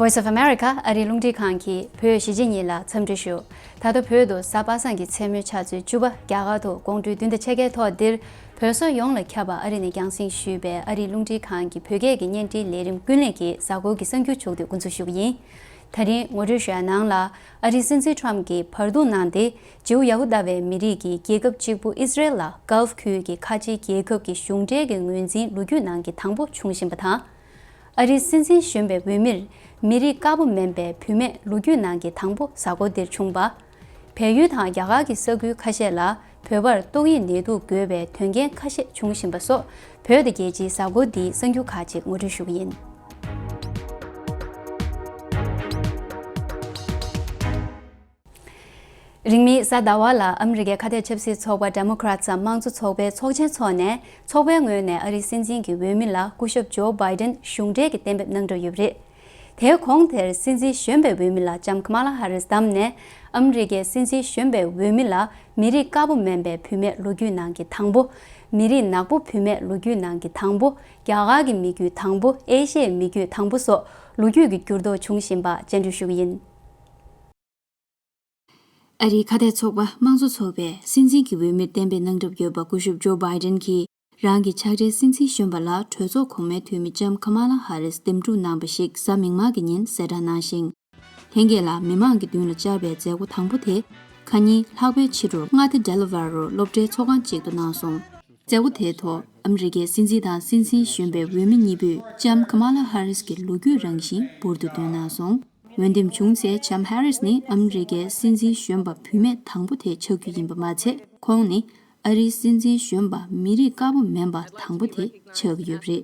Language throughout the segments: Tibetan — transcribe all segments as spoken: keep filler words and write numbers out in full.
Voice of America ཨ་རིའི་རླུང་འཕྲིན་ཁང་གིས་བོད་གཞིས་བྱེས་གཉིས་ལ་འཚམས་འདྲི་ཞུ། ད་ལྟ་བོད་དུ་གཟའ་པ་སངས་ཀྱི་མཚན་མོའི་ཆུ་ཚོད་བཅུ་པ། རྒྱ་གར་དུ་དགོང་དྲོའི་བདུན་དང་ཕྱེད་ཀའི་ཐོག་འདིར། བོད་སོག་ཡོངས་ལ་ཁྱབ་པ་ཨ་རི་ནས་རྒྱང་སྲིང་ཞུས་པའི་ཨ་རིའི་རླུང་འཕྲིན་ཁང་གི་བོད་སྐད་ཀྱི་བརྙན་འཕྲིན་ལས་རིམ་ཀུན་གླེང་གི་གཟའ་འཁོར་གྱི་གསར་འགྱུར་ཕྱོགས་བསྡུས་འགོ་འཛུགས་ཞུ་གི་ཡིན། ད་རིང་ངོ་སྤྲོད་ཞུ་ཡ་ནང་ལ། ཨ་རིའི་སྲིད་འཛིན་ཁྲོམ་གྱིས་བར་འདུམ་གནང་སྟེ། བྱིའུ་ཡ་ཧུ་དཱ་བའི་མི་རིགས་ཀྱི་རྒྱལ་ཁབ་གཅིག་པུ་ཨིས་རལ་ལ་གྷལ་ཁུལ་གྱི་ཁ་ཆེའི་རྒྱལ་ཁབ་ཀྱི་གཞུང་འབྲེལ་གྱི་ངོས་འཛིན་ལོ་རྒྱུས་ནང་གི་དང་པོ་བྱུང་བཞིན་པ་དང་། ཨ་རིའི་སྲིད་འཛིན་གཞོན་པའི་འོས་མིར་མི་རིགས་དཀར་པོ་མིན་པའི་བུད་མེད་ལོ་རྒྱུས་ནང་གི་དང་པོ་གཟའ་འཁོར་འདིར་བྱུང་བ། བལ་ཡུལ་དང་རྒྱ་གར་གྱི་ས་ཁུལ་ཁ་ཤས་ལ་བོད་པར་ཏོག་དབྱིབས་ནད་དུག་འགོས་པའི་དོན་རྐྱེན་ཁ་ཤས་བྱུང་བཞིན་པ་སོགས། བོད་དང་རྒྱལ་སྤྱིའི་གཟའ་འཁོར་འདིའི་གསར་འགྱུར་ཁག་ཅིག་ངོ་སྤྲོད་ཞུ་གི་ཡིན། རིང་མིན་གཟའ་ཟླ་བ་ལ་ཨ་མི་རི་ཀའི་ཁ་གཏད་ཆབ་སྲིད་ཚོགས་པ་Democrats དམངས་གཙོ་ཚོགས་པའི་ཚོགས་ཆེན་འཚོགས་ནས། ཚོགས་པའི་ངོས་ནས་ཨ་རིའི་སྲིད་འཛིན་གྱི་འོས་མི་ལ་སྐུ་ཞབས་ཇོ་བྷའི་ཌེན་གཞུང་འབྲེལ་གྱི་གཏན་འབེབས་གནང་གྲབས་ཡོད་པ་རེད། དེའི་གོང་དེར་སྲིད་འཛིན་གཞོན་པའི་འོས་མི་ལ་ལྕམ་ཁ་མ་ལ་ཧ་རིས་བདམས་ནས། ཨ་མི་རི་ཀའི་སྲིད་འཛིན་གཞོན་པའི་འོས་མི་ལ་མི་རིགས་དཀར་པོ་མིན་པའི་བུད་མེད་ལོ་རྒྱུས་ནང་གི་དང་པོ། མི་རིགས་ནག་པོ་བུད་མེད་ལོ་རྒྱུས་ནང་གི་དང་པོ། རྒྱ་གར་གྱི་མི་རྒྱུད་དང་པོ། ཨེ་ཤི་ཡའི་མི་རྒྱུད་དང་པོ་སོགས་ལོ་རྒྱུས་ཀྱི་འགྱུར་ལྡོག་བྱུང་བཞིན་པ་བཅར་འདྲི་ཞུ་གི་ཡིན། ཨ་རིའི་ཁ་གཏད་ཚོགས་པ་དམངས་གཙོ་ཚོགས་པས་སྲིད་འཛིན་གྱི་འོས་མིར་གཏན་འབེབས་གནང་གྲབས་ཡོད་པ་སྐུ་ཞབས་ཇོ་བྷའི་ཌེན་གྱིས་རང་གི་ཕྱག་སྦྲེལ་སྲིད་འཛིན་གཞོན་པ་ལ་གྲོས་ཚོགས་གོང་མའི་འཐུས་མི་ལྕམ་ཁ་མ་ལ་ཧ་རིས་འདེམས་སྒྲུག་གནང་པ་ཞིག་གཟའ་མིག་དམར་གྱི་ཉིན་གསལ་བསྒྲགས་གནང་ཞིང་། ལྷན་རྒྱས་ལ་མི་མང་གི་མདུན་ལ་བཅར་བའི་མཛད་སྒོ་དང་པོ་དེ་ཁ་ཉིན་ལྷག་པའི་ཕྱི་དྲོར་མངའ་སྡེ་ཌེ་ལ་ཝེར་རུ་སློབ་གྲྭའི་ཚོགས་ཁང་གཅིག་ཏུ་གནང་སོང་། མཛད་སྒོ་དེའི་ཐོག་ཨ་མི་རི་ཀའི་སྲིད་འཛིན་དང་སྲིད་འཛིན་གཞོན་པའི་འོས་མི་གཉིས་པོས་ལྕམ་ཁ་མ་ལ་ཧ་རིས་ཀྱི་ལོ་རྒྱུས་རང་བཞིན་འབུར་དུ་བཏོན་གནང་སོང་། འོས་འདེམས་བྱུང་ཚེ་ལྕམ་ཧ་རིས་ནི་ཨ་མི་རི་ཀའི་སྲིད་འཛིན་གཞོན་པ་བུད་མེད་དང་པོ་དེ་ཆགས་རྒྱུ་ཡིན་པ་མ་ཚད། ཁོང་ནི་ཨ་རིའི་སྲིད་འཛིན་གཞོན་པ་མི་རིགས་དཀར་པོ་མིན་པ་དང་པོ་དེ་ཆགས་ཀྱི་ཡོད་པ་རེད།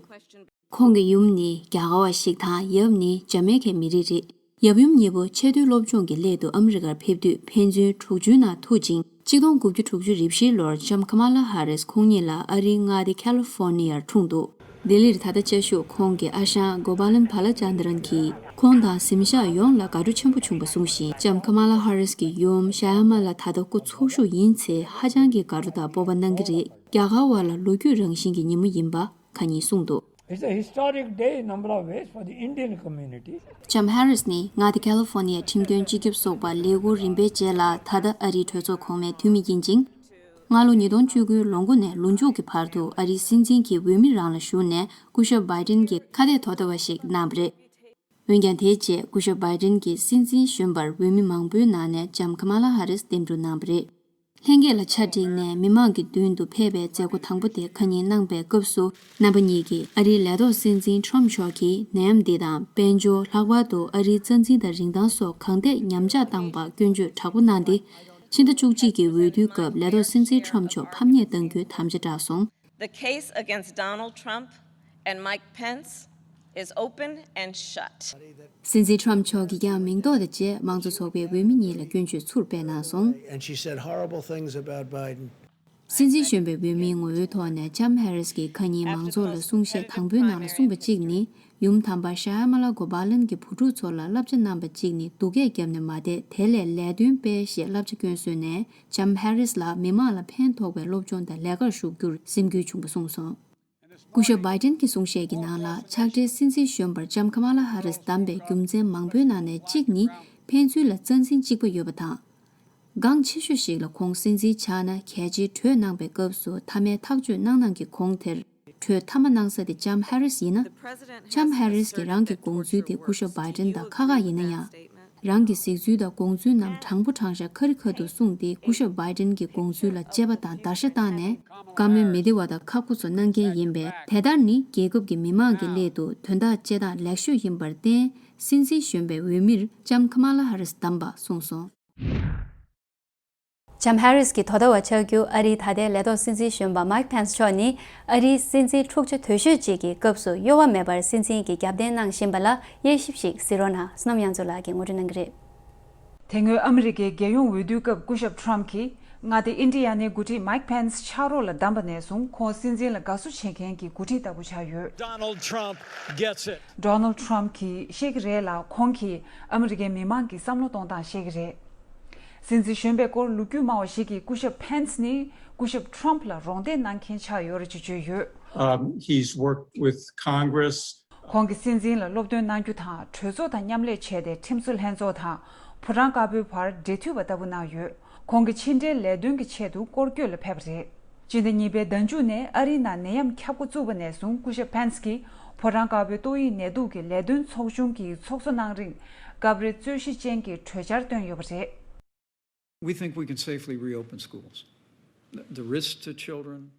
ཁོང་གི་ཡུམ་ནི་རྒྱ་གར་བ་ཞིག་དང་ཡབ་ནི་ཇ་མེ་ཁའི་མི་རིགས་རེད། ཡབ་ཡུམ་གཉིས་པོ་ཆེས་མཐོའི་སློབ་སྦྱོང་གི་སླད་དུ་ཨ་མི་རི་ཀར་ཕེབས་དུས་ཕན་ཚུན་དྲུག་ཅུའི་ནང་ཐུག་ཅིང་། གཅིག་སྟོང་དགུ་བརྒྱ་དྲུག་ཅུ་རེ་བཞིའི་ལོར་ལྕམ་ཁ་མ་ལ་ཧ་རིས་ཁོང་ཉིད་ལ་ཨ་རིའི་མངའ་སྡེ་ཁ་ལི་ཧྥོར་ནི་ཡར་འཁྲུངས་འདུག་ལྡི་ལིར་ད་ལྟ་བཅའ་བཞུགས་ཁོང་གི་ཨ་ཞང་གོ་པཱ་ལན་བྷ་ལ་ཅན་དྲན་གྱིས་ཁོང་དང་གཟིམ་ཤག་ཡོངས་ལ་དགའ་སྤྲོ་ཆེན་པོ་བྱུང་བ་གསུངས་ཤིང་། ལྕམ་ཁ་མ་ལ་ཧ་རིས་ཀྱི་ཡུམ་ཤ་ཡ་མ་ལ་ད་ལྟ་སྐུ་འཚོ་བཞུགས་ཡིན་ཚེ་ཧ་ཅང་གི་དགའ་སྤྲོ་དང་སྤོབས་པ་གནང་གི་རེད། རྒྱ་གར་བ་ལ་ལོ་རྒྱུས་རང་བཞིན་གྱི་ཉིན་མོ་ཡིན་པ་ཁ་ཉིན་གསུངས་འདུག It's a historic day in number of ways for the Indian community. ལྕམ་ཧ་རིས་ནི་མངའ་སྡེ་ཁ་ལི་ཧྥོར་ནི་ཡའི་ཁྲིམས་དོན་སྤྱི་ཁྱབ་སོགས་པ་ལས་འཁུར་རིམ་པས་བྱས་ལ། ད་ལྟ་ཨ་རིའི་གྲོས་ཚོགས་གོང་མའི་འཐུས་མི་ཡིན་ཅིང་། སྔ་ལོ་ཉིས་སྟོང་བཅུ་དགུའི་ལོ་མགོ་ནས་ལོ་མཇུག་གི་བར་དུ་ཨ་རིའི་སྲིད་འཛིན་གྱི་འོས་མི་རང་ལ་ཞུགས་ནས་སྐུ་ཞབས་བྷའི་ཌེན་གྱི་ཁ་གཏད་དོ་ཟླ་བ་ཞིག་གནང་བ་རེད། འོན་ཀྱང་དེའི་རྗེས་སྐུ་ཞབས་བྷའི་ཌེན་གྱིས་སྲིད་འཛིན་གཞོན་པར་འོས་མི་མང་པོའི་ནང་ནས་ལྕམ་ཁ་མ་ལ་ཧ་རིས་འདེམས་སྒྲུག་གནང་བ་རེད། ལྷན་རྒྱས་ལ་ཆ་བསྒྲིགས་ནས་མི་མང་གི་མདུན་དུ་ཕེབས་པའི་མཛད་སྒོ་དང་པོ་དེ་ཁ་ཉིན་གནང་པའི་སྐབས་སུ། རྣམ་པ་གཉིས་ཀྱིས་ཨ་རིའི་ལས་ཐོག་སྲིད་འཛིན་ཁྲོམ་མཆོག་གིས་ནད་ཡམས་འདི་དང་དཔལ་འབྱོར། ལྷག་པར་དུ་ཨ་རིའི་རྩ་འཛིན་དང་རིན་ཐང་སོགས་གང་ཐད་ཉམས་ཆག་བཏང་པར་སྐྱོན་བརྗོད་དྲག་པོ་གནང་སྟེ། ཕྱི་ཟླ་བཅུ་གཅིག་གི་འོས་བསྡུའི་སྐབས་ལས་ཐོག་སྲིད་འཛིན་ཁྲོམ་མཆོག་ཕམ་ཉེས་གཏང་རྒྱུའི་དམ་བཅའ་བསྒྲགས་སོང་། The case against Donald Trump and Mike Pence is open and shut. སྲིད་འཛིན་ཁྲོམ་མཆོག་གིས་ཀྱང་མིང་འདོགས་དང་བཅས་དམངས་གཙོ་ཚོགས་པའི་འོས་མི་གཉིས་ལ་སྐྱོན་བརྗོད་ཚུར་སྤེལ་གནང་སོང་། And she said horrible things about Biden. སྲིད་འཛིན་གཞོན་པའི་འོས་མིའི་ངོ་བོའི་ཐོག་ནས་ལྕམ་ཧེ་རིས་ཀྱིས་ཁ་ཉིན་མང་ཚོགས་ལ་གསུང་བཤད་དང་པོའི་ནང་ལ་གསུངས་པ་གཅིག་ནི། ཡུམ་དམ་པ་ཤ་ཡ་མ་ལ་གོ་པཱ་ལན་གྱི་བུ་ཕྲུག་ཚོ་ལ་བསླབ་བྱ་གནང་པ་གཅིག་ནི་སྡུག་སྐད་བརྒྱབ་ནས་མ་བསྡད། དེ་ལས་ལས་དོན་སྤེལ་ཞེས་བསླབ་བྱ་སྐྱོན་བཟོས་ནས། ལྕམ་ཧེ་རིས་ལ་མི་མང་ལ་ཕན་ཐོགས་པའི་སློབ་སྦྱོང་དང་ལས་ཀར་ཞུགས་རྒྱུར་སེམས་འགུལ་བྱུང་བ་གསུངས་སོང་། སྐུ་ཞབས་བྷའི་ཏིན་གྱི་གསུང་བཤད་ཀྱི་ནང་ལ། ཕྱག་སྦྲེལ་སྲིད་འཛིན་གཞོན་པར་ལྕམ་ཁ་མ་ལ་ཧ་རིས་བདམས་པའི་རྒྱུ་མཚན་མང་པོའི་ནང་ནས་གཅིག་ནི། ཕན་ཚུན་ལ་རྩ་འཛིན་གཅིག་པ་ཡོད་པ་དང་། འགངས་ཆེ་ཤོས་ཤིག་ལ་ཁོང་སྲིད་འཛིན་ཆགས་ན་གལ་ཆེའི་གྲོས་གནང་པའི་སྐབས་སུ་མཐའ་མའི་ཐག་གཅོད་གནང་གནང་གི་གོང་དེར། གྲོས་མཐའ་མ་གནང་ས་དེ་ལྕམ་ཧེ་རིས་ཡིན་ན། ལྕམ་ཧེ་རིས་ཀྱིས་རང་གི་དགོངས་ཚུལ་དེ་སྐུ་ཞབས་བྷའི་ཏིན་དང་ཁ་ཁ་ཡིན་ན་ཡང་། རང་གི་གཟིགས་ཚུལ་དང་དགོངས་ཚུལ་རྣམས་དྲང་པོ་དྲང་བཞག་ཁ་རི་ཁ་ཐུག་གསུངས་ཏེ། སྐུ་ཞབས་བྷའི་ཏིན་གྱི་དགོངས་ཚུལ་ལ་དཔྱད་པ་དང་བརྡར་ཤ་བཏང་ནས། བཀའ་མོལ་མི་བདེ་བ་དང་ཁག་པོ་ཚོ་གནང་མཁན་ཡིན་པས། དེ་ལྟར་ནི་རྒྱལ་ཁབ་ཀྱི་མི་མང་གི་སླད་དུ་དོན་དག་བྱེད་སྟངས་ལེགས་ཤོས་ཡིན་པར་བརྟེན། སྲིད་འཛིན་གཞོན་པའི་འོས་མིར་ལྕམ་ཁ་མ་ལ་ཧ་རིས་བདམས་པ་གསུངས་སོང་། ལྕམ་ཧེ་རིས་ཀྱི་དོ་ཟླ་བ་ཆགས་རྒྱུ། ཨ་རིའི་ད་ལྟའི་ལས་ཐོག་སྲིད་འཛིན་གཞོན་པ་མཱིག་ཕེན་སི་མཆོག་ནི། ཨ་རིའི་སྲིད་འཛིན་འཁྲུག་ཆ་དོད་ཤོས་ཅིག་གི་སྐབས་སུ་གཡོ་བ་མེད་པར་སྲིད་འཛིན་གྱི་རྒྱབ་རྟེན་གནང་བཞིན་པ་ལ་དབྱེ་ཞིབ་ཞིག་གཟིགས་རོགས་གནང་། བསོད་ནམས་དབྱངས་མཚོ་ལགས་ཀྱིས་ངོ་སྤྲོད་གནང་གི་རེད། དེ་སྔོན་ཨ་མི་རི་ཀའི་རྒྱལ་ཡོངས་འོས་བསྡུའི་སྐབས་སྐུ་ཞབས་ཁྲོམ་གྱིས་མངའ་སྡེ་ཨིན་ཌི་ཡ་ནའི་འགོ་ཁྲིད་མཱིག་ཕེན་སི་ཕྱག་རོགས་ལ་བདམས་པ་ནས་བཟུང་ཁོང་སྲིད་འཛིན་ལ་དགའ་བསུ་བྱེད་མཁན་གྱི་འགོ་ཁྲིད་ལྟ་བུ་ཆགས་ཡོད། Donald Trump gets it. ཌོ་ནལ་ཁྲོམ་གྱིས་ཤེས་ཀྱི་རེད་ལ། ཁོང་གིས་ཨ་མི་རི་ཀའི་མི་མང་གི་བསམ་བློ་གཏོང་སྟངས་ཤེས་ཀྱི་རེད། སྲིད་འཛིན་གཞོན་པའི་སྐོར་ལོ་རྒྱུས་སྨྲ་བ་ཞིག་གིས་སྐུ་ཞབས་ཕེན་སི་ནི་སྐུ་ཞབས་ཁྲོམ་ལ་རོགས་འདེགས་གནང་མཁན་ཆགས་ཡོད་རེད་ཅེས་བརྗོད་ཡོད། Um, he's worked with Congress ཁོང་གིས་སྲིད་འཛིན་ལ་སློབ་སྟོན་གནང་རྒྱུ་དང་། གྲོས་ཚོགས་དང་མཉམ་ལས་བྱས་ཏེ། ཁྲིམས་བཟོ་ལྷན་ཚོགས་དང་ཕོ་བྲང་དཀར་པོའི་བར་འབྲེལ་མཐུད་པ་ལྟ་བུ་གནང་ཡོད། ཁོང་གིས་ཕྱི་འབྲེལ་ལས་དོན་གྱི་ཆེད་དུ་སྐོར་སྐྱོད་ལ་ཕེབས་པ་རེད། སྤྱི་ཟླ་གཉིས་པའི་ཟླ་མཇུག་ནས་ཨ་རིའི་ནང་ནད་ཡམས་ཁྱབ་འགོ་བཙུགས་པ་ནས་བཟུང་། སྐུ་ཞབས་ཕེན་སི་ཀྱིས་ཕོ་བྲང་དཀར་པོའི་ཏོག་དབྱིབས་ནད་དུག་གི་ལས་དོན་ཚོགས་ཆུང་གི་ཚོགས་གཙོ་གནང་རིང་། སྐབས་རེ་རྩོད་གཞི་ཅན་གྱི་གྲོས་འཆར་བཏོན་ཡོད་པ་རེད། We think we can safely reopen schools. The the risk to children,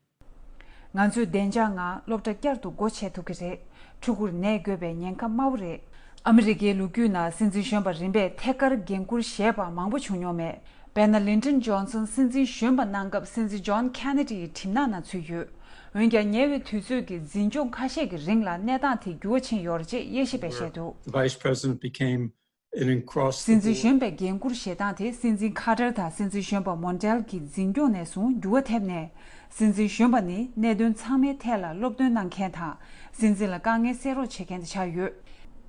ང་ཚོས་བདེ་འཇགས་ངང་སློབ་གྲྭ་བསྐྱར་དུ་སྒོ་ཕྱེ་ཐུབ་ཀྱི་རེད། ཕྲུ་གུར་ནད་འགོས་པའི་ཉེན་ཁ་དམའ་བོ་རེད། ཨ་མི་རི་ཀའི་ལོ་རྒྱུས་ནང་སྲིད་འཛིན་གཞོན་པ་རིམ་པས་ཐད་ཀར་འགན་འཁུར་བཞེས་པ་མང་པོ་བྱུང་མྱོང་མེད། དཔེར་ན། ལིན་ཏོན་ཇོན་སོན་སྲིད་འཛིན་གཞོན་པ་གནང་སྐབས། སྲིད་འཛིན་ཇོན་ཁེ་ནེ་ཌི་ཡི་གྲིབ་ནག་ནང་ཚུད་ཡོད། འོན་ཀྱང་། ཉེ་བའི་དུས་ཚོད་ཀྱི་འཛིན་སྐྱོང་ཁ་ཤས་ཀྱི་རིང་ལ་གནས་སྟངས་དེ་འགྱུར་བ་ཕྱིན་ཡོད་རེད་ཅེས་དབྱེ་ཞིབ་པས་བཤད་འདུག The vice president became an across the སྲིད་འཛིན་board. གཞོན་པའི་འགན་འཁུར་བཞེས་སྟངས་དེ། སྲིད་འཛིན་ཁ་ཏར་དང་སྲིད་འཛིན་གཞོན་པ་མོན་ཏེལ་གྱི་འཛིན་སྐྱོང་ནས་བཟུང་འགྱུར་བ་ཐེབས་ནས། སྲིད་འཛིན་གཞོན་པ་ནི་གནད་དོན་ཚང་མའི་ཐད་ལ་སློབ་སྟོན་གནང་མཁན་དང་། སྲིད་འཛིན་ལ་དཀའ་ངལ་སེལ་རོགས་བྱེད་མཁན་དེ་ཆགས་ཡོད།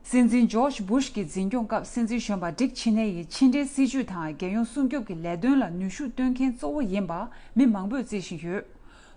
སྲིད་འཛིན་ཇོརྗ་བུཤ་གི་འཛིན་སྐྱོང་སྐབས། སྲིད་འཛིན་གཞོན་པ་ཌིག་ཆེ་ནེ་ཡིས་ཕྱི་འབྲེལ་སྲིད་ཇུས་དང་། རྒྱལ་ཡོངས་སྲུང་སྐྱོབ་ཀྱི་ལས་དོན་ལ་ནུས་ཤུགས་བཏོན་མཁན་གཙོ་བོ་ཡིན་པ་མི་མང་པོས་བརྩི་བཞིན་ཡོད།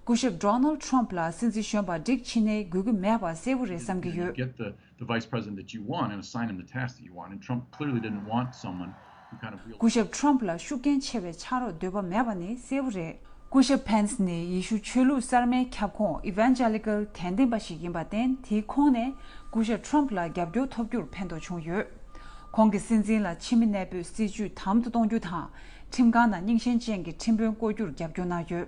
སྐུ་ཞབས་ཌོ་ནལ་ཊམ་ཕ་ལ་སྲིད་འཛིན་གཞོན་པ་ཌིག་ཆེ་ནེ་དགོས་ཀྱི་མེད་པ་གསལ་པོ་རེད་བསམ་གྱི་ཡོད། Get the, the vice president that you want and assign him the task that you want. And Trump clearly didn't want someone who kind of wielded. སྐུ་ཞབས་ཊམ་ཕ་ལ་ཤུགས་རྐྱེན་ཆེ་བའི་ཕྱག་རོགས་འདོད་པ་མེད་པ་ནི་གསལ་པོ་རེད། སྐུ་ཞབས་ཕེན་སི་ནི་ཡེ་ཤུ་ཆོས་ལུགས་གསར་མའི་ཁྱབ་ཁོངས་ཨི་ཝན་ཇེ་ལི་ཀལ་དད་ལྡན་པ་ཞིག་ཡིན་པར་བརྟེན། དེའི་ཁོངས་ནས་སྐུ་ཞབས་ཊམ་ཕ་ལ་རྒྱབ་སྐྱོར་ཐོབ་རྒྱུར་ཕན་ཐོགས་བྱུང་ཡོད། ཁོང་གིས་སྲིད་འཛིན་ལ་ཕྱི་མི་གནས་སྤོས་སྲིད་ཇུས་དམ་དུ་གཏོང་རྒྱུ་དང་། ཁྲིམས་ཁང་ནང་རྙིང་ཞེན་ཅན་གྱི་ཁྲིམས་དཔོན་བསྐོ་རྒྱུར་རྒྱབ་སྐྱོར་གནང་ཡོད།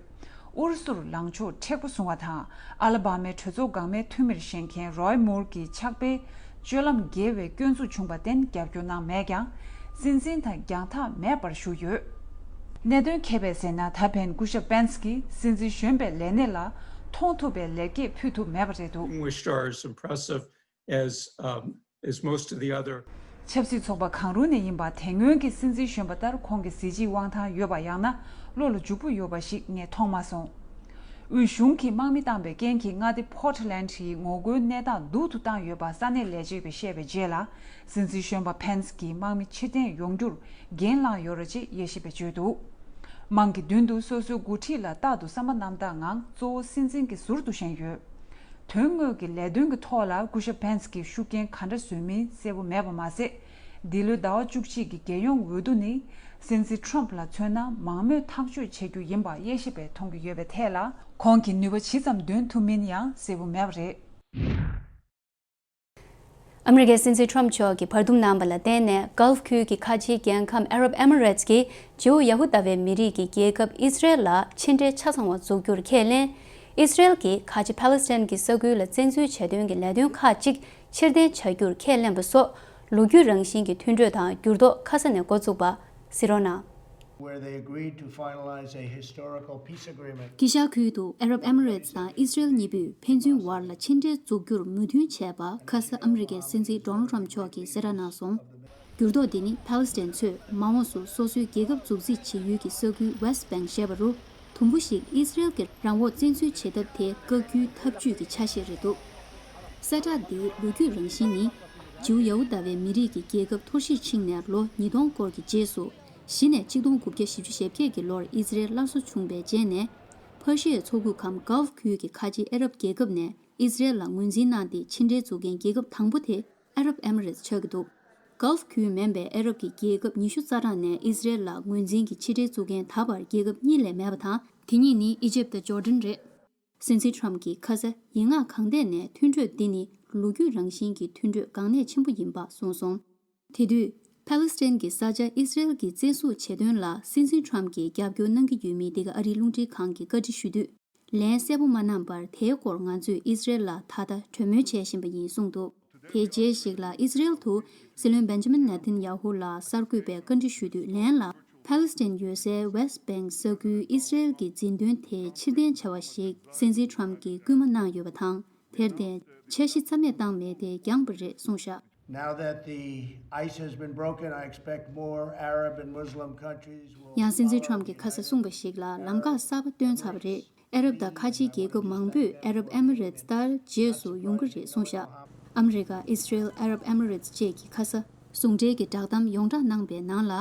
ཨུ་རུ་སུར་ལངས་ཕྱོགས་མཁྲེགས་པོ་བཟུང་བ་དང་། ཨ་ལ་བྷ་མའི་གྲོས་ཚོགས་འགག་མེད་འཐུས་མིར་བཞེངས་མཁན་རོའི་མུར་གྱི་ཕྱག་དཔེ་སྤྱོད་ལམ་འགལ་བའི་སྐྱོན་འཛུགས་བྱུང་བར་བརྟེན་རྒྱབ་སྐྱོར་གནང་མེད་ཀྱང་། སྲིད་འཛིན་དང་རྒྱང་ཐག་མེད་པར་བཞུགས་ཡོད། གནད་དོན་ཁྱད་པར་ཟེར་ན། ད་ཕན་སྐུ་ཞབས་པེན་སི་ཀྱིས་སྲིད་འཛིན་གཞོན་པའི་ལས་གནས་ལ་མཐོང་ཐུབ་པའི་ལེགས་སྐྱེས་ཕུལ་ཐུབ་མེད་པ་རེད་འདུག Distinguished are as impressive as um, as most of the other. ཆབ་སྲིད་ཚོགས་པ་གང་རུང་ནས་ཡིན་པ། དེ་སྔོན་གྱི་སྲིད་འཛིན་གཞོན་པ་ལྟར་ཁོང་གི་གཟི་བརྗིད་དབང་ཐང་ཡོད་པ། ཡང་ན་བློ་ལ་འཇུག་པོ་ཡོད་པ་ཞིག་ངས་མཐོང་མ་སོང་། དབུས་གཞུང་གིས་དམག་མི་བཏང་པའི་རྐྱེན་གྱིས། མངའ་སྡེ་པོར་ཊི་ལན་ཌི་ཡི་ངོ་རྒོལ་གནས་སྟངས་སྡུག་ཏུ་བཏང་ཡོད་པ་ས་གནས་ལས་བྱེད་པས་བཤད་པའི་རྗེས་ལ། སྲིད་འཛིན་གཞོན་པ་ཕེན་སི་ཀྱིས་དམག་མི་ཕྱིར་འཐེན་ཡོང་རྒྱུར་འགན་བླངས་ཡོད་རེད་ཅེས་དབྱེ་ཞིབ་པས་བརྗོད་འདུག་དམངས་ཀྱི་མདུན་དུ་སོ་སོའི་འགོ་ཁྲིད་ལ་རྟག་ཏུ་བསམ་པ་རྣམ་དག་ངང་གཙོ་བོ་སྲིད་འཛིན་གྱི་ཟུར་དུ་བཞེངས་ཡོད། དོན་དངོས་ཀྱི་ལས་དོན་གྱི་ཐོག་ལ་སྐུ་ཞབས་ཕེན་སི་ཀྱིས་ཤུགས་རྐྱེན་ག་འདྲ་བཟོས་མིན་གསལ་པོ་མེད་པ་མ་ཟད། འདི་ལོའི་ཟླ་བ་བཅུ་གཅིག་གི་རྒྱལ་ཡོངས་འོས་བསྡུ་ནི་སྲིད་འཛིན་ཊམ་ཕ་ལ་མཚོན་ན་མང་མོས་ཐག་གཅོད་བྱེད་རྒྱུ་ཡིན་པ་དབྱེ་ཞིབ་པས་མཐོང་གི་ཡོད་པའི་ཐད་ལ། ཁོང་གིས་ནུས་པ་ཇི་ཙམ་འདོན་ཐུབ་མིན་ཡང་གསལ་པོ་མེད་པ་རེད། ཨ་མི་རི་ཀའི་སྲིད་འཛིན་ཊམ་མཆོག་གིས་བར་འདུམ་གནང་བ་ལ་བརྟེན་ནས། ཀལཕ་ཁུལ་གྱི་ཁ་ཆེའི་རྒྱལ་ཁམས་ཨ་རབ་ཨེ་མི་རེ་ཊི་ཀྱིས་ཇིའུ་ཡ་ཧུ་དཱ་བའི་མི་རིགས་ཀྱི་རྒྱལ་ཁབ་ཨི་སི་རེལ་ལ་ཕྱི་འབྲེལ་ཆ་ཚང་བ་འཛུགས་རྒྱུར་ཁས་ལེན། ཨི་སི་རེལ་གྱིས་ཁ་ཆེ་ཕཱ་ལེ་སི་ཐན་གྱི་ས་ཁུལ་ལ་བཙན་འཛུལ་བྱེད་དོན་གྱི་ལས་དོན་ཁག་ཅིག་ཕྱིར་འཐེན་བྱ་རྒྱུར་ཁས་ལེན་པ་སོགས། ལོ་རྒྱུས་རང་བཞིན་གྱི་མཐུན་གྲོས་དང་འགྱུར་ལྡོག་ཁ་ས་ནས་འགོ་བཙུགས་པ། གཟིགས་རོགས་གནང་། Where they agreed to finalize a historical peace agreement. དཀྱིལ་ཤར་ཁུལ་དུ་ཨ་རབ་ཨེ་མི་རེ་ཊི་དང་ཨི་སི་རེལ་གཉིས་པོས་ཕན་ཚུན་བར་ལ་ཕྱི་འབྲེལ་འཛུགས་རྒྱུར་མོས་མཐུན་བྱས་པ། ཁ་ས་ཨ་མི་རི་ཀའི་སྲིད་འཛིན་ཌོ་ནལ་ཊམ་མཆོག་གིས་གསལ་བསྒྲགས་གནང་སོང་། འགྱུར་ལྡོག་འདི་ནི་ཕཱ་ལེ་སི་ཐན་ཚོས་མ་འོངས་སུ་སོ་སོའི་རྒྱལ་ཁབ་འཛུགས་རྩིས་བྱེད་ཡུལ་གྱི་ས་ཁུལ་West Bank་ཞེས་པ་རུ། དུམ་བུ་ཞིག་ཨི་སི་རེལ་གྱི་རང་དབང་བཙན་འཛུལ་བྱེད་ཐབས་དེ་བཀག་རྒྱུའི་ཐབས་ཇུས་ཀྱི་ཆ་ཤས་རེད་འདུག་གསལ་བསྒྲགས་འདིའི་ལོ་རྒྱུས་རང་བཞིན་ནི། ཇིའུ་ཡ་ཧུ་དཱ་བའི་མི་རིགས་ཀྱི་རྒྱལ་ཁབ་འཐོར་ཞིག་ཕྱིན་ནས་ལོ་ཉིས་སྟོང་སྐོར་གྱི་རྗེས་སུ། གཞི་ནས་ཆིག་སྟོང་དགུ་བརྒྱ་བཞི་བཅུ་ཞེ་བརྒྱད་ཀྱི་ལོར་ཨི་སི་རེལ་སླར་གསོ་བྱུང་བའི་རྗེས་ནས། ཕར་ཤི་ཡའི་མཚོ་ཁུག་གམ་Gulf་ཁུལ་གྱི་ཁ་ཆེའི་ཨ་རབ་རྒྱལ་ཁབ་ནས་ཨི་སི་རེལ་ལ་ངོས་འཛིན་གནང་སྟེ་ཕྱི་འབྲེལ་འཛུགས་མཁན་རྒྱལ་ཁབ་དང་པོ་དེ་ཨ་རབ་ཨེ་མི་རེ་ཊི་ཆགས་ཀྱི་འདུག Gulf་ཁུལ་མིན་པའི་ཨ་རབ་ཀྱི་རྒྱལ་ཁབ་ཉི་ཤུ་རྩ་གྲངས་ནས་ཨི་སི་རེལ་ལ་ངོས་འཛིན་གྱི་ཕྱི་འབྲེལ་འཛུགས་མཁན་ད་བར་རྒྱལ་ཁབ་གཉིས་ལས་མེད་པ་དང་། དེ་གཉིས་ནི་ཨི་ཇིབ་དང་ཇོར་ཌན་རེད། སྲིད་འཛིན་ཊམ་གྱིས་ཁ་ས་ཡིག་ངག་གང་ཐད་ནས་མཐུན་གྲོས་འདི་ནི་ལོ་རྒྱུས་རང་བཞིན་གྱི་མཐུན་གྲོས་གལ་གནད་ཆེན་པོ་ཡིན་པ་གསུངས་སོང་། དེ་དུས་ཕཱ་ལེ་སི་ཐན་གྱི་ས་ཆ་ཨི་སི་རེལ་གྱིས་བཙན་བཟུང་བྱེད་དོན་ལ་སྲིད་འཛིན་ཊམ་གྱིས་རྒྱབ་སྐྱོར་གནང་གི་ཡོད་མེད་འདི་ག་ཨ་རིའི་རླུང་འཕྲིན་ཁང་གིས་བཀའ་འདྲི་ཞུས་དུས། ལན་གསལ་པོ་མ་གནང་བར། དེའི་སྐོར་ང་ཚོས་ཨི་སི་རེལ་ལ་ད་ལྟ་གྲོས་མོལ་བྱེད་བཞིན་པ་ཡིན་གསུངས་འདུག་དེའི་རྗེས་ཤིག་ལ་ཨི་སི་རེལ་དུ་སྲིད་བློན་བེན་ཇ་མིན་ནེ་ཐན་ཡ་ཧུ་ལ་གསར་འགོད་པས་བཀའ་འདྲི་ཞུས་དུས། ལན་ལ། ཕཱ་ལེ་སི་ཐན་ཡོད་སའི་West Bank་ས་ཁུལ་ཨི་སི་རེལ་གྱི་འཛིན་དོན་དེ་ཕྱིར་འཐེན་བྱ་བ་ཞིག་སྲིད་འཛིན་ཊམ་གྱིས་སྐུལ་མ་གནང་ཡོད་པ་དང་། དེར་བརྟེན། འཆར་གཞི་རྩ་མེད་བཏང་མེད་དེ་འགྱངས་པ་རེད་གསུངས་བཞག Now that the ice has been broken, I expect more Arab and Muslim countries will ཡང་སྲིད་འཛིན་ཊམ་གྱིས་ཁ་ས་གསུངས་པ་ཞིག་ལ་ལམ་ཁ་གསར་པ་བཏོན་ཚར་བ་རེད། ཨ་རབ་དང་ཁ་ཆེའི་རྒྱལ་ཁབ་མང་པོས་ཨ་རབ་ཨེ་མི་རེ་ཊི་ལྟར་རྗེས་སུ་ཡོང་གི་རེད་གསུངས་བཞག་ཨ་མི་རི་ཀ། ཨི་སི་རེལ། ཨ་རབ་ཨེ་མི་རེ་ཊི་བཅས་ཀྱི་ཁ་ས་ཟུང་འབྲེལ་གྱི་བསྒྲགས་གཏམ་ཡོངས་བསྒྲགས་གནང་པའི་ནང་ལ།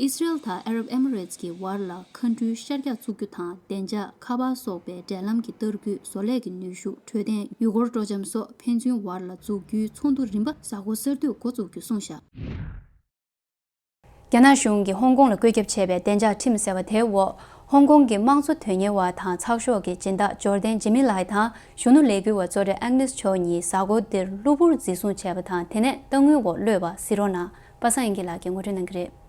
ཨི་སི་རེལ་དང་ཨ་རབ་ཨེ་མི་རེ་ཊི་ཀྱི་བར་ལ་མཁའ་འགྲུལ་ཤར་རྒྱག་བཙུགས་རྒྱུ་དང་། བདེ་འཇགས། ཁ་པར་སོགས་པའི་འབྲེལ་ལམ་གྱི་བསྟར་སྐུལ། བཟོ་ལས་ཀྱི་ནུས་ཤུགས། འཕྲོད་བསྟེན། ཡུལ་སྐོར་སྤྲོ་འཆམ་སོགས་ཕན་ཚུན་བར་ལ་འཛུགས་རྒྱུའི་ཚོགས་འདུ་རིམ་པ་གཟའ་འཁོར་གསར་དུས་འགོ་འཛུགས་རྒྱུ་གསུངས་བཞག་རྒྱ་ནག་གཞུང་གིས་ཧོང་ཀོང་ལ་བཀོད་ཁྱབ་བྱས་པའི་བདེ་འཇགས་ཁྲིམས་ཟེར་བ་དེའི་འོག་ཧོང་ཀོང་གི་དམངས་གཙོ་དོན་གཉེར་བ་དང་ཚགས་ཤོག་གི་སྦྱིན་བདག་འབྱོར་ལྡན་ཇི་མི་ལའེ་དང་གཞོན་ནུ་ལས་འགུལ་བ་གཙོ་གྲས་ཨེག་ནེས་ཆོ་གཉིས་གཟའ་འཁོར་འདིར་གློ་བུར་འཛིན་བཟུང་བྱས་པ་དང་། དེ་ནས་གཏའ་དངུལ་འོག་གློད་པ་གཟིགས་རོགས་གནང་། པ་སངས་དབྱངས་སྐྱིད་ལགས་ཀྱིས་ངོ་སྤྲོད་གནང་གི་རེད།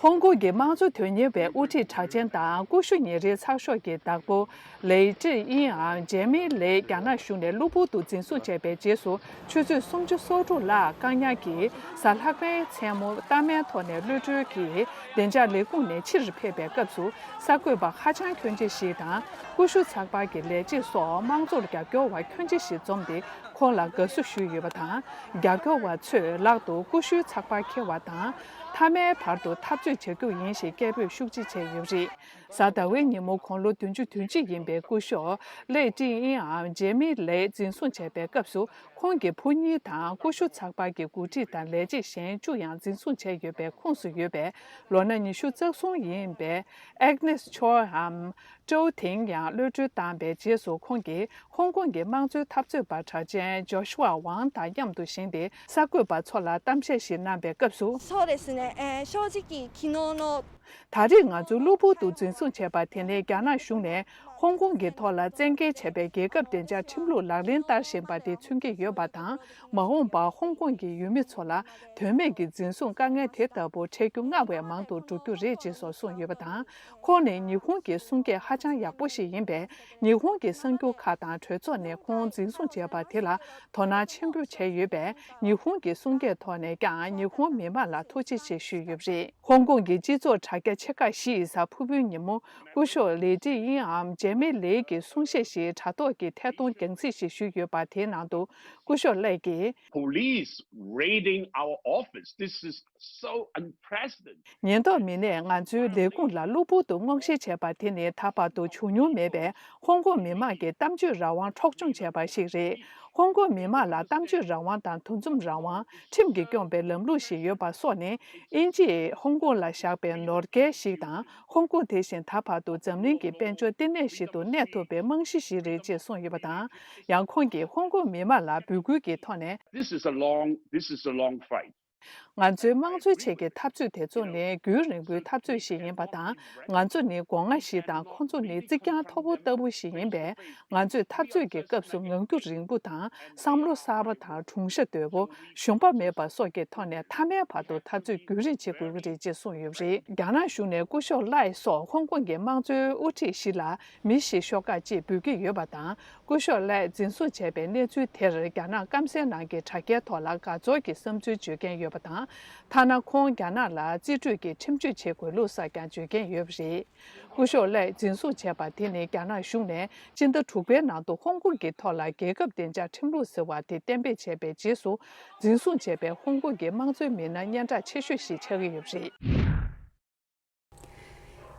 ཧོང་ཀོང་གི་དམངས་གཙོ་དོན་གཉེར་བའི་དབུ་ཁྲིད་གྲགས་ཅན་དང་ཀུ་ཤུ་ཉིན་རེའི་ཚགས་ཤོག་གི་བདག་པོ་ལེ་ཀྲི་དབྱིན་ཨམ་ཇེ་མི་ལེ་རྒྱ་ནག་གཞུང་ནས་གློ་བུར་དུ་འཛིན་བཟུང་བྱས་པའི་རྗེས་སུ། ཆུ་ཚོད་སུམ་ཅུ་སོ་དྲུག་ལྷག་བཀག་ཉར་གྱིས་གཟའ་ལྷག་པའི་མཚན་མོ་གཏའ་མའི་ཐོག་ནས་གློད་གྲོལ་གྱིས་བདེ་འཇགས་ལས་ཁུངས་ནས་ཕྱིར་ཕེབས་པའི་སྐབས་སུ། གསར་འགོད་པ་ཧ་ཅང་ཁྱོན་ཆེ་ཞིག་དང་ཀུ་ཤུ་ཚགས་པར་གྱི་ལས་བྱེད་སོགས་དམངས་གཙོར་རྒྱབ་སྐྱོར་བ་ཁྱོན་ཆེ་ཞིག་འཛོམས་ཏེ་ཁོང་ལ་དགའ་བསུ་ཞུས་ཡོད་པ་དང་། རྒྱབ་སྐྱོར་བ་ཚོས་ལག་ཏུ་ཀུ་ཤུའི་ཚགས་པར་འཁྱེར་བ་དང་། མཐའ་མའི་བར་དུ་འཐབ་རྩོད་བྱ་རྒྱུ་ཡིན་ཞེས་སྐད་འབོད་ཤུགས་ཆེ་བྱས་ཡོད་པ་རེད། གཟའ་ཟླ་བའི་ཉིན་མོ་དགུང་ལོ་བདུན་ཅུ་དོན་གཅིག་ཡིན་པའི་སྐུ་ཞབས་ལེ་ཀྲི་དབྱིན་ཨམ་ཇེ་མི་ལེ་འཛིན་བཟུང་བྱས་པའི་སྐབས་སུ། ཁོང་གི་བུ་གཉིས་དང་ཀུ་ཤུ་ཚགས་པར་གྱི་འགོ་ཁྲིད་དང་ལས་བྱེད་གཞན་བཅུ་ཡང་འཛིན་བཟུང་བྱས་ཡོད་པའི་ཁོངས་སུ་ཡོད་པའི་ལོ་ན་ཉི་ཤུ་རྩ་གསུམ་ཡིན་པའི་ཨེག་ནེས་ཆོའམ་ཀྲོའུ་ཐིང་ཡང་གློད་གྲོལ་བཏང་བའི་རྗེས་སུ། ཁོང་གིས་ཧོང་ཀོང་གི་དམངས་གཙོའི་འཐབ་རྩོད་པ་གྲགས་ཅན་ཇོ་ཤུ་ཝ་ཝང་དང་མཉམ་དུ་བཞེངས་ཏེ་གསར་འགོད་པ་ཚོ་ལ་གཏམ་བཤད་ཞིག་གནང་བའི་སྐབས་སུ། そうですね、えー正直、昨日の ད་རེས་ང་ཚོ་གློ་བུར་དུ་འཛིན་བཟུང་བྱས་པ་དེ་ནི་རྒྱ་ནག་གཞུང་ནས་ཧོང་ཀོང་གི་ཐོག་ལ་བཙན་འགེལ་བྱས་པའི་རྒྱལ་ཁབ་བདེ་འཇགས་ཁྲིམས་ལུགས་ལག་ལེན་བསྟར་བཞིན་པ་དེ་མཚོན་གྱི་ཡོད་པ་དང་། མ་འོངས་པར་ཧོང་ཀོང་གི་ཡུལ་མི་ཚོ་ལ་དོན་མེད་ཀྱི་འཛིན་བཟུང་དཀའ་ངལ་དེ་ལྟ་བུ་འཕྲད་རྒྱུ་སྔར་བས་མང་དུ་འགྲོ་རྒྱུ་རེད་ཅེས་སོགས་གསུངས་ཡོད་པ་དང་། ཁོང་ནི་ཉི་ཧོང་གི་གསུང་སྐད་ཧ་ཅང་ཡག་པོ་ཞིག་ཡིན་པས། ཉི་ཧོང་གི་གསར་འགྱུར་ཁག་དང་གྲོས་ཚོགས་ནས་ཁོང་འཛིན་བཟུང་བྱས་པ་དེ་ལ་དོ་སྣང་ཆེན་པོ་བྱས་ཡོད་པས། ཉི་ཧོང་གི་གསུང་སྐད་ཐོག་ནས་ཀྱང་ཉི་ཧོང་མི་མང་ལ་ཐུགས་རྗེ་ཆེ་ཞུས་ཡོད་པ་རེད། ཧོང་ཀོང་གི་སྤྱི་ཚོགས་དྲ་རྒྱ་ཆེ་ཁག་བཞི་ཡི་གཟའ་ཕུར་བུའི་ཉིན་མོ་སྐུ་ཞབས་ལེ་ཀྲི་དབྱིན་ཨམ་ཇེ་མི་ལེ་གི་གསུང་བཤད་ཞིག་དྲ་ཐོག་གི་ཐད་གཏོང་རྒྱང་སྲིང་ཞིག་ཞུས་ཡོད་པ་དེའི་ནང་དུ། སྐུ་ཞབས་ལེ་གིས། Police raiding our office. This is so unprecedented. ཉེན་རྟོག་མི་སྣས་ང་ཚོའི་ལས་ཁུངས་ལ་གློ་བུར་དུ་སྔོག་བཤེར་བྱས་པ་དེ་ནི་ད་བར་དུ་བྱུང་མྱོང་མེད་པའི་ཧོང་ཀོང་མི་མང་གི་གཏམ་བརྗོད་རང་དབང་འཕྲོག་བཅོམ་བྱས་པ་ཞིག་རེད། ཧོང་ཀོང་མི་མང་ལ་གཏམ་བརྗོད་རང་དབང་དང་འདུ་འཛོམས་རང་དབང་། ཁྲིམས་ཀྱིས་སྐྱོང་པའི་ལམ་ལུགས་ཤིག་ཡོད་པ་སོགས་ནི། དབྱིན་ཇིས་ཧོང་ཀོང་ལ་བཞག་པའི་ནོར་སྐལ་ཞིག་དང་། ཧོང་ཀོང་དེ་བཞིན་ད་བར་དུ་འཛམ་གླིང་གི་དཔལ་འབྱོར་ལྟེ་གནས་ཤིག་ཏུ་གནས་ཐུབ་པའི་རྨང་གཞི་ཞིག་རེད་ཅེས་གསུངས་ཡོད་པ་དང་། ཡང་ཁོང་གིས་ཧོང་ཀོང་མི་མང་ལ་འབོད་སྐུལ་གྱི་ཐོག་ནས། This is a long, this is a long fight. ང་ཚོའི་དམངས་གཙོའི་ཆེད་ཀྱི་འཐབ་རྩོད་དེ་ཚོ་ནི་རྒྱུན་རིང་པོའི་འཐབ་རྩོད་ཞིག་ཡིན་པ་དང་། ང་ཚོ་ནི་སྒོ་ང་ཞིག་དང་། ཁོང་ཚོ་ནི་རྩིག་གྱང་མཐོ་པོ་ལྟ་བུ་ཞིག་ཡིན་པས། ང་ཚོས་འཐབ་རྩོད་ཀྱི་སྐབས་སུ་ངང་རྒྱུད་རིང་པོ་དང་། བསམ་བློ་གསར་པ་དང་། སྒྲུང་བཤད་དོད་པོ། ཞུམ་པ་མེད་པ་སོགས་ཀྱི་ཐོག་ནས་མཐའ་མའི་བར་དུ་འཐབ་རྩོད་རྒྱུན་རིང་བྱེད་དགོས་ཀྱི་རེད་ཅེས་གསུངས་ཡོད་པ་རེད། རྒྱ་ནག་གཞུང་ནས་སྐུ་ཞབས་ལའེ་སོགས་ཧོང་ཀོང་གི་དམངས་གཙོའི་དབུ་ཁྲིད་བཞི་ལ་མི་བཞི་ཤོག་ཁག་ཅེས་འབོད་ཀྱི་ཡོད་པ་དང་། སྐུ་ཞབས་ལའེ་འཛིན་བཟུང་བྱས་པའི་གནས་ཚུལ་དེར་རྒྱ་ནག་སྐམ་སའི་ནང་གི་དྲ་རྒྱའི་ཐོག་ལ་དགའ་ཚོར་གྱི་བསམ་ཚུལ་བརྗོད་མཁན་ཡོད་པ་དང་། ཐ་ན་ཁོང་རྒྱ་ནག་ལ་རྩིས་སྤྲོད་ཀྱི་ཁྲིམས་གཅོད་བྱེད་དགོས་ལུགས་སོགས་ཀྱང་བརྗོད་མཁན་ཡོད་པ་རེད། སྐུ་ཞབས་ལའེ་འཛིན་བཟུང་བྱས་པ་དེ་ནི་རྒྱ་ནག་གཞུང་ནས་སྤྱི་ཟླ་དྲུག་པའི་ནང་དུ་ཧོང་ཀོང་གི་ཐོག་ལ་རྒྱལ་ཁབ་བདེ་འཇགས་ཁྲིམས་ལུགས་ཟེར་བ་དེ་གཏན་འབེབས་བྱས་པའི་རྗེས་སུ། འཛིན་བཟུང་བྱས་པའི་ཧོང་ཀོང་གི་དམངས་གཙོའི་མི་སྣ་སྙན་གྲགས་ཆེ་ཤོས་ཤིག་ཆགས་ཀྱི་ཡོད་པ་རེད།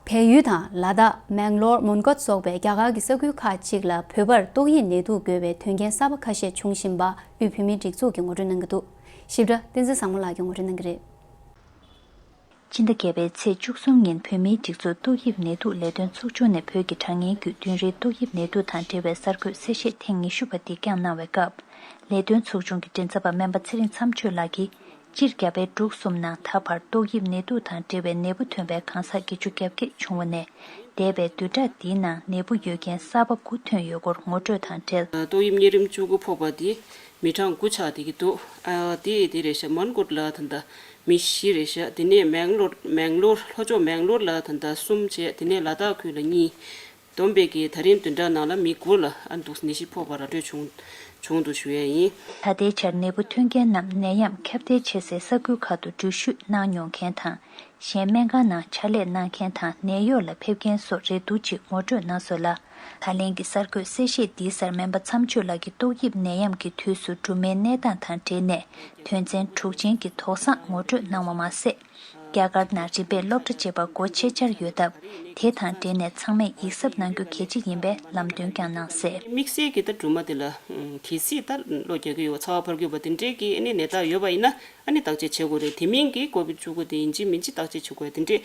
བལ་ཡུལ་དང་ལ་དྭགས། མེང་ལོར། མོན་གྷོ་སོགས་པའི་རྒྱ་གར་གྱི་ས་ཁུལ་ཁག་ཅིག་ལ་བོད་པར་ཏོག་དབྱིབས་ནད་དུག་འགོས་པའི་དོན་རྐྱེན་གསར་པ་ཁ་ཤས་བྱུང་བཞིན་པ་དབུས་བོད་མིའི་སྒྲིག་འཛུགས་ཀྱིས་ངོ་སྤྲོད་གནང་གི་འདུག་ཞིབ་ཕྲ་བསྟན་འཛིན་བཟང་མོ་ལགས་ཀྱིས་ངོ་སྤྲོད་གནང་གི་རེད། སྤྱི་ཟླ་བརྒྱད་པའི་ཚེས་བཅུ་གསུམ་ཉིན་བོད་མིའི་སྒྲིག་འཛུགས་ཏོག་དབྱིབས་ནད་དུག་ལས་དོན་ཚོགས་ཆུང་ནས་བོད་ཀྱི་དྲ་བརྙན་བརྒྱུད་བདུན་རེའི་ཏོག་དབྱིབས་ནད་དུག་དང་འབྲེལ་བའི་གསར་འགོད་གསལ་བཤད་ཐེངས་ཉི་ཤུ་པ་འདི་བསྐྱངས་གནང་བའི་སྐབས། ལས་དོན་ཚོགས་ཆུང་གི་མགྲིན་ཚབ་པ་སྨན་པ་ཚེ་རིང་མཚམས་ཆོས་ལགས་ཀྱིས། སྤྱིར་རྒྱ་བལ་འབྲུག་གསུམ་ནང་ད་བར་ཏོག་དབྱིབས་ནད་དུག་དང་འབྲེལ་བའི་ནད་འབུ་ཐོན་པའི་གང་ཟག་བརྒྱད་ཅུ་གྱ་བརྒྱད་བྱུང་བ་ནས། འདས་པའི་བདུན་ཕྲག་འདིའི་ནང་ནད་འབུ་ཡོད་མཁན་གསར་པ་དགུ་ཐོན་ཡོད་སྐོར་ངོ་སྤྲོད་དང་འབྲེལ། ཏོག་དབྱིབས་གཉན་རིམས་བཅུ་དགུ་ཕོག་པ་འདི་མི་གྲངས་དགུ་ཆགས་བསྡད་ཀྱི་འདུག་ཨ་དེ་དེ་རེད་ཤག་མོན་གྷོ་ལ་ད་ལྟ་མི་བཞི་རེད་ཤག་དེ་ནས་མེང་ལོར། མེང་ལོར། ལྷོ་ཕྱོགས་མེང་ལོར་ལ་ད་ལྟ་གསུམ་བྱས། དེ་ནས་ལ་དྭགས་ཁུལ་ལ་གཉིས། བསྡོམས་པས་ཀྱི་ད་རིང་བདུན་ཕྲག་ནང་ལ་མི་དགུ་ལ་ཨ་འདུག་ནད་གཞི་ཕོག་པ་ར་སྤྲོད་བྱུང་བྱུང་འདུག་ཞུ་ཡས་ཡིན། ད་ལྟའི་ཆར་ནད་འབུ་ཐོན་མཁན་རྣམས་ནད་ཡམས་ཁྱབ་གདལ་ཆེ་སའི་ས་ཁུལ་ཁག་ཏུ་འགྲུལ་བཞུད་གནང་མྱོང་མཁན་དང་། གཞན་སྨན་ཁང་ནང་ཕྱག་ལས་གནང་མཁན་དང་ནད་གཡོག་ལ་ཕེབས་མཁན་སོགས་རེད་འདུག་ཅེས་ངོ་སྤྲོད་གནང་སོང་ལ། ད་ལན་གྱི་གསར་འགོད་གསལ་བཤད་འདིའི་སར་སྨན་པ་མཚམས་ཆོས་ལགས་ཀྱིས་ཏོག་དབྱིབས་ནད་ཡམས་ཀྱི་དུས་སུ་སྦྲུམ་མའི་གནས་སྟངས་དང་འབྲེལ་ནས་དོན་ཚན་དྲུག་ཅན་གྱི་དོགས་བསམ་ངོ་སྤྲོད་གནང་བ་མ་ཟད། རྒྱ་གར་ནང་རིམ་པས་སློབ་གྲྭ་བཅས་པ་སྒོ་ཕྱེ་འཆར་ཡོད་སྟབས། དེ་དང་འབྲེལ་ནས་ཚང་མས་ཡིད་གཟབ་གནང་རྒྱུ་གལ་ཆེ་ཡིན་པའི་ལམ་སྟོན་ཀྱང་གནང་གསལ། དམིགས་བསལ་གྱི་ད་སྦྲུམ་མ་དེ་ལ་གལ་སྲིད་ད་གློ་རྒྱག་གི་ཡོད་པ། ཚ་བ་འཕར་གྱི་ཡོད་པ་དེ་འདྲའི་གི་ཨ་ནི་ནད་རྟགས་ཡོད་པ་ཡིན་ན། ཨ་ནི་བརྟག་དཔྱད་བྱེད་དགོས་རེད། དེ་མིན་གྱི་ཀོ་བིད་བཅུ་དགུ་དེ་ཡིན་གཅིག་མིན་གཅིག་བརྟག་དཔྱད་བྱེད་དགོས་དེ་འདྲས་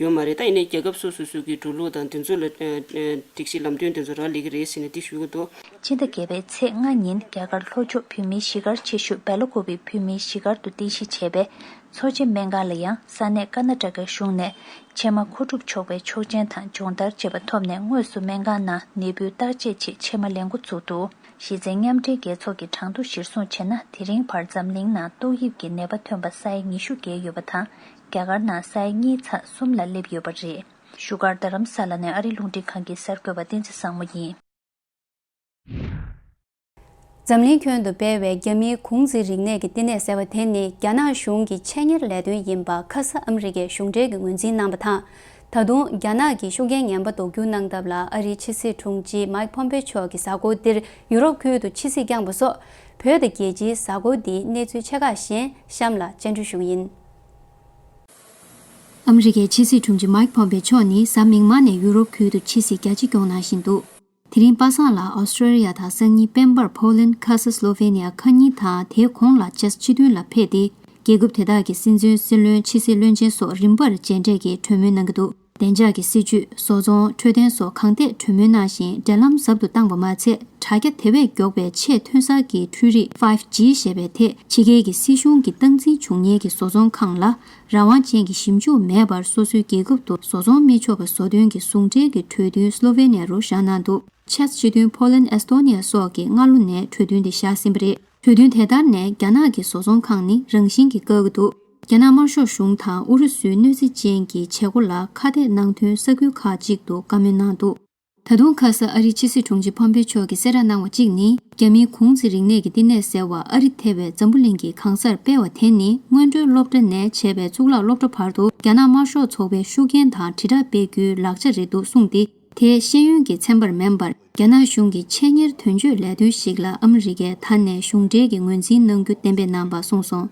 ཡོད་མ་རེད། ད་ཡིན་ནའི་རྒྱལ་ཁབ་སོ་སོ་སོ་སོའི་འགྲོ་ལུགས་དང་དེ་ཚོ་ལ་ཨ་ཨ་སྒྲིག་གཞི་ལམ་སྟོན་དེ་ཚོ་རག་ལས་ཀྱི་རེད་ཟེར་ནས་འདི་ཞུ་གི་འདུག། ཕྱི་ཟླ་བརྒྱད་པའི་ཚེས་ལྔ་ཉིན་རྒྱ་གར་ལྷོ་ཕྱོགས་བོད་མིའི་གཞིས་སྒར་ཆེ་ཤོས་སྦེལ་ཀོབ་བོད་མིའི་གཞིས་སྒར་དུ་རྟེན་གཞི་བྱས་པའི་འཚོ་བྱེད་སྨན་ཁང་ལ་ཡང་ས་གནས་ཀར་ན་ཊ་ཀའི་གཞུང་ནས་ཕྱེ་མ་མཁོ་སྒྲུབ་ཆོག་པའི་ཆོག་མཆན་དང་སྦྱོང་བརྡར་བཅས་པ་ཐོབ་ནས་དངོས་སུ་སྨན་ཁང་ནང་ནད་འབུལ་བརྟག་དཔྱད་ཆེད་ཕྱེ་མ་ལེན་འགོ་ཚུགས་འདུག། གཞི་རྩའི་མཉམ་འབྲེལ་རྒྱལ་ཚོགས་ཀྱི་གྲངས་ཐོ་གཞིར་བཟུང་བྱས་ན། དེ་རིང་བར་འཛམ་གླིང་ནང་ཏོག་དབྱིབས་ཀྱི་ནད་པ་ཐོན་པ་ས་ཡ་ཉི་ཤུ་བརྒལ་ཡོད་པ་དང་། རྒྱ་གར་ནང་ས་ཡ་གཉིས་ཚེག་གསུམ་ལ་སླེབས་ཡོད་པ་རེད། བཞུགས་སྒར་རྡ་རམ་ས་ལ་ནས་ཨ་རིའི་རླུང་འཕྲིན་ཁང་གི་གསར་འགོད་པ་བསྟན་འཛིན་བཟང་མོ་ཡིན། འཛམ་གླིང་ཁྱོན་དུ་སྤེལ་བའི་རྒྱ་མིའི་གུང་ཟིག་རིག་གནས་ཀྱི་བསྟི་གནས་ཟེར་བ་དེ་ནི་རྒྱ་ནག་གཞུང་གི་ཆེད་གཉེར་ལས་དོན་ཡིན་པ་ཁ་ས་ཨ་མི་རི་ཀའི་གཞུང་འབྲེལ་གྱིས་ངོས་འཛིན་གནང་བ་དང་། ད་དུང་རྒྱ་ནག་གིས་ཤུགས་རྐྱེན་ངན་པ་ཟློག་རྒྱུ་གནང་ཐབས་ལ་ཨ་རིའི་ཕྱི་སྲིད་དྲུང་ཆེ་མཱིག་ཕོམ་པེ་ཆོ་གིས་གཟའ་འཁོར་འདིར་ཡུ་རོབ་ཁུལ་དུ་ཕྱི་སྲིད་བསྐྱངས་པ་སོགས། བོད་དང་རྒྱལ་སྤྱིའི་གཟའ་འཁོར་འདིའི་གནས་ཚུལ་ཆེ་ཁག་གཞན་གཤམ་ལ་སྤྱན་འབུལ་ཞུ་གི་ཡིན། ཨ་མི་རི་ཀའི་ཕྱི་སྲིད་དྲུང་ཆེ་མཱིག་ཕོམ་པེ་མཆོག་ནི་གཟའ་མིག་དམར་ནས་ཡུ་རོབ་ཁུལ་དུ་ཕྱི་སྲིད་རྒྱ་ཆེ་སྐྱོང་གནང་བཞིན་འདུག། དེ་རིང་པ་སངས་ལ་ཨོ་སི་ཀྲོ་ལི་ཡ་དང་སང་ཉིན་སྤེན་པར་ཕོ་ལན། ཁ་ས་སློ་ཝེ་ནི་ཡ། ཁ་ཉིན་དང་དེའི་གོང་ལ་ཅེཀ་སྤྱི་མཐུན་ལ་ཕེབས་ཏེ། རྒྱལ་ཁབ་དེ་དག་གི་སྲིད་འཛིན། སྲིད་བློན། ཕྱི་སྲིད་བློན་ཆེན་སོགས་རིམ་པར་མཇལ་འཕྲད་ཀྱིས་གྲོས་མོལ་གནང་གི་འདུག། བདེ་འཇགས་ཀྱི་སྲིད་ཇུས། བཟོ་ཚོང་། འཕྲོད་བསྟེན་སོགས་གང་ཐད་གྲོས་མོལ་གནང་ཞིང་། འབྲེལ་ལམ་ཟབ་ཏུ་བཏང་པ་མ་ཚད། དྲ་རྒྱ་དེ་བས་མགྱོགས་པའི་ཆེས་ཐོན་གསར་གྱི་འཕྲུལ་རིག་ཕའིབ་ཇི་ཞེས་པའི་ཐད་ཕྱི་རྒྱལ་གྱི་སྲིད་གཞུང་གིས་སྟངས་འཛིན་བྱུང་མཁན་གྱི་བཟོ་ཚོང་ཁང་ལ་རང་དབང་ཅན་གྱི་ཞིབ་འཇུག་མེད་པར་སོ་སོའི་རྒྱལ་ཁབ་ཏུ་བཟོ་ཚོང་སྨིན་ཆོག་པ་བཟོ་དོན་གྱི་ཟུང་འབྲེལ་གྱི་གྲོས་མཐུན་སློ་ཝེ་ནི་ཡ་རུ་བཞག་གནང་འདུག། ཅེཀ་སྤྱི་མཐུན། ཕོ་ལན། ཨེ་སྟོ་ནི་ཡ་སོགས་ཀྱིས་སྔ་ལོ་ནས་གྲོས་མཐུན་དེ་བཞག་ཟིན་པ་རེད། གྲོས་མཐུན་དེ་ལྟར་ནས་རྒྱ་ནག་གི་བཟོ་ཚོང་ཁང་ནི་རང་བཞིན་གྱིས་བཀག་གི་འདུག། རྒྱ་ནག་དམར་ཤོག་གཞུང་དང་ཨུ་རུ་སུའི་གནོད་འཚེ་ཅན་གྱི་བྱེད་སྒོ་ལ་ཁ་གཏད་གནང་དོན་ས་ཁུལ་ཁག་ཅིག་ཏུ་བཀའ་མོལ་གནང་འདུག། ད་དུང་ཁ་ས་ཨ་རིའི་ཕྱི་སྲིད་དྲུང་ཆེ་ཕོམ་པེ་ཆོ་གིས་གསལ་བསྒྲགས་གནང་བ་གཅིག་ནི། རྒྱ་མིའི་གུང་ཟི་རིག་གནས་ཀྱི་བསྟི་གནས་ཟེར་བ་ཨ་རི་ཐེ་བའི་འཛམ་བུ་གླིང་གི་གང་སར་སྤེལ་བ་དེ་ནི། སྔོན་འགྲོའི་སློབ་གྲྭ་ནས་བྱས་པའི་གཙུག་ལག་སློབ་གྲྭ་བར་དུ་རྒྱ་ནག་དམར་ཤོག་ཚོགས་པའི་ཤུགས་རྐྱེན་དང་དྲིལ་བསྒྲགས་སྤེལ་རྒྱུའི་ལག་ཆ་རེད་འདུག་གསུངས་ཏེ། དེ་ཤེས་ཡོན་གྱི་ཚན་པར་མིན་པར། རྒྱ་ནག་གཞུང་གི་ཆེད་གཉེར་དོན་གཅོད་ལས་དོན་ཞིག་ལ་ཨ་མི་རི་ཀས་ད་ནས་གཞུང་འབྲེལ་གྱིས་ངོས་འཛིན་གནང་རྒྱུ་གཏན་འབེབས་གནང་བ་གསུངས་སོང་།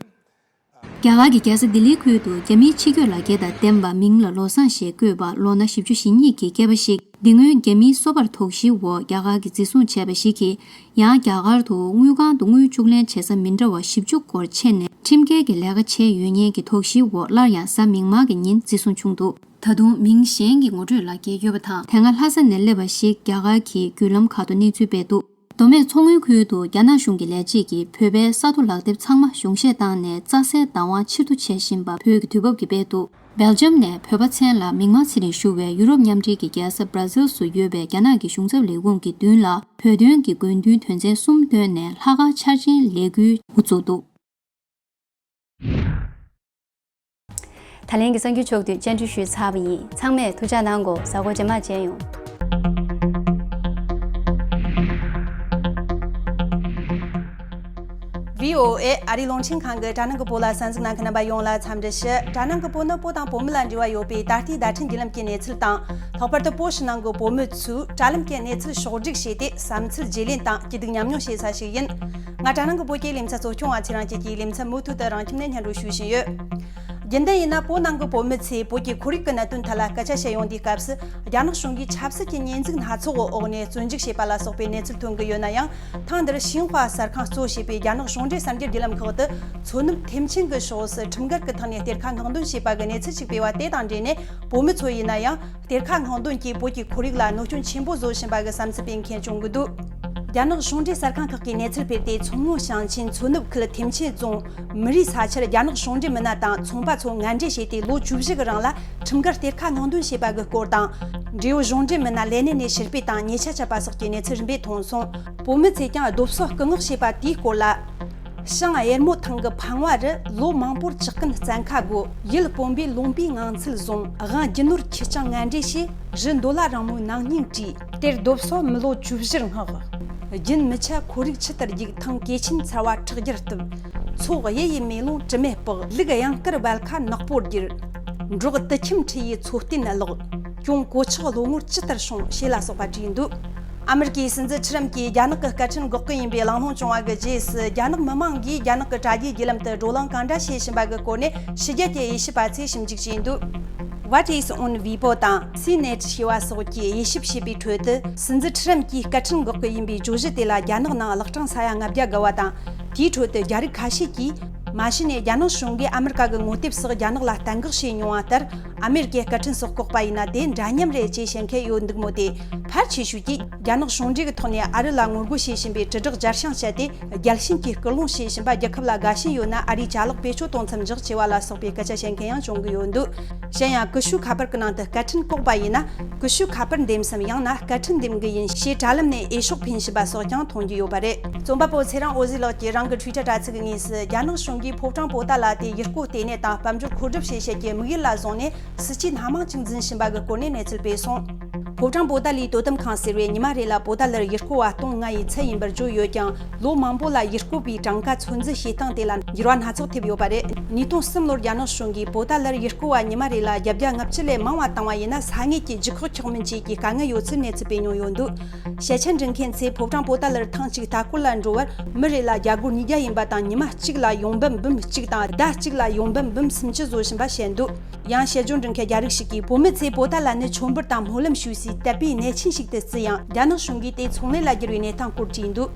རྒྱ་གར་གྱི་རྒྱལ་ས་ལྡི་ལིའི་ཁུལ་དུ་རྒྱ་མིའི་ཕྱི་སྐྱོད་ལག་འཁྱེར་དང་ལྡན་པ། མིང་ལ་ལོ་བཟང་ཞེས་བཀོད་པ། ལོ་ན་བཞི་བཅུ་ཞེ་གཉིས་ཀྱི་སྐྱེས་པ་ཞིག། འདི་སྔོན་རྒྱ་མིའི་སོ་པར་དོགས་གཞིའི་འོག་རྒྱ་གར་གྱིས་འཛིན་བཟུང་བྱས་པ་ཞིག་གིས། ཡང་རྒྱ་གར་དུ་དངུལ་ཁང་དུ་དངུལ་བཅུག་ལེན་བྱེད་ས་མི་འདྲ་བ་བཞི་བཅུ་སྐོར་ཕྱེ་ནས། ཁྲིམས་འགལ་གྱི་ལས་ཀ་བྱས་ཡོད་ཉེན་གྱི་དོགས་གཞིའི་འོག་སླར་ཡང་གཟའ་མིག་དམར་གྱི་ཉིན་འཛིན་བཟུང་བྱུང་འདུག། ད་དུང་མིང་གཞན་གྱི་ངོ་སྤྲོད་ལག་འཁྱེར་ཡོད་པ་དང་། དེ་སྔ་ལྷ་ས་ནས་སླེབས་པ་ཞིག་རྒྱ་གར་གྱི་བརྒྱུད་ལམ་ཁག་ཏུ་གནས་ཚུལ་སྤེལ་འདུག། མདོ་སྨད་མཚོ་སྔོན་ཁུལ་དུ་རྒྱ་ནག་གཞུང་གི་ལས་བྱེད་ཀྱིས་བོད་པའི་ས་རྡོ་ལག་དེབ་ཚང་མ་གཞུང་བཞེས་བཏང་ནས་རྩྭ་སའི་བདག་དབང་ཕྱིར་བསྡུ་བྱེད་བཞིན་པ་བོད་ཀྱི་དུས་བབ་ཀྱིས་སྤེལ་འདུག། སྦེལ་ཇམ་ནས་བོད་པ་མཚན་ལ་མིག་དམར་ཚེ་རིང་ཞུ་བའི་ཡུ་རོབ་མཉམ་འབྲེལ་གྱི་རྒྱལ་ས་སྦྲ་ཟིལ་སུ་ཡོད་པའི་རྒྱ་ནག་གི་གཞུང་ཚབ་ལས་ཁུངས་ཀྱི་མདུན་ལ་བོད་དོན་གྱི་དགོས་འདུན་དོན་ཚན་གསུམ་བཏོན་ནས་ལྷག་དཀར་འཆར་ཅན་ལས་འགུལ་འགོ་བཙུགས་འདུག། ད་ལན་གྱི་གསར་འགྱུར་ཕྱོགས་བསྡུས་བཅར་འདྲི་ཞུས་ཚར་བ་ཡིན། ཚང་མས་ཐུགས་ཅག་གནང་གོ། གཟའ་འཁོར་རྗེས་མ་མཇལ་ཡོང་། བྷི་ཨོ་ཨེ་ཨ་རིའི་རླུང་འཕྲིན་ཁང་གི་དྲ་ནང་གི་བོད་ལ་གསན་གཟིགས་གནང་མཁན་རྣམ་པ་ཡོངས་ལ་འཚམས་འདྲི་ཞུ། དྲ་ནང་གི་བོད་ནི་བོད་དང་བོད་མི་ལ་འབྲེལ་བ་ཡོད་པའི་ད་ལྟའི་བརྡ་འཕྲིན་བརྒྱུད་ལམ་གྱི་གནས་ཚུལ་དང་། ལྷག་པར་དུ་བོད་ཕྱི་ནང་གི་བོད་མི་ཚོས་དྲ་ལམ་གྱི་གནས་ཚུལ་ཕྱོགས་བསྒྲིགས་བྱས་ཏེ། བསམ་ཚུལ་བརྗེ་ལེན་དང་སྐྱིད་སྡུག་མཉམ་མྱོང་བྱེད་ས་ཞིག་ཡིན། ང་དྲ་ནང་གི་བོད་ཀྱི་ལེ་ཚན་གཙོ་སྐྱོང་བ་ཚེ་རིང་སྐྱིད་ཀྱིས་ལེ་ཚན་མུ་མཐུད་དུ་རང་ཁྱིམ་ནས་སྙན་སྒྲོན་ཞུ་བཞིན་ཡོད། རྒྱུན་ལྡན་ཡིན་ན་བོད་ནང་གི་བོད་མི་ཚོས་བོད་ཀྱི་ཁོར་ཡུག་གི་གནད་དོན་ཐད་ལ་སྐད་ཆ་བཤད་ཡོང་དུས་སྐབས་སུ། རྒྱ་ནག་གཞུང་གིས་ཆབ་སྲིད་ཀྱི་ཉེས་འཛུགས་སྣ་ཚོགས་འོག་ནས་བཙོན་འཇུག་བྱས་པ་ལ་སོགས་པའི་གནས་ཚུལ་ཐོན་གྱི་ཡོད་ན་ཡང་། ཐེངས་འདིར་ཤིན་ཧྭ་གསར་ཁང་གཙོ་བྱས་པའི་རྒྱ་ནག་གཞུང་འབྲེལ་གསར་འགྱུར་བརྒྱུད་ལམ་ཁག་ཏུ་མཚོ་ནུབ་ཐེམ་ཆེན་གྱི་ཕྱོགས་སུ་ཁྲིམས་འགལ་གྱི་ཐོག་ནས་གཏེར་ཁ་སྔོག་འདོན་བྱས་པ་གི་གནས་ཚུལ་ཞིག་སྤེལ་བ་དེ་དང་འབྲེལ་ནས། བོད་མི་ཚོ་ཡིན་ན་ཡང་གཏེར་ཁ་སྔོག་འདོན་གྱིས་བོད་ཀྱི་ཁོར་ཡུག་ལ་གནོད་སྐྱོན་ཆེན་པོ་བཟོ་བཞིན་པ་གི་བསམ་ཚུལ་སྤེལ་མཁན་བྱུང་གི་འདུག། རྒྱ་ནག་གཞུང་འབྲེལ་གསར་ཁང་ཁག་གིས་གནས་ཚུལ་སྤེལ་ཏེ། མཚོ་སྔོན་ཞིང་ཆེན་མཚོ་ནུབ་ཁུལ་ཐེམ་ཆེན་རྫོང་མི་རིགས་ས་ཆར་རྒྱ་ནག་གཞུང་འབྲེལ་མི་སྣ་དང་ཚོང་པ་ཚོ་ངན་འབྲེལ་བྱས་ཏེ། ལོ་བཅུ་བཞི་གི་རིང་ལ་ཁྲིམས་འགལ་གཏེར་ཁ་སྔོག་འདོན་བྱས་པ་གི་སྐོར་དང་། འབྲེལ་ཡོད་གཞུང་འབྲེལ་མི་སྣ་ལས་གནས་ནས་ཕྱིར་འབུད་དང་ཉེས་ཆད་བཅད་པ་སོགས་ཀྱི་གནས་ཚུལ་རིམ་པས་ཐོན་སོང་། བོད་མི་ཚོས་ཀྱང་རྡོ་སོལ་རྐུ་འོག་བྱས་པ་དེའི་སྐོར་ལ། ཞང་གཡེར་མོ་ཐང་གི་ཕང་བ་རུ་ལོ་མང་པོར་ཇག་རྐུན་བཙན་ཁ་དགོས། ཡུལ་དཔོན་པོས་ལུང་པའི་ངང་ཚུལ་བཟུང་། དབང་རྒྱུ་ནོར་ཁྱི་སྤྱང་ངན་འབྲེལ་བྱས། རི་འདོད་ལ་རིང་མོའི་ནང་སྙིང་བྲིས། དེར་རྡོ་སོལ་མི་ལོ་བཅུ་བཞིར་བསྔགས། རྒྱུན་མི་ཆད་ཁོར་ཡུག་ཆུ་ལྟར་རྒྱུག་ཐང་གོས་ཆེན་ཚ་བ་ཁྲག་རྒྱུར་གཏུབ། མཚོ་གཡུ་ཡི་མེ་ལོང་དྲི་མེད་སྤགས། ལུག་གཡང་དཀར་བལ་ཁ་ནག་པོར་བསྒྱུར། འབྲོག་དུད་ཁྱིམ་ཁྲི་ཡི་མཚོ་རྟེན་བརླག། གྱོང་གོ་ཆག་ལོ་ངོར་ཇི་ལྟར་བྱུང་ཞེས་ལ་སོགས་པ་བྲིས་འདུག། ཨ་མེ་རི་ཀའི་སྲིད་འཛིན་ཁྲི་རམ་གྱིས་རྒྱ་ནག་གི་སྐད་འཕྲིན་འགོག་གི་ཡིན་པའི་གླེང་སློང་བྱུང་བ་གི་རྗེས་སུ། རྒྱ་ནག་མི་མང་གིས་རྒྱ་ནག་གི་དྲ་རྒྱའི་བརྒྱུད་ལམ་དུ་བགྲོ་གླེང་གང་འདྲ་བྱེད་བཞིན་པ་གི་སྐོར་ནས་ཕྱི་རྒྱལ་གྱི་དབྱེ་ཞིབ་པ་ཚོས་ཞིབ་འཇུག་བྱས་འདུག། What is on Weibo དང་CNET ཞེས་པ་སོགས་ཀྱིས་དབྱེ་ཞིབ་བྱས་པའི་ཁྲོད་དུ། སྲིད་འཛིན་ཁྲི་རམ་གྱིས་སྐད་འཕྲིན་འགོག་གི་ཡིན་པའི་བརྗོད་གཞི་དེ་ལ་རྒྱ་ནག་ནང་གློག་གྲངས་ས་ཡ་ལྔ་བརྒྱ་བརྒལ་བ་དང་། དེའི་ཁྲོད་དུ་རྒྱ་རིགས་ཁ་ཤས་ཀྱིས། མ་གཞི་ནས་རྒྱ་ནག་གཞུང་གིས་ཨ་མི་རི་ཀ་གི་ངོ་དེབ་སོགས་རྒྱ་ནག་ལ་གཏན་འགོག་བྱས་མྱོང་བ་ལྟར། ཨ་མེ་རི་ཀའི་སྐད་འཕྲིན་སོགས་བཀོག་པ་ཡིན་ན་དེ་འདྲ་མཉམ་རེད་ཅེས་བཤད་མཁན་ཡོད་འདུག་མོད། དེ་ཕལ་ཆེ་ཤོས་ཀྱིས་རྒྱ་ནག་གཞུང་འབྲེལ་གྱི་ཐོག་ནས་ཨ་རི་ལ་ངོ་རྒོལ་བྱེད་བཞིན་པའི་དྲིལ་བསྒྲགས་རྒྱལ་བཤད་བྱས་ཏེ། རྒྱལ་ཞེན་གྱིས་སྐུལ་སློང་བྱེད་བཞིན་པ། རྒྱལ་ཁབ་ལ་དགའ་ཞེན་ཡོད་ན་ཨ་རིའི་ཅ་ལག་བེད་སྤྱོད་གཏོང་མཚམས་འཇོག་ཆེ་བ་ལ་སོགས་པའི་སྐད་ཆ་བཤད་མཁན་ཡང་བྱུང་གི་ཡོད་འདུག་གཞན་ཡང་ཀུ་ཤུ་ཁ་པར་གྱི་ནང་དུ་སྐད་འཕྲིན་བཀོག་པ་ཡིན་ན། ཀུ་ཤུ་ཁ་པར་འདེམས་སམ། ཡང་ན་སྐད་འཕྲིན་འདེམས་གི་ཡིན་ཞེས་དྲ་ལམ་ནས་འོས་ཤོག་འཕེན་བཞིན་པ་སོགས་ཀྱང་མཐོང་རྒྱུ་ཡོད་པ་རེད། རྩོམ་པ་པོ་ཚེ་རིང་འོད་ཟེར་ལགས་ཀྱིས་རང་གི་Twitter་དྲ་ཚིགས་ཀྱི་ངོས་སུ། རྒྱ་ནག་གཞུང་གིས་ཕོ་བྲང་པོ་ཏཱ་ལ་དེ་ཡུལ་སྐོར་ལྟེ་གནས་དང་དཔལ་འབྱོར་མཁོ་སྒྲུབ་བྱེད་ཆེད་ཀྱི་དམིགས་ཡུལ་ལ་བཟུང་ནས། སྲིད་ཇུས་སྣ་མང་ཅིག་འཛིན་བཞིན་པ་གི་སྐོར་ནས་གནས་ཚུལ་སྤེལ་སོང་། ཕོ་བྲང་པོ་ཏཱ་ལའི་དོ་དམ་ཁང་ཟེར་བས་ཉི་མ་རེ་ལ་པོ་ཏཱ་ལར་ཡུལ་སྐོར་བ་སྟོང་ལྔ་ཡི་ཚད་ཡིན་པར་བརྗོད་ཡོད་ཀྱང་། ལོ་མང་པོ་ལ་ཡུལ་སྐོར་བའི་གྲངས་ཀ་ཚོད་འཛིན་བྱེད་སྟངས་དེ་ལ་འགྱུར་བ་སྣ་ཚོགས་ཐེབས་ཡོད་པ་རེད། ཉིས་སྟོང་གསུམ་ལོར་རྒྱ་ནག་གཞུང་གིས་པོ་ཏཱ་ལར་ཡུལ་སྐོར་བ་ཉི་མ་རེ་ལ་བརྒྱད་བརྒྱ་ལྔ་བཅུ་ལས་མང་བ་བཏང་བ་ཡིན་ན། ས་ངོས་ཀྱི་ལྗིད་ཁོག་འཁྱོག་མིན་བཅས་ཀྱི་དཀའ་ངལ་ཡོད་ཚུལ་གནས་ཚུལ་སྤེལ་མྱོང་ཡོད་འདུག་ཤེས་ཆེན་འབྲི་མཁན་ཚོས་ཕོ་བྲང་པོ་ཏཱ་ལར་ཐེངས་གཅིག་ལྟ་སྐོར་ལ་འགྲོ་བར་མི་རེ་ལ་རྒྱ་སྒོར་ཉིས་བརྒྱ་ཡིན་པ་དང་། ཉི་མ་གཅིག་ལ་ཡོང་འབབ་འབུམ་གཅིག་དང་ཟླ་གཅིག་ལ་ཡོང་འབབ་འབུམ་སུམ་ཅུ་བཟོ་བཞིན་པ་བཤད་འདུག་ཡང་དཔྱད་བརྗོད་འབྲི་མཁན་རྒྱ་རིགས་ཤིག་གིས། བོད་མི་ཚོས་པོ་ཏཱ་ལ་ནི་མཆོད་འབུལ་དང་སྨོན་ལམ་ཞུ་སའི་དད་པའི་གནས་ཆེན་ཞིག་ཏུ་བརྩིས་ཡང་། རྒྱ་ནག་གཞུང་གིས་དེ་ཚོང་ལས་ལ་བསྒྱུར་བའི་གནས་སྟངས་སྐོར་བྲིས་འདུག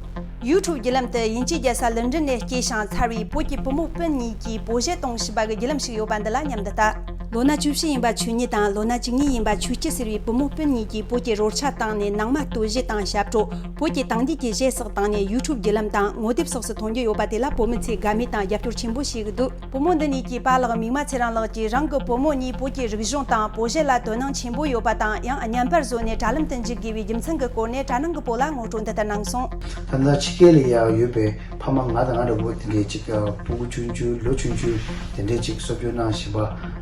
YouTube་བརྒྱུད་ལམ་དུ་དབྱིན་ཇིའི་རྒྱལ་ས་ལན་ཀྲན་ནས་སྐྱེས་ཤིང་འཚར་བའི་བོད་ཀྱི་བུ་མོ་སྤུན་གཉིས་ཀྱིས་བོད་གཞས་གཏོང་བཞིན་པ་གི་བརྒྱུད་ལམ་ཞིག་ཡོད་པ་འདི་ལ་མཉམ་དུ་ལྟ། ལོ་ན་བཅུ་བཞི་ཡིན་པ་ཆོས་ཉིད་དང་། ལོ་ན་བཅུ་གཉིས་ཡིན་པ་ཆོས་སྐྱིད་ཟེར་བའི་བུ་མོ་སྤུན་གཉིས་ཀྱིས་བོད་ཀྱི་རོལ་ཆ་བཏང་ནས་ནང་མ་སྟོད་གཞས་དང་ཞབས་བྲོ། བོད་ཀྱི་དེང་དུས་ཀྱི་གཞས་སོགས་བཏང་ནས་YouTube་བརྒྱུད་ལམ་དང་ངོ་དེབ་སོགས་སུ་མཐོང་རྒྱུ་ཡོད་པ་དེ་ལ་བོད་མི་ཚོས་དགའ་མོས་དང་རྒྱབ་སྐྱོར་ཆེན་པོ་བྱེད་ཀྱི་འདུག་བུ་མོ་འདི་གཉིས་ཀྱི་པཱ་ལགས་མིག་དམར་ཚེ་རིང་ལགས་ཀྱིས་རང་གི་བུ་མོ་གཉིས་བོད་ཀྱི་རིག་གཞུང་དང་བོད་གཞས་ལ་དོ་སྣང་ཆེན་པོ་ཡོད་པ་དང་། ཡང་བརྙན་པར་བཟོས་ནས་དྲ་ལམ་དུ་འཇུག་དགོས་པའི་རྒྱུ་མཚན་གྱི་སྐོར་ནས་དྲ་ནང་གི་བུ་ལ་ངོ་སྤྲོད་འདི་ལྟར་གནང་སོང་། ད་ལྟ་ཕྱི་རྒྱལ་ལ་ཡང་ཡོད་པའི་ཕ་མ་ང་དང་ང་འདྲ་བོ་དེ་འདྲའི་ཅིག་ཨ་སྤུ་གུ་ཆུང་ཆུང་ལོ་ཆུང་ཆུང་དེ་འདྲའི་ཅིག་གསོ་སྐྱོང་གནང་བཞིན་པ།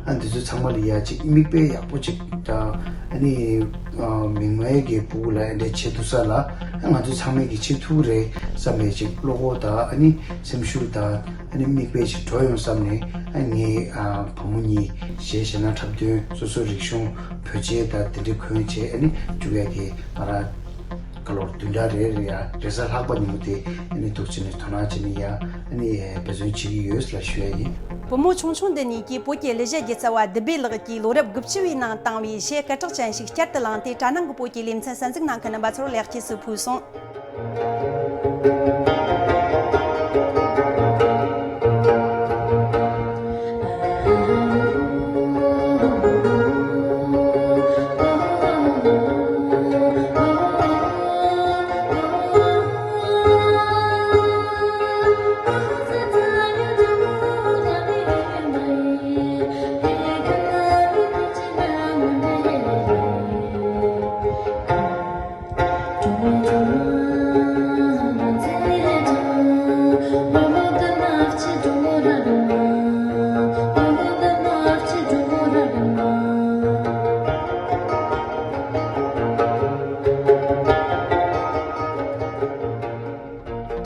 ཨ་འདི་ཚོ་ཚང་མ་ལ་ཡང་ཅིག་མིག་དཔེ་ཡག་པོ་ཅིག་དང་། ཨ་ནི་ཨ་མིག་དམར་གྱི་སྤུ་གུ་ལ་འདི་འདྲ་བྱེད་ཐུབ་ས་ལ། ཨ་ང་ཚོ་ཚང་མས་ཀྱི་བྱེད་ཐུབ་རེད་བསམ་པའི་ཅིག་བློ་ཁོག་དང་། ཨ་ནི་སེམས་ཤུགས་དང་། ཨ་ནི་མིག་དཔེ་ཞིག་འགྲོ་ཡོང་བསམ་ནས། ཨ་ངའི་ཨ་བུ་མོ་གཉིས་གཞས་གཞས་སྣ་འཁྲབ་སྟོན། སོ་སོའི་རིག་གཞུང་བོད་གཞས་དང་དེ་འདྲའི་གོན་བྱས། ཨ་ནི་བཅུག་ཡ་གི་ང་རང་ཁ་ལོར་བདུན་ཕྲག་རེ་རེ་ཡ་རེས་གཟའ་ལྷག་པ་ཉིན་མོ་དེ་ཨ་ནི་འདུག་བྱས་ནས་དོ་སྣང་བྱས་ནས་ཡ་ཨ་ནི་འབད་བརྩོན་བྱེད་ཀྱི་ཡོད་ལ་ཞུ་ཡ་ཡིན། བུ་མོ་ཆུང་ཆུང་འདི་གཉིས་ཀྱིས་བོད་ཀྱི་གླུ་གཞས་སྒྱུ་རྩལ་བ་བདུད་བྷེ་ལགས་ཀྱིས་ལོ་རབས་དགུ་བཅུ་བའི་ནང་བཏང་བའི་གཞས་སྐད་གྲགས་ཅན་ཞིག་བསྐྱར་དུ་བླངས་ཏེ། དྲ་ནང་གི་བོད་ཀྱི་ལེ་ཚན་གསན་གཟིགས་གནང་མཁན་རྣམ་པ་ཚོར་ལེགས་སྐྱེས་སུ་ཕུལ་སོང་།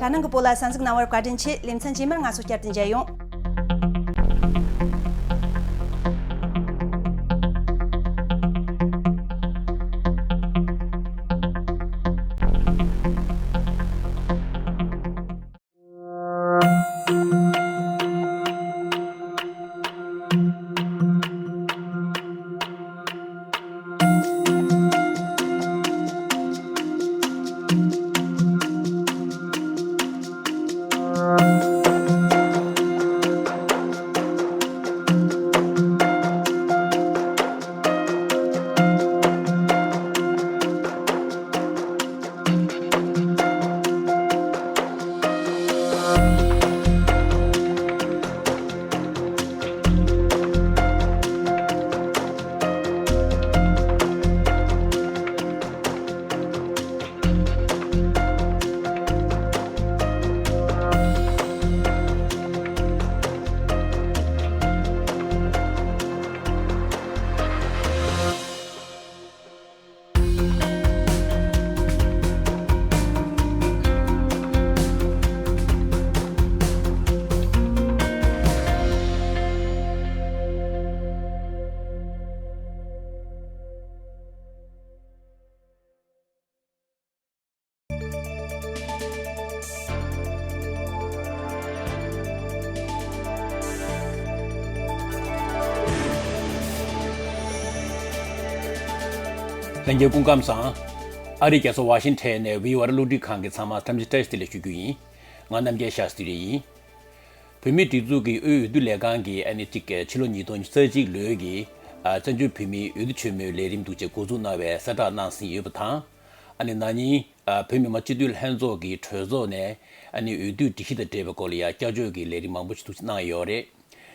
དྲ་ནང་གི་བོད་ལ་གསན་གཟིགས་གནང་བར་བཀའ་དྲིན་ཆེ། ལེ་ཚན་རྗེས་མར་ང་ཚོ་བསྐྱར་དུ་མཇལ་ཡོང་། ལྷན་རྒྱས་སྐུ་ཁམས་བཟང་། ཨ་རིའི་རྒྱལ་ས་ཝ་ཤིང་ཊོན་ནས་བྷི་ཨོ་ཨེ་གློག་འཕྲིན་ཁང་གི་ཚང་མ་འཚམས་འདྲི་བཀྲ་ཤིས་བདེ་ལེགས་ཞུ་རྒྱུ་ཡིན། ང་རྣམ་རྒྱལ་ཤཱ་སྟྲི་ཡིན། བོད་མིའི་སྒྲིག་འཛུགས་ཀྱི་དབུས་འོས་བསྡུ་ལས་ཁང་གིས་ཨ་ནི་གཅིག་ཕྱི་ལོ་ཉིས་སྟོང་ཉི་ཤུ་རྩ་གཅིག་ལོའི་གི་ཨ་བཙན་བྱོལ་བོད་མིའི་འོས་བསྡུ་ཆེན་མོའི་ལས་རིམ་འདུག་ཅེས་འགོ་འཛུགས་གནང་བའི་གསལ་བསྒྲགས་གནང་ཟིན་ཡོད་པ་དང་། ཨ་ནི་ན་ནིང་ཨ་བོད་མི་མང་སྤྱི་འཐུས་ལྷན་ཚོགས་ཀྱི་གྲོས་ཚོགས་ནས་ཨ་ནི་འོས་བསྡུའི་སྒྲིག་གཞི་དང་འབྲེལ་བའི་སྐོར་ལ་ཡང་བསྐྱར་བཅོས་ཀྱི་ལས་རིམ་མང་པོ་ཞིག་འདུག་གནང་ཡོད་རེད།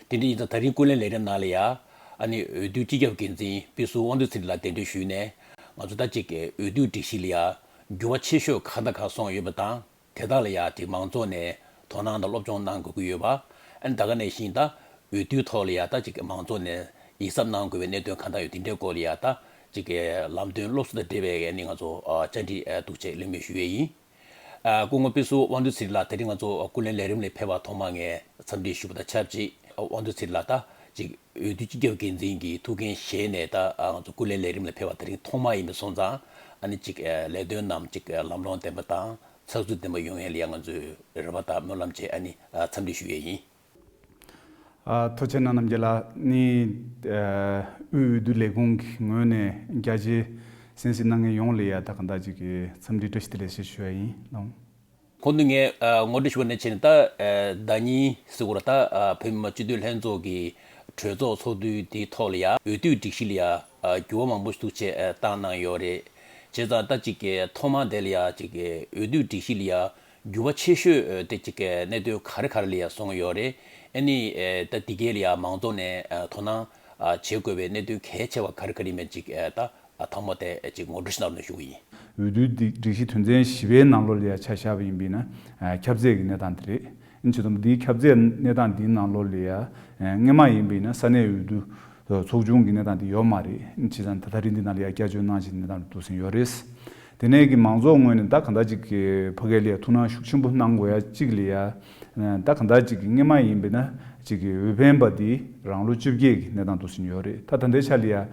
དེ་འདྲ་ཡིན་ཙང་ད་རིང་སྐུ་ལས་ལས་རིམ་ནང་ལ་ཡང་ཨ་ནི་འོས་བསྡུའི་སྤྱི་ཁྱབ་འགན་འཛིན་དཔེ་ཟུར་དབང་འདུས་ཚེ་རིང་ལགས་གདན་འདྲེན་ཞུས་ནས་ང་ཚོ་ད་ཅིག་འོས་བསྡུའི་སྒྲིག་གཞི་ལ་ཡང་འགྱུར་བ་ཆེ་ཤོས་གང་དང་གང་སོང་ཡོད་པ་དང་། དེ་དག་ལ་ཡང་དེ་མང་ཚོགས་ནས་དོ་སྣང་དང་སློབ་སྦྱོང་གནང་དགོས་ཀྱི་ཡོད་པ། ཨ་ནི་ད་ག་ནང་བཞིན་ད་འོས་བསྡུའི་ཐོག་ལ་ཡང་ད་ཅིག་མང་ཚོགས་ནས་ཡིད་གཟབ་གནང་དགོས་པའི་གནད་དོན་གང་དག་ཡོད་དེ་འདྲའི་སྐོར་ལ་ཡང་ད་ཅིག་ལམ་སྟོན་སློབ་གསོ་དང་འབྲེལ་བའི་ཨ་ནི་ང་ཚོ་བཅར་འདྲི་འདུག་ཅེས་གླེང་མོལ་ཞུ་ཡས་ཡིན། སྐུ་ངོ་དཔེ་ཟུར་དབང་འདུས་ཚེ་རིང་ལགས་དེ་རིང་ང་ཚོ་སྐུ་ལས་ལས་རིམ་ལ་ཕེབས་པ་ཐོག་མ་ངས་འཚམས་འདྲི་ཞུ་བ་དང་ཆབས་ཅིག་དབང་འདུས་ཚེ་རིང་ལགས་ད་ཅིག་འོས་བསྡུ་སྤྱི་ཁྱབ་འགན་འཛིན་གྱི་ཐུགས་འགན་བཞེས་ནས་ད་ང་ཚོ་སྐུ་ལས་ལས་རིམ་ལ་ཕེབས་པ་དེ་རིང་ཐོག་མ་ཡིན་པ་སོང་ཙང་ཨ་ནི་ཅིག་ལས་དོན་རྣམས་ཅིག་ལམ་ལྷོང་ལྡན་པ་དང་། ཚགས་ཚུད་ལྡན་པ་ཡོང་ཡས་ལ་ཡང་ང་ཚོས་རེ་བ་དང་སྨོན་ལམ་བཅས་ཨ་ནི་འཚམས་འདྲི་ཞུ་ཡས་ཡིན། ཨ། ཐུགས་རྗེ་གནང་རྣམ་རྒྱལ་ལགས། ནི་ཨ་དབུས་འོས་བསྡུ་ལས་ཁུངས་ཀྱི་ངོས་ནས་རྒྱ་ཆེའི་གསན་གཟིགས་གནང་མཁན་ཡོངས་ལ་ཡ་ད་གང་ལྟར་ཅིག་གི་འཚམས་འདྲི་བཀྲ་ཤིས་བདེ་ལེགས་ཞེས་ཞུ་ཡ་ཡིན་ལགས། གོང་དུ་ངས་ཨ་ངོ་སྤྲོད་ཞུས་པ་ནང་བཞིན་ད་ཨ་ཟླ་ཉིན་ཟེར་དགོས་རེད། ད་ཨ་བོད་མི་མང་སྤྱི་འཐུས་ལྷན་ཚོགས་ཀྱི་གྲོས་ཚོགས་ཚོགས་དུས་དེའི་ཐོག་ལ་ཡ་འོས་བསྡུའི་སྒྲིག་གཞི་ལ་ཡ་ཨ་འགྱུར་བ་མང་པོ་ཞིག་འདུག་ཅེས་ཨ་བཏང་གནང་ཡོད་རེད། བྱས་ཙང་ད་ཅིག་གི་ཐོག་མ་དེ་ལ་ཡ་ཅིག་གི་འོས་བསྡུའི་སྒྲིག་གཞི་ལ་ཡ་འགྱུར་བ་ཆེ་ཤོས་ཨ་དེ་ཅིག་གི་གནད་དོན་ག་རེ་ག་རེ་ལ་ཡ་སོང་ཡོད་རེད། ཨ་ནི་ཨ་ད་འདི་གའི་ལ་ཡ་མང་ཚོགས་ནས་ཨ་དོ་སྣང་ཨ་བྱེད་དགོས་པའི་གནད་དོན་གལ་ཆེ་བ་ག་རེ་ག་རེ་ཡིན་མིན་ཅིག་ཨ་ད་ཨ་ཐོག་མ་དེ་ཅིག་ངོ་སྤྲོད་ཞིག་གནང་རོགས་ཞུ་གི་ཡིན། འོས་བསྡུའི་སྒྲིག་གཞི་དོན་ཚན་བཞི་པའི་ནང་ལོགས་ལ་ཡ་ཆ་བཞག་པ་ཡིན་པས་ན། ཨ་ཁྱབ་ཚད་ཀྱི་གནས་སྟངས་དེ་རེད། ཨ་ནི་བྱས་ཙང་འདིའི་ཁྱབ་ཚད་གནས་སྟངས་འདིའི་ནང་ལོགས་ལ་ཡ་ཨ་སྔོན་མ་ཡིན་པས་ན་ས་གནས་འོས་བསྡུ་ཚོགས་ཆུང་གི་གནས་སྟངས་དེ་ཡོད་མ་རེད། ཨ་ནི་བྱས་ཙང་ད་ད་རིང་འདི་ནང་ལ་ཡ་བསྐྱར་བཅོས་གནང་བཞིན་གནས་སྟངས་འདུག་ཟིན་ཡོད་རེད། དེ་ནས་ཀྱི་མང་ཚོགས་ངོས་ནས་ད་གང་ལྟར་ཅིག་གི་ཕ་གི་ལ་ཡ་ཐུགས་སྣང་ཤུགས་ཆེན་པོ་གནང་དགོས་ཡ་གཅིག་ལ་ཡ། ཨ་ད་གང་ལྟར་ཅིག་གི་སྔོན་མ་ཡིན་པས་ན་ཅིག་གི་འོས་འཕེན་པ་འདི་རང་ལོ་བཅོ་བརྒྱད་ཀྱི་གནས་སྟངས་འདུག་ཟིན་ཡོད་རེད། ད་ད་ལྟའི་ཆ་ལ་ཡ་ཨ་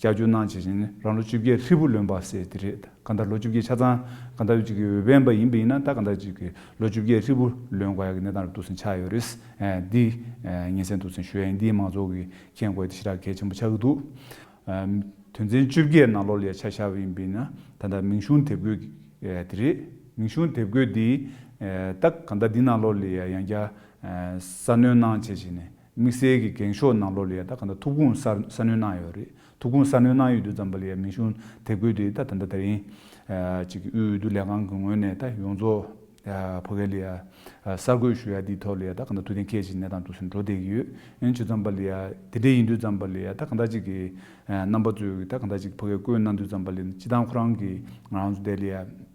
བསྐྱར་བཅོས་གནང་བྱས་ཤིང་རང་ལོ་བཅོ་བརྒྱད་ཧྲིལ་པོ་ལོན་པ་ཟེར་དེ་རེད། གང་ལྟར་ལོ་བཅོ་བརྒྱད་ཆ་ཚང་གང་ལྟར་ཅིག་གི་འོས་འཕེན་པ་ཡིན་པ་ཡིན་ན་ད་གང་ལྟར་ཅིག་གི་ལོ་བཅོ་བརྒྱད་ཧྲིལ་པོ་ལོན་དགོས་ཡ་གི་གནས་སྟངས་རུ་འདུག་ཟིན་ཆགས་ཡོད་རེད། ཨ་འདི་ཨ་ངེས་གསལ་འདུག་ཟིན་ཞུ་ཡ་ཡིན། འདིས་མང་ཚོགས་ཀྱིས་མཁྱེན་དགོས་ཡ་དེ་ཞེ་དྲག་གལ་ཆེན་པོ་ཆགས་ཀྱི་འདུག་ཨ་དོན་ཚན་བཅོ་བརྒྱད་ནང་ལོགས་ལ་ཡ་ཆ་བཞག་པ་ཡིན་པ་ཡིན་ན་ད་ལྟ་མིང་གཞུང་དེབ་འགོད་ཀྱི་ཨ་དེ་རེད། མིང་གཞུང་དེབ་འགོད་འདི་ཨ་ད་གང་ལྟར་འདི་ནང་ལོགས་ལ་ཡ་ཡང་བསྐྱར་ཨ་གསར་སྣོན་གནང་བྱས་བྱས་ནས། དམིགས་བསལ་གྱི་འགེངས་ཤོག་ནང་ལོགས་ལ་ཡ་ད་ག་འདྲ་ཐུགས་དགོངས་གསར་གསར་སྣོན་གནང་ཡོད་རེད། ཐུགས་དགོངས་གསར་སྣོན་གནང་ཡོད་དུས་ཙམ་པ་ལ་ཡ་མིང་གཞུང་དེབ་འགོད་དེ་ད་ད་ལྟ་དེ་རིང་ཨ་ཅིག་དབུས་འོས་བསྡུ་ལས་ཁང་གི་ངོས་ནས་ད་ཡོངས་རྫོགས་ཨ་ཕ་གི་ལ་ཡ་ཨ་གསར་འགོད་ཞུ་ཡ་འདིའི་ཐོག་ལ་ཡ་ད་ག་འདྲ་ཐུགས་གཏན་འཁེལ་བཞིན་གནས་སྟངས་འདུག་སེ་འགྲོ་བསྡད་ཀྱི་ཡོད། ཡིན་དུས་ཙམ་པ་ལ་ཡ་དེ་འདྲ་ཡིན་དུས་ཙམ་པ་ལ་ཡ་ད་ག་འདྲ་ཅིག་གི་ཨ་རྣམ་པ་ཚོས་ཀྱི་ད་ག་འདྲ་ཅིག་ཕ་གིར་བསྐོས་གནང་དུས་ཙམ་པ་ལ་ཡ་སྤྱིར་བཏང་ཁོ་རང་གི་ང་རང་ཚོ་དེ་ལ་ཡ།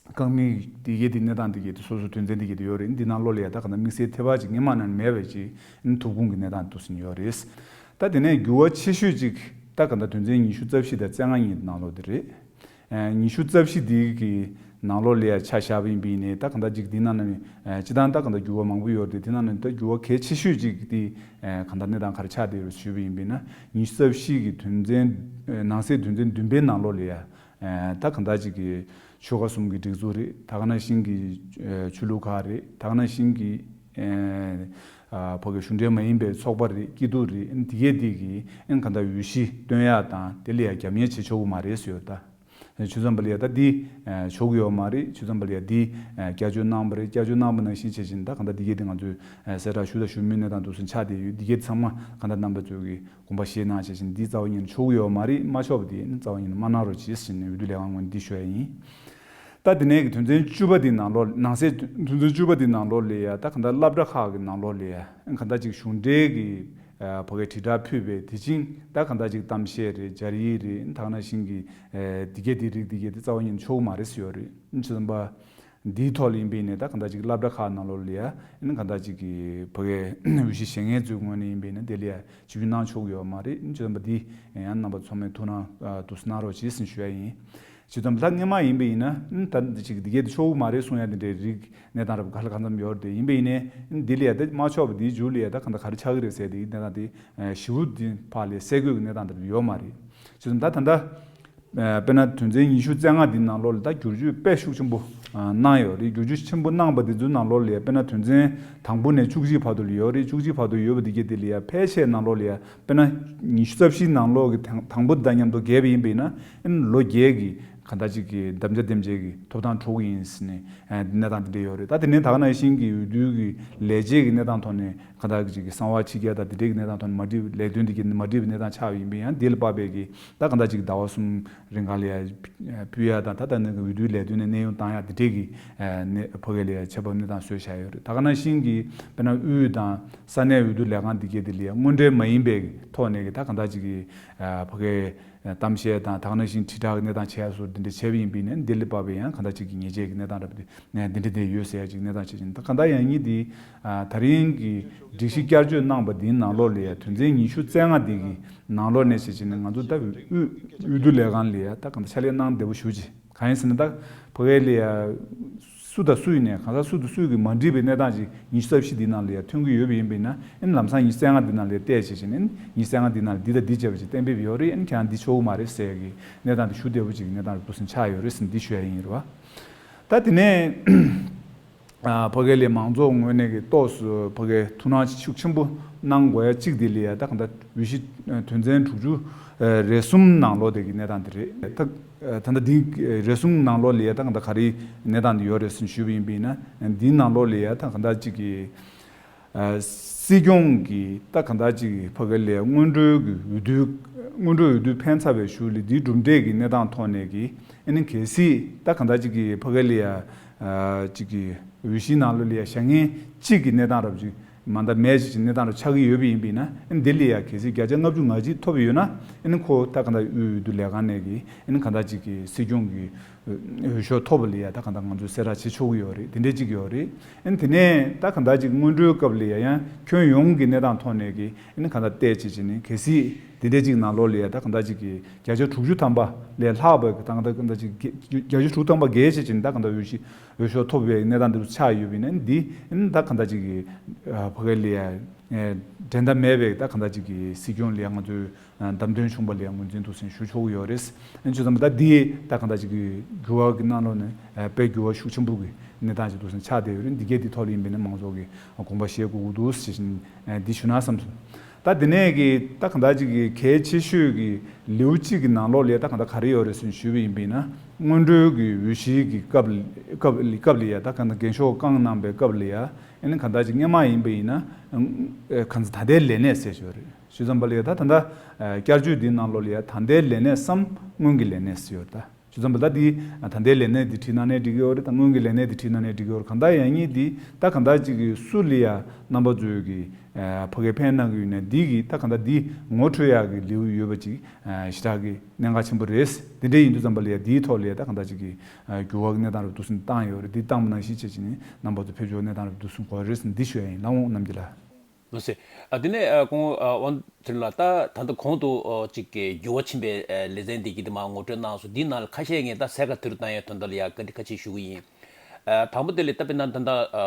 རྐང་མིག་དེ་གའི་དེ་གནས་སྟངས་དེ་གའི་དེ་སོ་སོ་དོན་ཚན་དེ་གའི་དེ་ཡོད་རེད། འདི་ནང་ལོགས་ལ་ཡ་ད་ག་ན་དམིགས་བསལ་ཐེ་བ་ཅིག་སྔོན་མ་ནང་མེད་པའི་ཅིག་ཐུགས་དགོངས་ཀྱི་གནས་སྟངས་འདུག་སེ་ཡོད་རེད། ད་དེ་ནས་འགྱུར་བ་ཆེ་ཤོས་ཅིག་ད་ག་ད་དོན་ཚན་ཉི་ཤུ་རྩ་བཞི་དང་རྩ་ལྔ་གཉིས་ནང་ལོགས་དེ་རེད། ཨ་ཉི་ཤུ་རྩ་བཞི་དེ་གི་ནང་ལོགས་ལ་ཡ་ཆ་བཞག་པ་ཡིན་པ་ཡིན་ནའི་ད་ག་ད་ཅིག་དེ་ནང་ནས་ཨ་སྤྱིར་བཏང་ད་ག་ད་འགྱུར་བ་མང་པོ་ཡོད་རེད། དེ་ནང་ནས་ད་འགྱུར་བ་གལ་ཆེ་ཤོས་ཅིག་དེ་ཨ་ག་ད་གནས་སྟངས་ག་རེ་ཆགས་བསྡད་ཡོད་ཞུས་པ་ཡིན་པ་ཡིན་ན་ཉི་ཤུ་རྩ་བཞི་གི་དོན་ཚན་ཨ་ནང་གསེས་དོན་ཚན་བདུན་པའི་ནང་ལོགས་ལ་ཡ། ཨ་ད་གང་ལྟར་ཅིག་གི་ཆོལ་ཁ་གསུམ་གྱི་སྒྲིག་འཛུགས་རེད། ད་ག་ནང་བཞིན་གྱི་ཨ་ཆོས་ལུགས་ཁག་རེད། ད་ག་ནང་བཞིན་གྱི་ཨ་ཨ་ཕ་གི་གཞུང་འབྲེལ་མ་ཡིན་པའི་ཚོགས་པ་རེད། སྐྱིད་སྡུག་རེད། ཨ་འདི་གས་འདི་གི་ཨ་གང་ལྟར་འོས་གཞི་སྟོན་ཡག་དང་དེ་ལ་ཡ་རྒྱབ་གཉེར་བྱེད་ཆོག་གི་མ་རེད་ཟེར་ཡོད་ད། ཆོས་ཚན་པ་ལ་ཡ་ད་འདི་ཨ་ཆོག་གི་ཡོད་མ་རེད། ཆོས་ཚན་པ་ལ་ཡ་འདི་ཨ་བསྐྱར་བཅོས་གནང་བ་རེད། བསྐྱར་བཅོས་གནང་བ་ནང་བཞིན་བྱེད་བཞིན་ད་གང་ལྟར་འདི་གས་འདི་ང་ཚོས་ཨ་གསལ་བསྒྲགས་ཞུ་དང་ཞུ་མུས་གནས་སྟངས་འདུག་སེ་ཆགས་བསྡད་ཡོད། འདི་གས་ཚང་མ་གང་ལྟར་རྣམ་པ་ཚོས་ཀྱི་དགོངས་པ་བཞེས་གནང་བྱས་ཤིང་འདི་རྩ་བ་ཉིད་ནས་ཆོག་གི་ཡོད་མ་རེད། མ་ཆོག་པ་དེ་ནི་རྩ་བ་ཉིད་ནས་མ་གནང་རོགས་གྱིས་ཟེར་ནས་འོས་བསྡུ་ལས་ཁང་ངོས་ནས་འདི་ཞུ་ཡ་ཡིན། ད་དེ་ནས་ཀྱི་དོན་ཚན་བཅུ་པ་དེ་ནང་ལོགས་ནང་གསེས་དོན་ཚན་བཅུ་པ་དེ་ནང་ལོགས་ལ་ཡ་ད་ག་འདྲ་སློབ་གྲྭ་ཁག་གི་ནང་ལོགས་ལ་ཡ་ག་འདྲ་ཅིག་གཞུང་འབྲེལ་གྱི་ཨ་ཕ་གི་དྲིལ་བསྒྲགས་ཕུད་པའི་དེ་ཅིང་ད་ག་འདྲ་ཅིག་གཏམ་བཤད་རེད། སྦྱར་ཡིག་རེད། ད་ག་ནང་བཞིན་གྱི་ཨ་འདི་གས་འདི་རིགས་འདི་གས་དེ་རྩ་བ་ཉིད་ནས་ཆོག་གི་མ་རེད་ཟེར་ཡོད་རེད། ཆོས་ཚན་པ། འདིའི་ཐོག་ལ་ཡིན་པས་ནས་ད་གང་ལྟར་ཅིག་སློབ་གྲྭ་ཁག་ནང་ལོགས་ལ་ཡ་ཨ་ནི་གང་ལྟར་ཅིག་གི་ཕ་གིའི་འོས་གཞི་བཞེས་མཁན་ཚོའི་ངོས་ནས་ཡིན་པས་ན་དེ་ལ་ཡ་ཇུས་གནང་ཆོག་གི་ཡོད་མ་རེད། ཨ་ནི་ཆོས་ཚན་པ་འདི་ཡང་རྣམ་པ་ཚང་མས་ཐུགས་སྣང་ཨ་འདུག་སེ་གནང་རོགས་གྱིས་ཟེར་ཞུ་ཡ་ཡིན། ཇུས་གཏམ་ད་སྔོན་མ་ཡིན་པས་ཡིན་ན་ཨ་ནི་ད་འདི་ཅིག་འདི་གས་དེ་ཆོག་གི་མ་རེད་གསུང་ཡ་དེ་འདྲའི་རིགས་གནས་སྟངས་རབ་ག་ལ་གང་འཚམ་ཡོད་རེད་དེ། ཡིན་པས་ཡིན་ནའི་ཨ་ནི་འདི་ལ་ཡ་ད་མ་ཆོག་པ་འདིའི་མཇུག་ལ་ཡ་ད་གང་ལྟར་ག་རེ་ཆགས་ཀྱི་རེད་ཟེར་དེ་གནས་སྟངས་དེ་ཞིབ་པོ་འདི་ཕར་ལ་གསལ་བཀོད་ཀྱི་གནས་སྟངས་དེ་ཡོད་མ་རེད། ཇུས་གཏམ་ད་ད་ལྟ། དཔེར་ན་དོན་ཚན་ཉི་ཤུ་རྩ་ལྔ་འདི་ནང་ལོགས་ལ་ད་བསྒྱུར་བཅོས་དཔེ་ཤུགས་ཆེན་པོ་གནང་ཡོད་རེད། བསྒྱུར་བཅོས་ཆེན་པོ་གནང་པ་འདི་ཚོའི་ནང་ལོགས་ལ་དཔེར་ན་དོན་ཚན་དང་པོ་ནས་བཅུ་གཅིག་བར་དུ་ལ་ཡོད་རེད། བཅུ་གཅིག་བར་དུ་ཡོད་པ་འདི་གས་དེ་ལ་ཡ་ཕལ་ཆེར་ནང་ལོགས་ལ་ཡ་དཔེར་ན་ཉི་ཤུ་རྩ་བཞི་ནང་ལོགས་ཀྱི་དང་དང་པོ་དང་མཉམ་དུ་བརྒལ་བ་ཡིན་པ་ཡིན་ན་ཨ་ནི་ལོ་བརྒྱད་ཀྱི་གང་ལྟར་ཅིག་གི་དམ་བཅའ་དེམ་ཅིག་གི་ཐོབ་ཐང་འཕྲོག་གི་ཡིན་ཟེར་ནས་གནས་སྟངས་དེ་འདྲ་ཡོད་རེད། ད་དེ་ནས་ད་ག་ནང་བཞིན་གྱི་འོས་བསྡུ་གི་ལས་བྱེད་ཀྱི་གནས་སྟངས་ཐོག་ནས་གང་ལྟར་ཅིག་གི་གསང་བ་ཕྱི་རྒྱལ་དང་དེ་འདྲའི་གི་གནས་སྟངས་ཐོག་ནས་མ་འགྲིག་ལས་དོན་དེ་གི་མ་འགྲིག་པའི་གནས་སྟངས་ཆགས་ཡིན་པ་ཡིན་ན་འདི་ལ་དཔག་པའི་གི་ད་གང་ལྟར་ཅིག་ཟླ་བ་གསུམ་རིང་ག་ལ་ཡ་སྤུས་ཡ་དང་ད་ལྟ་ནས་འོས་བསྡུའི་ལས་དོན་ནས་གནས་དབྱུང་བཏང་ཡ་དེ་འདྲའི་གི་ཨ་ནས་ཕ་གི་ལ་ཡ་ཁྱད་པར་གནས་སྟངས་བཟོས་བཞག་ཡོད་རེད། ད་ག་ནང་བཞིན་གྱི་དཔེར་ན་དབུས་དང་ས་གནས་འོས་བསྡུ་ལས་ཁང་འདི་གས་དེ་ལ་ཡ་དངོས་འབྲེལ་མ་ཡིན་པའི་གི་ཐོག་ནས་གི་ད་གང་ལྟར་ཅིག་གི་ཨ་ཕ་གི་གཏམ་བཤད་དང་ད་ག་ནང་བཞིན་དྲིལ་བསྒྲགས་ཀྱི་གནས་སྟངས་བྱས་སོགས་འདི་འདྲ་བྱས་པ་ཡིན་པས་ནས་འདི་ལ་དཔག་པའི་ཡང་གང་ལྟར་ཅིག་གི་ཉེས་ཆད་ཀྱི་གནས་སྟངས་འདྲ་པོ་དེ་ནས་འདི་འདྲ་དེ་ཡོད་ཟེར་ཡ་ཅིག་གནས་སྟངས་བྱས་ཅིང་ད་གང་ལྟར་ཡང་གཉིས་དེ་ཨ་ད་རིང་གི་སྒྲིག་གཞི་བསྐྱར་བཅོས་གནང་པ་འདིའི་ནང་ལོགས་ལ་ཡ་དོན་ཚན་ཉི་ཤུ་རྩ་ལྔ་འདི་གི་ནང་ལོགས་ནས་བྱས་ཅིང་ནས་ང་ཚོ་ད་དབུས་དབུས་འོས་བསྡུ་ལས་ཁང་ལ་ཡ་ད་གང་ལྟར་ཕྱག་ལས་གནང་བདེ་པོ་ཞུ་ཅིག་གང་ཡིན་ཟེར་ན་ད་ཕ་གི་ལ་ཡ་སུ་དང་སུ་ཡིན་ནའི་གང་ཟག་སུ་དང་སུ་གིས་མ་འགྲིག་པའི་གནས་སྟངས་ཅིག་ཉི་ཤུ་རྩ་བཞི་འདི་ནང་ལ་ཡ་ཐོན་གྱི་ཡོད་པ་ཡིན་པས་ན་ཨ་ནི་ལམ་སང་ཉི་ཤུ་རྩ་ལྔ་འདི་ནང་ལ་ཡ་བལྟས་བྱས་ཅིག་ནས་ཉི་ཤུ་རྩ་ལྔ་འདི་ནང་ལ་འདི་དང་འདི་བྱས་པ་ཅིག་གཏན་འབེབས་ཡོད་རེད། ཨ་ནི་ཁྱེད་རང་འདི་ཆོག་གི་མ་རེད་ཟེར་ཡ་གི་གནས་སྟངས་འདི་ཞུ་བདེ་པོ་ཅིག་གི་གནས་སྟངས་འདུག་སེ་ཆགས་ཡོད་རེད་ཟེར་འདི་ཞུ་ཡ་ཡིན་རེད་བ། ད་དེ་ནས་ཨ་ཕ་གི་ལ་མང་ཚོགས་ངོས་ནས་ཀྱི་ཏོག་ཙམ་ཕ་གི་ཐུགས་སྣང་ཤུགས་ཆེན་པོ་གནང་དགོས་ཡ་གཅིག་དེ་ལ་ཡ་ད་གང་ལྟར་འོས་གཞི་ཨ་དོན་ཚན་དྲུག་ཅུ་ཨ་རེ་གསུམ་ནང་ལོགས་དེ་གི་གནས་སྟངས་དེ་རེད། ད་ཨ་ད་ལྟ་འདི་རེ་གསུམ་ནང་ལོགས་ལ་ཡ་ད་གང་ལྟར་ག་རེ་གནས་སྟངས་དེ་ཡོད་རེད་ཟེར་ཞུས་པ་ཡིན་པས་ན་འདིའི་ནང་ལོགས་ལ་ཡ་ད་གང་ལྟར་གཅིག་གི་ཨ་སྲིད་སྐྱོང་གི་ད་གང་ལྟར་གཅིག་གི་ཕ་གི་ལ་ཡ་སྔོན་འགྲོའི་གི་འོས་བསྡུ་སྔོན་འགྲོའི་འོས་བསྡུ་ཕན་ཚར་བའི་གཞུག་ལ་འདིའི་གྲུབ་འབྲས་ཀྱི་གནས་སྟངས་ཐོག་ནས་གི་ཨ་ནི་གལ་སྲིད་ད་གང་ལྟར་གཅིག་གི་ཕ་གི་ལ་ཡ་ཨ་གཅིག་གི་འོས་གཞིའི་ནང་ལོགས་ལ་ཡ་བཞག་མཁན་གཅིག་གི་གནས་སྟངས་རབ་ཅིག་མ་མཐའ་མེད་ཅིག་གནས་སྟངས་རབ་ཆགས་ཀྱི་ཡོད་པ་ཡིན་པས་ན་ཨ་ནི་འདི་ལ་ཡ་གལ་སྲིད་བརྒྱ་ཆ་ལྔ་བཅུ་ང་གཅིག་ཐོབ་ཡོད་ན་ཨ་ནི་ཁོ་ད་གང་ལྟར་དབུས་འོས་བསྡུ་ལས་ཁང་ནས་གི་ཨ་ནི་གང་ལྟར་གཅིག་གི་སྲིད་སྐྱོང་གི་འོས་ཤོག་ཐོབ་པ་ལ་ཡ་ད་གང་ལྟར་ང་ཚོས་གསལ་བསྒྲགས་བྱེད་ཆོག་གི་ཡོད་རེད། དེ་འདྲས་གཅིག་ཡོད་རེད། ཨ་ནི་དེ་ནས་ད་གང་ལྟར་གཅིག་སྔོན་འགྲོའི་སྐབས་ལ་ཡ་ཡང་ཁྱོན་ཡོངས་ཀྱི་གནས་སྟངས་ཐོག་ནས་ཀྱི་ཨ་ནི་གང་ལྟར་བལྟས་བྱས་བྱས་ནས་གལ་སྲིད་དེ་འདྲས་གཅིག་ནང་ལོགས་ལ་ཡ་ད་གང་ལྟར་གཅིག་གི་བརྒྱ་ཆ་དྲུག་ཅུ་ཐམ་པ་ལས་ལྷག་པའི་ད་གང་ལྟར་གང་ལྟར་གཅིག་བརྒྱ་ཆ་དྲུག་ཐམ་པ་བརྒལ་བྱས་བྱས་ནས་ད་གང་ལྟར་འོས་གཞི་འོས་ཤོག་ཐོབ་པའི་གནས་སྟངས་འདི་ཚོ་ཆགས་ཡོད་པ་ཡིན་ན་འདི་ཨ་ནི་ད་གང་ལྟར་གཅིག་གི་ཕ་གི་ལ་ཡ་འགྲན་ཟླ་མེད་པའི་ད་གང་ལྟར་གཅིག་གི་སྲིད་སྐྱོང་ལ་ཡ་ང་ཚོས་བདམས་ཐོན་བྱུང་བ་ལ་ཡང་ངོས་འཛིན་འདུག་ཟེར་ཞུ་ཆོག་གི་ཡོད་རེད། ཨ་ནི་བྱས་ཙང་ད་འདི་ད་གང་ལྟར་ཅིག་གི་འགྱུར་བ་གི་ནང་ལོགས་ནས་དཔེ་འགྱུར་བ་ཤུགས་ཆེན་པོ་གི་གནས་སྟངས་ཅིག་འདུག་ཟེར་ཆགས་བསྡད་ཡོད་རེད། འདི་གས་འདི་ཐོག་ལ་ཡིན་པས་ན་མང་ཚོགས་ཀྱི་དགོངས་པ་བཞེས་དགོས་ཀྱི་འདུག་ཟེར་བཞིན་འདི་ཞུ་ན་བསམ་སོང་། ད་འདི་ནས་གི་ད་གང་ལྟར་ཅིག་གི་གལ་ཆེ་ཤོས་ཀྱི་ལེའུ་གཅིག་གི་ནང་ལོགས་ལ་ད་གང་ལྟར་ག་རེ་ཡོད་རེད་ཟེར་ཞུས་པ་ཡིན་པས་ན་སྔོན་འགྲོའི་གི་འོས་གཞིའི་གི་སྐབས་སྐབས་སྐབས་ལ་ཡ་ད་གང་ལྟར་འགེངས་ཤོག་བཀང་གནང་པའི་སྐབས་ལ་ཡ་ཨ་ནི་གང་ལྟར་ཅིག་སྔོན་མ་ཡིན་པ་ཡིན་ན་གང་ལྟར་ད་ལྟའི་ལས་གནས་ཟེར་ཞོར་རེད། ཞུ་ཙམ་པ་ལ་ཡ་ད་ད་ལྟ་བསྐྱར་བཅོས་འདིའི་ནང་ལོགས་ལ་ཡ་ད་ལྟའི་ལས་གནས་སམ་སྔོན་གྱི་ལས་གནས་ཟེར་ཡོད་ད། ཞུ་ཙམ་པ་ད་འདི་ད་ལྟའི་ལས་གནས་འདི་བྲིས་གནང་ནའི་འགྲིག་གི་ཡོད་རེད། ད་སྔོན་གྱི་ལས་གནས་འདི་བྲིས་གནང་ནའི་འགྲིག་གི་ཡོད་རེད། གང་ལྟར་ཡང་སྙིང་འདི་ད་གང་ལྟར་ཅིག་གི་སུ་ལ་ཡ་རྣམ་པ་ཚོས་ཀྱི་ཕ་གིར་ཕན་གནང་གི་ཡོད་ནའི་འདི་གི་ད་གང་ལྟར་འདི་ངོ་འཕྲོད་ཡག་གི་ལེའུ་ཡོད་པ་ཅིག་ཞེ་དྲག་གི་གནད་འགག་ཆེན་པོ་རེད། འདི་འདྲ་ཡིན་དུས་ཙམ་པ་ལ་ཡ་འདིའི་ཐོག་ལ་ཡ་ད་གང་ལྟར་ཅིག་གི་འགྱུར་བ་གི་གནས་སྟངས་རེ་འདུག་སེ་བཏང་ཡོད་རེད། འདི་བཏང་པ་ནང་བཞིན་བྱས་བྱས་ནས་རྣམ་པ་ཚོ་ཕེབས་ཆོག་གནས་སྟངས་རེ་འདུག་སེ་དགོས་རེད་ཟེར་འདི་ཞུ་ཡ་ཡིན། ལགས་འོང་རྣམ་རྒྱལ་ལགས། ལགས་སེ། ཨ་དེ་ནས་ཨ་ཁོང་ཨ་དབང་འདུས་ལགས་ད་ད་ལྟ་གོང་དུ་ཨ་ཅིག་གི་འགྱུར་བ་ཕྱིན་པའི་ཨ་ལེ་ཚན་འདི་གི་དེ་མ་ངོ་སྤྲོད་གནང་སོང་། འདི་ནང་ལ་ཁ་ཤས་ངས་ད་གསལ་ཁ་དེ་རུ་བཏང་ཡའི་དོན་དག་ལ་ཡ་བཀའ་འདྲི་ཁ་ཤས་ཞུ་གི་ཡིན། ཨ་དང་པོ་དེ་ལ་ད་དཔེར་ན་ད་ལྟ་ཨ་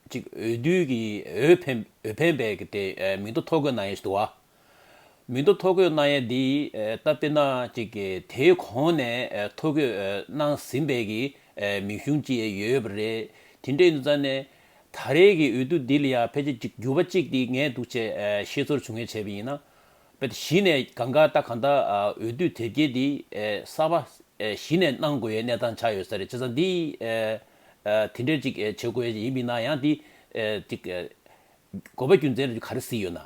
ཅིག་འོས་བསྡུ་གི་འོས་འཕེན་འོས་འཕེན་པའི་གི་དེ་ཨ་མིང་ཐོ་ཐོ་འགོད་གནང་ཡས་ཞིག་འདུག་བ། མིང་ཐོ་ཐོ་འགོད་གནང་ཡས་འདི་ཨ་ད་དཔེར་ན་ཅིག་གི་དེའི་གོང་ནས་ཨ་ཐོ་འགོད་ཨ་གནང་ཟིན་པའི་གི་ཨ་མིང་གཞུང་ཅིག་ཡོད་པ་རེད། དེ་འདྲ་ཡིན་དུས་ཙང་ནས་ད་རེས་ཀྱི་འོས་བསྡུ་འདི་ལ་ཡང་ཕལ་ཆེར་ཅིག་འགྱུར་བ་གཅིག་འདི་ངས་འདུག་བྱས་ཨ་ཤེས་ཚོར་བྱུང་ངེས་བྱས་པ་ཡིན་ན། དཔེ་གཞི་ནས་གང་ག་ད་གང་ལྟར་ཨ་འོས་བསྡུ་དེབ་སྐྱེལ་འདི་ཨ་གསར་པ་ཨ་གཞི་ནས་གནང་དགོས་ཡའི་གནས་སྟངས་ཆགས་ཡོད་ས་རེད། བྱས་ཙང་འདི་ཨ་ཨ་དེ་འདྲའི་ཅིག་ཨ་བྱེད་དགོས་ཡ་ཡིན་པ་ཡིན་ན་ཡང་འདི་ཨ་ཅིག་ཨ་དགོས་པ་རྒྱུ་མཚན་རེ་ག་རེ་གཟིགས་ཡོད་ན།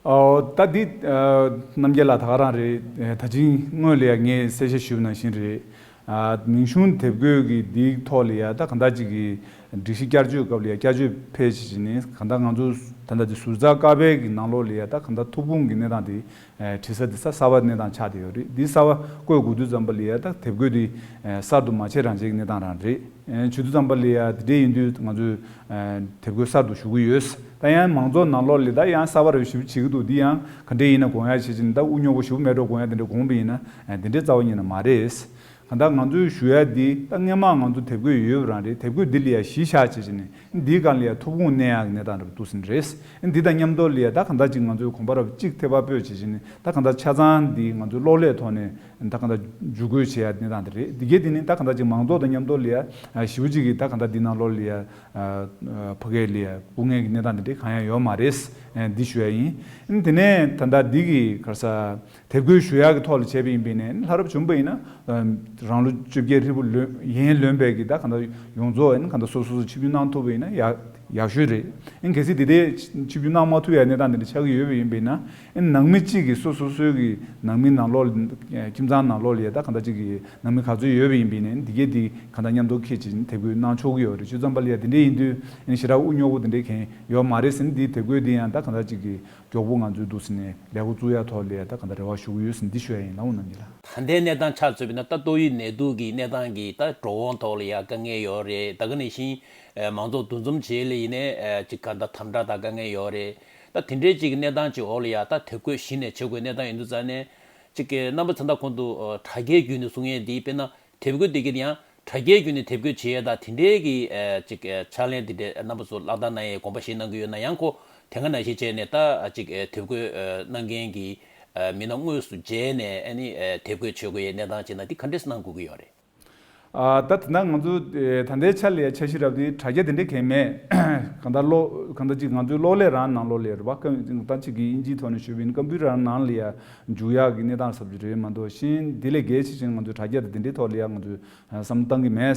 ཨོ་ད་འདི་ཨ་རྣམ་རྒྱལ་ལགས་ད་ག་རང་རེད། ཨ་ད་ཅིང་སྔོན་ལ་ཡ་ངས་གསལ་བཤད་ཞུས་པ་ནང་བཞིན་རེད། ཨ་མིང་གཞུང་དེབ་འགོད་ཀྱི་འདིའི་ཐོག་ལ་ཡ་ད་གང་ལྟར་ཅིག་གི་སྒྲིག་གཞི་བསྐྱར་བཅོས་སྐབས་ལ་ཡ་བསྐྱར་བཅོས་ཕེབས་བྱས་བྱས་ནས་གང་ལྟར་ང་ཚོ་ད་ལྟ་འདི་ཟུར་ཟ་ཀ་པའི་གི་ནང་ལོགས་ལ་ཡ་ད་གང་ལྟར་ཐུགས་ཕུང་གི་གནས་སྟངས་དེ་ཨ་བྲིས་ས་དེ་ས་གསར་པ་གནས་སྟངས་ཆགས་བསྡད་ཡོད་རེད། འདི་གསར་པ་བཀོད་དགོས་དུས་ཙམ་པ་ལ་ཡ་ད་དེབ་འགོད་དེ་ཨ་གསར་དུ་མ་བྱས་རང་བྱས་ཀྱི་གནས་སྟངས་རང་རེད། ཨ་བྱེད་དུས་ཙམ་པ་ལ་ཡ་དེ་འདྲ་ཡིན་དུས་ང་ཚོས་ཨ་དེབ་འགོད་གསར་དུ་ཞུ་གི་ཡོད། ད་ཡང་མང་ཚོགས་ནང་ལོགས་ལ་ད་ཡང་གསར་པ་རེ་ཞིབ་བྱེད་ཀྱི་འདུག་འདི་ཡང་ག་འདྲ་ཡིན་ན་དགོངས་ཡ་བྱེད་ཀྱི་ད་དབུ་ཉོ་གོ་ཞིབ་མེད་འགྲོ་དགོངས་ཡ་དེ་འདྲ་དགོངས་པ་ཡིན་ན་ཨ་དེ་འདྲའི་རྩ་བ་ཉིད་ནས་མ་རེད། གང་ལྟར་ང་ཚོས་ཞུ་ཡ་འདི་ད་སྔོན་མ་ང་ཚོ་དེབ་འགོད་ཡོད་པ་རང་རེད། དེབ་འགོད་འདི་ལ་ཡ་གཞི་བཞག་བྱས་བྱས་ནས་འདིའི་སྒང་ལ་ཡ་ཐུགས་དགོངས་གནང་ཡག་གི་གནས་སྟངས་རེད་འདུག་ཟིན་རེད། འདི་དང་མཉམ་དུ་ལ་ཡ་ད་གང་ལྟར་ཅིག་ང་ཚོས་གོམ་པ་རབ་གཅིག་ཐེ་བ་སྤོས་བྱས་བྱས་ནས་ད་གང་ལྟར་ཆ་ཚང་འདི་ང་ཚོས་གློག་ཀླད་ཐོག་ནས་ ད་གང་ལྟར་འཇུག་སྒོ་བྱེད་ཡ་གནས་སྟངས་དེ་རེད། འདི་གའི་དེ་ནི་ད་གང་ལྟར་ཅིག་མང་ཚོགས་དང་མཉམ་དུ་ལ་ཡ་ཞེ་པོ་ཅིག་གིས་ད་གང་ལྟར་འདི་ནང་ལོགས་ལ་ཡ་ཕ་གི་ལ་ཡ་སྐུ་ངལ་གྱི་གནས་སྟངས་དེ་འདྲ་གང་ཡང་ཡོད་མ་རེད། འདི་ཞུ་ཡ་ཡིན། དེ་ནས་ད་ལྟ་འདི་གི་ག་རེ་ཟེར། དེབ་འགོད་ཞུ་ཡག་གི་ཐོག་ལ་བྱས་པ་ཡིན་པས་ནས་ལྷ་རབ་བྱུང་པ་ཡིན་ན། རང་ལོ་བཅོ་བརྒྱད་ཧྲིལ་པོ་ལོན་ཡན་ལོན་པའི་གི་ད་གང་ལྟར་ཡོངས་རྫོགས་ཡིན་གང་ལྟར་སོ་སོ་སོ་ཆིབས་བསྒྱུར་གནང་ཐུབ་པ་ཡིན་ན་ཡག་ཡག་ཤོས་རེད། ཨིན་གལ་སྲིད་དེ་འདྲའི་ཆིབས་བསྒྱུར་གནང་མ་ཐུབ་ཡ་གནས་སྟངས་དེ་འདྲ་ཆགས་ཀྱི་ཡོད་པ་ཡིན་པས་ན། ཨིན་ནང་མི་གཅིག་གིས་སོ་སོ་སོའི་གི་ནང་མི་ནང་ལོགས་ཁྱིམ་ཚང་ནང་ལོགས་ལ་ཡ་ད་གང་ལྟར་གཅིག་གི་ནང་མི་ག་ཚོད་ཡོད་པ་ཡིན་པས་ནས་འདི་གས་འདི་གང་ལྟར་མཉམ་དུ་འཁྱེར་ཅིག་དེབ་འགོད་གནང་ཆོག་གི་ཡོད་རེད། བྱས་ཙང་པ་ལ་ཡ་དེ་འདྲའི་ཡིན་དུས་ཨིན་ཞེ་དྲག་དབུ་རྙོག་པོ་དེ་འདྲའི་གང་ཡོད་མ་རེད་ཟེར་ནས། འདི་དེབ་འགོད་འདི་ཡང་ད་གང་ལྟར་གཅིག་གི་མགྱོགས་པོ་ང་ཚོའི་འདུག་ཟེར་ནས་ལས་འགོ་བཙུགས་ཡ་ཐོག་ལ་ཡ་ད་གང་ལྟར་རེ་བ་ཞུ་གི་ཡོད་ཟེར་ནས་འདི་ཞུ་ཡ་ཡིན། ལགས་འོང་རྣམ་གཉིས་ལགས། ད་ལྟའི་གནས་སྟངས་ཆ་མཚོན་པ་ཡིན་ན་ད་ཏོག་དབྱིབས་ནད་དུག་གི་གནས་སྟངས་ཀྱིས་ད་འགྲོ་འོང་ཐོག་ལ་ཡ་དཀའ་ངལ་ཡོད་རེད། ད་ག་ནང་བཞིན་མང་ཚོགས་འདུ་འཛོམས་བྱེད་ལ་ཡིན་ནའི་ཅིག་ག་ད་དམ་དྲག་དང་དཀའ་ངལ་ཡོད་རེད། ད་དེ་འདྲའི་ཅིག་གནས་སྟངས་ཅིག་འོག་ལ་ཡ་ད་དེབ་འགོད་གཞི་ནས་བྱེད་དགོས་གནས་སྟངས་ཡིན་དུས་ཙང་ནས་ཅིག་གི་རྣམ་པ་ཚོ་ད་གོང་དུ་དྲ་རྒྱའི་བརྒྱུད་ནས་གསུང་ཡས་འདི་དཔེར་ན། དེབ་འགོད་འདི་གི་ཡང་དྲ་རྒྱའི་བརྒྱུད་ནས་དེབ་འགོད་བྱེད་ཡས་དང་དེ་འདྲའི་གི་ཨ་ཅིག་ཨ་ཕྱག་ལེན་འདི་འདྲའི་རྣམ་པ་ཚོ་ལག་བསྟར་གནང་ཡས་དགོངས་པ་བཞེས་གནང་གི་ཡོད་ན། ཡང་ཁོ་དེ་སྔ་ནང་བཞིན་བྱས་ནས་ད་ཨ་ཅིག་ཨ་དེབ་འགོད་ཨ་གནང་མཁན་གྱི་ཨ་མི་སྣ་དངོས་སུ་མཇལ་ནས་ཨ་ནི་ཨ་དེབ་འགོད་བྱེད་དགོས་ཡས་གནས་སྟངས་བྱས་ན་འདི་ག་འདྲས་གནང་དགོས་ཀྱི་ཡོད་རེད། ཨ་ད་དེ་ན་ང་ཚོ་ཨེ་ད་ལྟའི་ཆ་ལ་ཡ་འཆར་གཞི་རབ་དེ་དྲ་རྒྱ་དེ་འདྲས་གང་མེད། གང་ལྟར་གློག་གང་ལྟར་ཅིག་ང་ཚོའི་གློག་ཀླད་རང་ནང་ལོགས་ལ་ཡ་རེད་པ། ད་ཅིག་གི་ཨིན་ཇིའི་ཐོག་ནས་ཞུས་པ་ཡིན་ན་ཀམ་པུ་ཊར་རང་ནང་ལ་ཡ་འཇུག་ཡག་གི་གནས་སྟངས་ཟབ་ཅིག་རེད་མ་གཏོགས་གཞན་དེ་ལས་གལ་ཆེ་ཆེ་ང་ཚོའི་དྲ་རྒྱ་དང་དེ་འདྲའི་ཐོག་ལ་ཡ་ང་ཚོས་བསམ་བློ་བཏང་གི་མེད།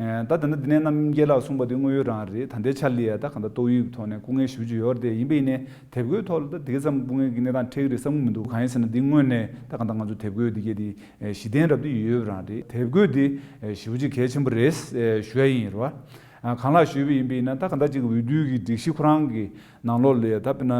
ད་ད་ནི་འདི་ནས་རྣམ་རྒྱལ་ལགས་གསུངས་པ་དེ་དངོས་ཡོད་རང་རེད། ད་ལྟའི་ཆ་ལ་ཡ་ད་གང་ལྟར་ཏོག་དབྱིབས་ཐོག་ནས་སྐུ་ངལ་ཞེ་པོ་ཅིག་ཡོད་རེད་དེ། ཡིན་པ་ཡིན་ནའི་དེབ་འགོད་ཐོག་ལ་ད་དེ་ཙམ་སྐུ་ངལ་གྱི་གནས་སྟངས་འཕྲད་ཀྱི་རེད་བསམ་གྱི་མི་འདུག་གང་ཡིན་ཟེར་ན་འདི་དངོས་གནས་ད་གང་ལྟར་ང་ཚོ་དེབ་འགོད་འདི་གས་དེ་གཞི་རྟེན་རབ་ཏུ་ཡོད་རང་རེད། དེབ་འགོད་འདི་ཞེ་པོ་ཅིག་གལ་ཆེན་པོ་རེད་ཞུ་ཡ་ཡིན་རེད་བ། གང་ལགས་ཞུས་པ་ཡིན་པ་ཡིན་ན་ད་གང་ལྟར་ཅིག་འོས་བསྡུ་གི་སྒྲིག་གཞི་ཁོ་རང་གི་ནང་ལོགས་ལ་ད་དཔེར་ན།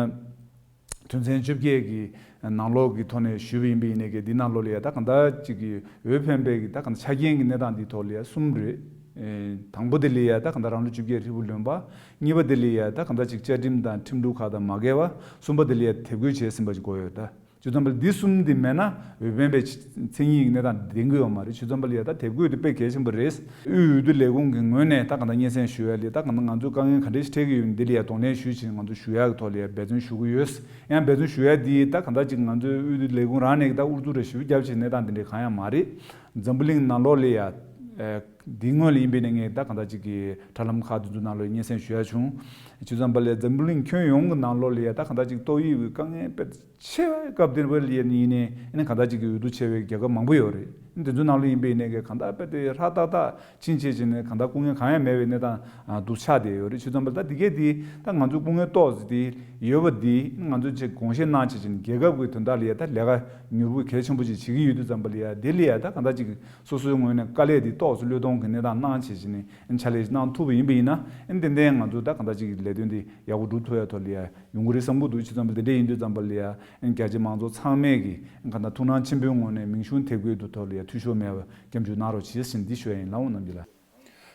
དོན་ཚན་བཅོ་བརྒྱད་ཀྱི་ནང་ལོགས་ཀྱི་ཐོག་ནས་ཞུས་པ་ཡིན་པ་ཡིན་ནའི་གི་འདི་ནང་ལོགས་ལ་ཡ་ད་གང་ལྟར་ཅིག་གི་འོས་འཕེན་པའི་གི་ད་གང་ལྟར་ཆ་རྐྱེན་གྱི་གནས་སྟངས་འདིའི་ཐོག་ལ་ཡ་གསུམ་རེད། ཨེ་དང་པོ་དེ་ལ་ཡ་ད་གང་ལྟར་རང་ལོ་བཅོ་བརྒྱད་ཧྲིལ་པོ་ལོན་པ། གཉིས་པ་དེ་ལ་ཡ་ད་གང་ལྟར་ཅིག་བཅའ་ཁྲིམས་དང་ཁྲིམས་ལུགས་ཁག་དང་མ་འགལ་བ། གསུམ་པ་དེ་ལ་ཡ་དེབ་འགོད་བྱས་ཟིན་པ་ཅིག་དགོས་ཡོད་ད། བྱས་ཙང་པ་ལ་འདི་གསུམ་འདི་མེད་ན་འོས་འཕེན་པའི་མཚན་ཉིད་ཀྱི་གནས་སྟངས་ལྡན་གྱི་ཡོད་མ་རེད། བྱས་ཙང་པ་ལ་ཡ་ད་དེབ་འགོད་དེ་དཔེ་གལ་ཆེན་པོ་རེད། དབུས་འོས་བསྡུ་ལས་ཁུངས་ཀྱི་ངོས་ནས་ད་གང་ལྟར་སྙན་སེང་ཞུ་ཡ་ལས་ད་གང་ལྟར་ང་ཚོའི་དཀའ་ངལ་ག་འདྲས་ཤིག་འཕྲད་ཀྱི་ཡོད་མེད་འདི་ལ་ཡ་གདོང་ལེན་ཞུས་ཕྱིན་ང་ཚོ་ཞུ་ཡག་གི་ཐོག་ལ་ཡ་འབད་བརྩོན་ཞུ་གི་ཡོད། ཡང་འབད་བརྩོན་ཞུ་ཡ་འདི་ད་གང་ལྟར་ཅིག་ང་ཚོའི་དབུས་འོས་བསྡུ་ལས་ཁུངས་རང་ནས་ད་དབུ་འཛུགས་རེ་ཞུ་རྒྱབ་ཕྱིན་གནས་སྟངས་འདི་འདྲས་གང་ཡང་མ་རེད། འཛམ་བུ་གླིང་ནང་ལོགས་ལ་ཡ། འདིའི་སྔོན་ལ་ཡིན་པའི་ནས་ངས་ད་གང་ལྟར་ཅིག་གི་དྲ་ལམ་ཁག་དེ་ཚོ་ནང་ལ་སྙན་སེང་ཞུ་ཡ་བྱུང་། བྱས་ཙང་པ་ལ་ཡ་འཛམ་བུ་གླིང་ཁྱོན་ཡོངས་ཀྱི་ནང་ལོགས་ལ་ཡ་ད་གང་ལྟར་ཅིག་ཏོག་དབྱིབས་ཀྱི་དཀའ་ངལ་དཔེ་ཆེ་བའི་སྐབས་དེ་བ་ལ་ཡིན་ནའི་ཨ་ནི་གང་ལྟར་ཅིག་གི་འོས་བསྡུ་ཆེ་བའི་རྒྱལ་ཁབ་མང་པོ་ཡོད་རེད། དེ་ཚོའི་ནང་ལ་ཡིན་པའི་ནས་གི་གང་ལྟར་དཔེ་དེ་ཧྲ་ཏག་ཏག་ཕྱིན་ཆད་ཅིག་ནས་གང་ལྟར་སྐུ་ངལ་གང་ཡང་མེད་པའི་གནས་སྟངས་འདུག་ཆགས་བསྡད་ཡོད་རེད། བྱས་ཙང་པ་ད་དེ་གས་དེ་ད་ང་ཚོའི་སྐུ་ངལ་ཏོག་ཙམ་དེ་ཡོད་པ་དེ་ང་ཚོས་ཅིག་དགོངས་བཞེས་གནང་བྱས་ཅིག་རྒྱལ་ཁབ་ཀྱི་དོན་དག་ལ་ཡ་ད་ལས་ཀ་མྱུར་པོ་གལ་ཆེན་པོ་ཅིག་བྱེད་ཀྱི་ཡོད་དུས་ཙམ་པ་ལ་ཡ་དེ་ལ་ཡ་ད་གང་ལྟར་ཅིག་སོ་སོའི་ངོས་ནས་དཀའ་ལས་དེ་ཏོག་ཙམ་བློས་གཏོང་གི་གནས་སྟངས་གནང་བྱས་ཅིག་ནས་ཕྱག་ལས་གནང་ཐུབ་པ་ཡིན་པ་ཡིན་ན་ཏན་ཏན་ང་ཚོ་ད་གང་ལྟར་ཅིག་ལས་དོན་དེ་ཡག་པོ་སྒྲུབ་ཐུབ་ཡ་ཐོག་ལ་ཡ། ཡོང་གི་རེད་བསམ་གྱི་འདུག་བྱས་ཙང་པ་དེ་འདྲ་ཡིན་དུས་ཙམ་པ་ལ་ཡ་རྒྱ་ཆེ་མང་ཚོགས་ཚང་མས་ཀྱི་གང་ལྟར་ཐུགས་སྣང་ཆེན་པོའི་ངང་ནས་མིང་གཞུང་དེབ་འགོད་དུ་ཐོག་ལ་ཡ་འཐུས་ཤོར་མེད་པ་སྐྱབས་འཇུག་གནང་རོགས་གྱིས་ཟེར་འདི་ཞུ་ཡ་ཡིན། ལགས་འོང་རྣམ་རྒྱལ་ལགས།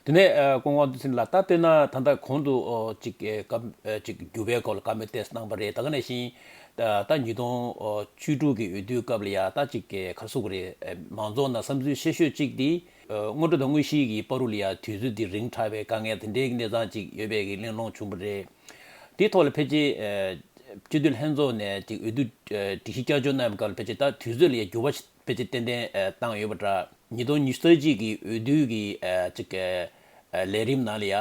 དེ་ནས་ཨ་སྐུ་ངོ་དབང་འདུས་ཚེ་རིང་ལགས། ད་དཔེར་ན་ད་ལྟ་གོང་དུ་ཨོ་ཅིག་ཨེ་སྐབས་ཨེ་ཅིག་འགྱུར་བའི་སྐོར་ལ་བཀའ་མོལ་ཏོག་ཙམ་གནང་པ་རེད། ད་ག་ནང་བཞིན་ད་ད་ཉིས་སྟོང་བཅུ་དྲུག་གི་འོས་བསྡུའི་སྐབས་ལ་ཡ་ད་ཅིག་ཨེ་ག་རེ་ཟེར་དགོས་རེད། ཨེ་མང་ཚོགས་ནང་བསམ་ཚུལ་ཤེས་ཤོས་གཅིག་དེ་ཨེ་སྔོན་འགྲོ་དང་དངོས་གཞིའི་གི་བར་དུ་ལ་ཡ་དུས་ཚོད་དེ་རིང་དྲགས་པའི་དཀའ་ངལ་དེ་འདྲའི་གི་གནས་སྟངས་ཅིག་ཡོད་པའི་གི་གླེང་སློང་བྱུང་པ་རེད། དེའི་ཐོག་ལ་ཕལ་ཆེར་ཨེ་སྤྱི་འཐུས་ལྷན་ཚོགས་ནས་ཅིག་འོས་བསྡུ་ཨེ་སྒྲིག་གཞི་བསྐྱར་བཅོས་གནང་བའི་སྐབས་ལ་ཕལ་ཆེར་ད་དུས་ཚོད་ལ་ཡ་འགྱུར་བ་ཕལ་ཆེར་ཏན་ཏན་ཨེ་བཏང་ཡོད་པ་འདྲ། ཉིས་སྟོང་ཉི་ཤུ་རྩ་གཅིག་གི་འོས་བསྡུ་གི་ཨེ་ཅིག་ཨེ་ལས་རིམ་ནང་ལ་ཡ་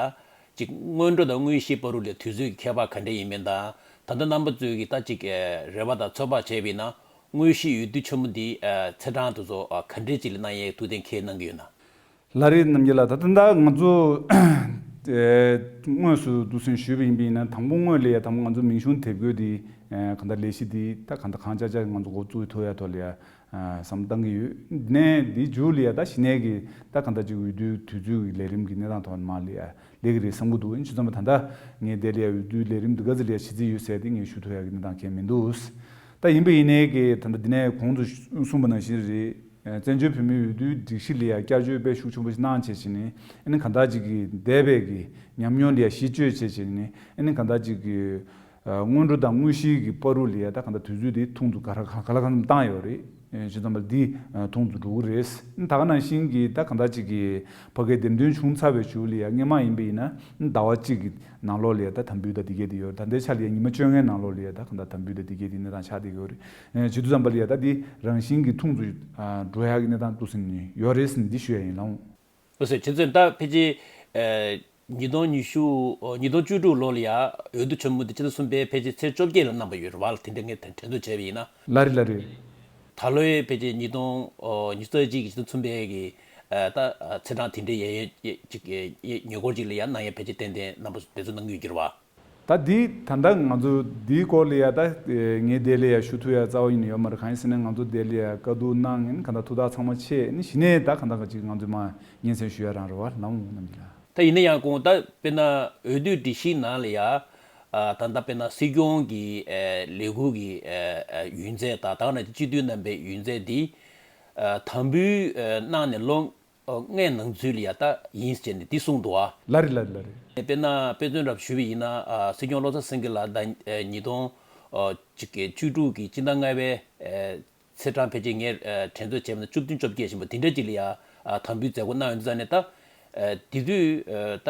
ཅིག་སྔོན་འགྲོ་དང་དངོས་གཞིའི་བར་དུ་ལ་དུས་ཚོད་ཀྱི་ཁྱད་པར་ག་འདྲ་ཡིན་མིན་དང་། ད་ལྟ་རྣམ་པ་ཚོས་ཀྱི་ད་ཅིག་ཨེ་རེ་བ་དང་ཚོད་དཔག་བྱས་པ་ཡིན་ན་དངོས་གཞིའི་འོས་བསྡུ་ཆེན་མོ་འདི་ཨེ་ཚེས་གྲངས་དེ་ཚོ་ཨེ་ག་འདྲས་ཅིག་ལ་གནང་ཡས་ཐུགས་གཏན་འཁེལ་གནང་གི་ཡོད་ན། ལགས་རེད་རྣམ་རྒྱལ་ལགས། ད་ལྟ་ད་ང་ཚོ་དངོས་སུ་འདུག་སེ་ཞུས་པ་ཡིན་པ་ཡིན་ན་དང་པོ་སྔོན་ལ་ཡ་དང་པོ་ང་ཚོ་མིང་གཞུང་དེབ་འགོད་འདི་གང་ལྟར་ལས་གཞི་འདི་ད་གང་ལྟར་གང་ལྕགས་ལྕགས་ང་ཚོ་འགོ་བཙུགས་ཐུབ་ཡ་ཐོག་ལ་ཡ་བསམ་བཏང་གི་ཡོད། ནས་འདི་མཇུག་ལ་ཡ་ད་གཞི་ནས་ཀྱི་ད་གང་ལྟར་ཅིག་འོས་བསྡུའི་དུས་ཚོད་ཀྱི་ལས་རིམ་གྱི་གནས་སྟངས་ཐོག་ནས་མར་ལ་ཡ་ལས་ཀྱི་རེད་བསམ་གྱི་འདུག་ཨིན་ཅི་ཙམ་པ་ད་ལྟ་ངས་དེ་ལ་ཡ་འོས་བསྡུའི་ལས་རིམ་འདི་ག་ཚོད་ལ་ཡ་གཞི་རྩིས་ཡོད་ཟེར་དེ་ངས་ཞུ་ཐུབ་ཡ་གི་གནས་སྟངས་གང་ཡང་མི་འདུག་ད་ཡིན་པ་ཡིན་ནའི་གི་ད་ལྟ་འདི་ནས་གོང་དུ་གསུངས་པ་ནང་བཞིན་རེད། བཙན་བྱོལ་བོད་མིའི་འོས་བསྡུའི་སྒྲིག་གཞི་ལ་ཡང་བསྐྱར་བཅོས་དཔེ་ཤུགས་ཆེན་པོ་ཞིག་གནང་བྱས་བྱས་ནས་ཨ་ནི་གང་ལྟར་ཅིག་གི་འདས་པའི་གི་ཉམས་མྱོང་ལ་ཡང་གཞི་བཅོལ་བྱས་བྱས་ནས་ཨ་ནི་གང་ལྟར་ཅིག་གི་སྔོན་འགྲོ་དང་དངོས་གཞིའི་གི་བར་དུ་ལ་ཡང་ད་གང་ལྟར་དུས་ཚོད་དེ་ཐུང་དུ་ག་ར་ག་ལ་གང་འཚམ་བཏང་ཡོད་རེད། ཨེ་བྱས་ཙང་འདི་ཨ་ཐུང་དུ་འགྲོ་གི་རེད། ད་ག་ནང་བཞིན་གྱི་ད་གང་ལྟར་ཅིག་གི་ཕ་གིའི་འདེམས་ཐོན་བྱུང་ཚར་བའི་གཞུག་ལ་ཡ་སྔོན་མ་ཡིན་པ་ཡིན་ན་ཟླ་བ་གཅིག་གི་ནང་ལོགས་ལ་ཡ་ད་དམ་འབུལ་དང་འདི་གས་དེ་ཡོད་རེད། ད་ལྟའི་ཆ་ལ་ཡ་ཉི་མ་བཅོ་ལྔའི་ནང་ལོགས་ལ་ཡ་ད་གང་ལྟར་དམ་འབུལ་དང་འདི་གས་དེ་གནས་སྟངས་ཆགས་བསྡད་ཀྱི་ཡོད་རེད། ཨེ་བྱས་ཙང་འདི་ཡ་ད་འདི་རང་བཞིན་གྱི་ཐུང་དུ་ཨ་འགྲོ་ཡག་གི་གནས་སྟངས་འདུག་ཟེར་ནས་ཡོད་རེད་ཟེར་ནས་འདི་ཞུ་ཡ་ཡིན་ལགས། ལགས་སོ། བྱས་ཙང་ད་ཕལ་ཆེར་ཨེ་ཉིས་སྟོང་ཉི་ཤུ་ཨོ་ཉིས་སྟོང་བཅུ་དྲུག་ལོ་ལ་ཡ་འོས་བསྡུ་ཆེན་མོ་འདི་ཕྱི་ཟླ་གསུམ་པའི་ཕལ་ཆེར་ཚེས་བཅོ་བརྒྱད་ལ་གནང་བ་ཡོད་རེད་བ། དེ་འདྲ་ངས་དྲན་དྲན་གསོ་བྱས་པ་ཡིན་ན། ལགས་རེད། ལགས་རེད། ད་ལོའི་ཕལ་ཆེར་ཉིས་སྟོང་ཨོ་ཉི་ཤུ་རྩ་གཅིག་གི་ཕྱི་ཟླ་གསུམ་པའི་གི་ཨ་ད་ཨ་ཚེས་གྲངས་དེ་འདྲའི་ཡས་ཡས་ཅིག་ཡས་ཉེ་འཁོར་ཅིག་ལ་ཡ་གནང་ཡས་ཕལ་ཆེར་ཏན་ཏན་རྣམ་པ་ཚོ་འབད་བརྩོན་གནང་གི་ཡོད་ཀྱི་རེད་བ། ད་འདི་ད་ལྟ་ང་ཚོ་འདིའི་སྐོར་ལ་ཡ་ད་ངའི་དེ་ལ་ཡ་ཞུ་ཐུབ་ཡ་རྩ་བ་ཉིད་ནས་ཡོད་མ་རེད། གང་ཡིན་ཟེར་ན་ང་ཚོ་དེ་ལ་ཡ་བཀའ་བསྡུར་གནང་ཡིན། གང་ལྟར་ཐུགས་ཐག་ཚང་མ་ཆད་ནི་གཞི་ནས་ད་གང་ལྟར་ག་ཅིག་ང་ཚོས་མ་སྙན་སེང་ཞུ་ཡ་རང་རེད་བ་ལགས་འོང་རྣམ་གཉིས་ལགས། ད་ཡིན་ན་ཡང་གོང་ད་དཔེར་ན་འོས་བསྡུའི་སྒྲིག་གཞིའི་ནང་ལ་ཡ་ཨ་ད་ལྟ་དཔེར་ན་སྲིད་སྐྱོང་གི་ཨ་ལས་ཁུར་གྱི་ཨ་ཨ་ཡུན་ཚད་དང་ད་ག་ནང་བཞིན་སྤྱི་འཐུས་རྣམ་པའི་ཡུན་ཚད་འདི་ཨ་དམ་འབུལ་ཨ་གནང་ནས་ལོ་ཨ་ལྔའི་ནང་ཚུད་ལ་ཡ་ད་ཡིན་ཟེར་ནས་འདི་གསུངས་འདུག་ཨ། ལགས་རེད། ལགས་རེད། ལགས་རེད། དཔེར་ན་དཔེ་མཚོན་འདྲ་ཞུས་པ་ཡིན་ན་ཨ་སྲིད་སྐྱོང་བློ་བཟང་སེང་གེ་ལགས་ད་ཨ་ཉིས་སྟོང་ཨ་གཅིག་གི་བཅུ་དྲུག་གི་སྤྱི་ཟླ་ལྔ་པའི་ཨ་ཚེས་གྲངས་ཕལ་ཆེར་ངས་ཨ་དྲན་གསོ་བྱས་པ་ན་བཅུ་བདུན་བཅོ་བརྒྱད་ཟིན་པ་དེ་འདྲ་ཅིག་ལ་ཡ་ཨ་དམ་འབུལ་མཛད་སྒོ་གནང་ཡོང་དུས་ཙང་ནས་ད་ཨ་དེ་དུས་ཨ་ད་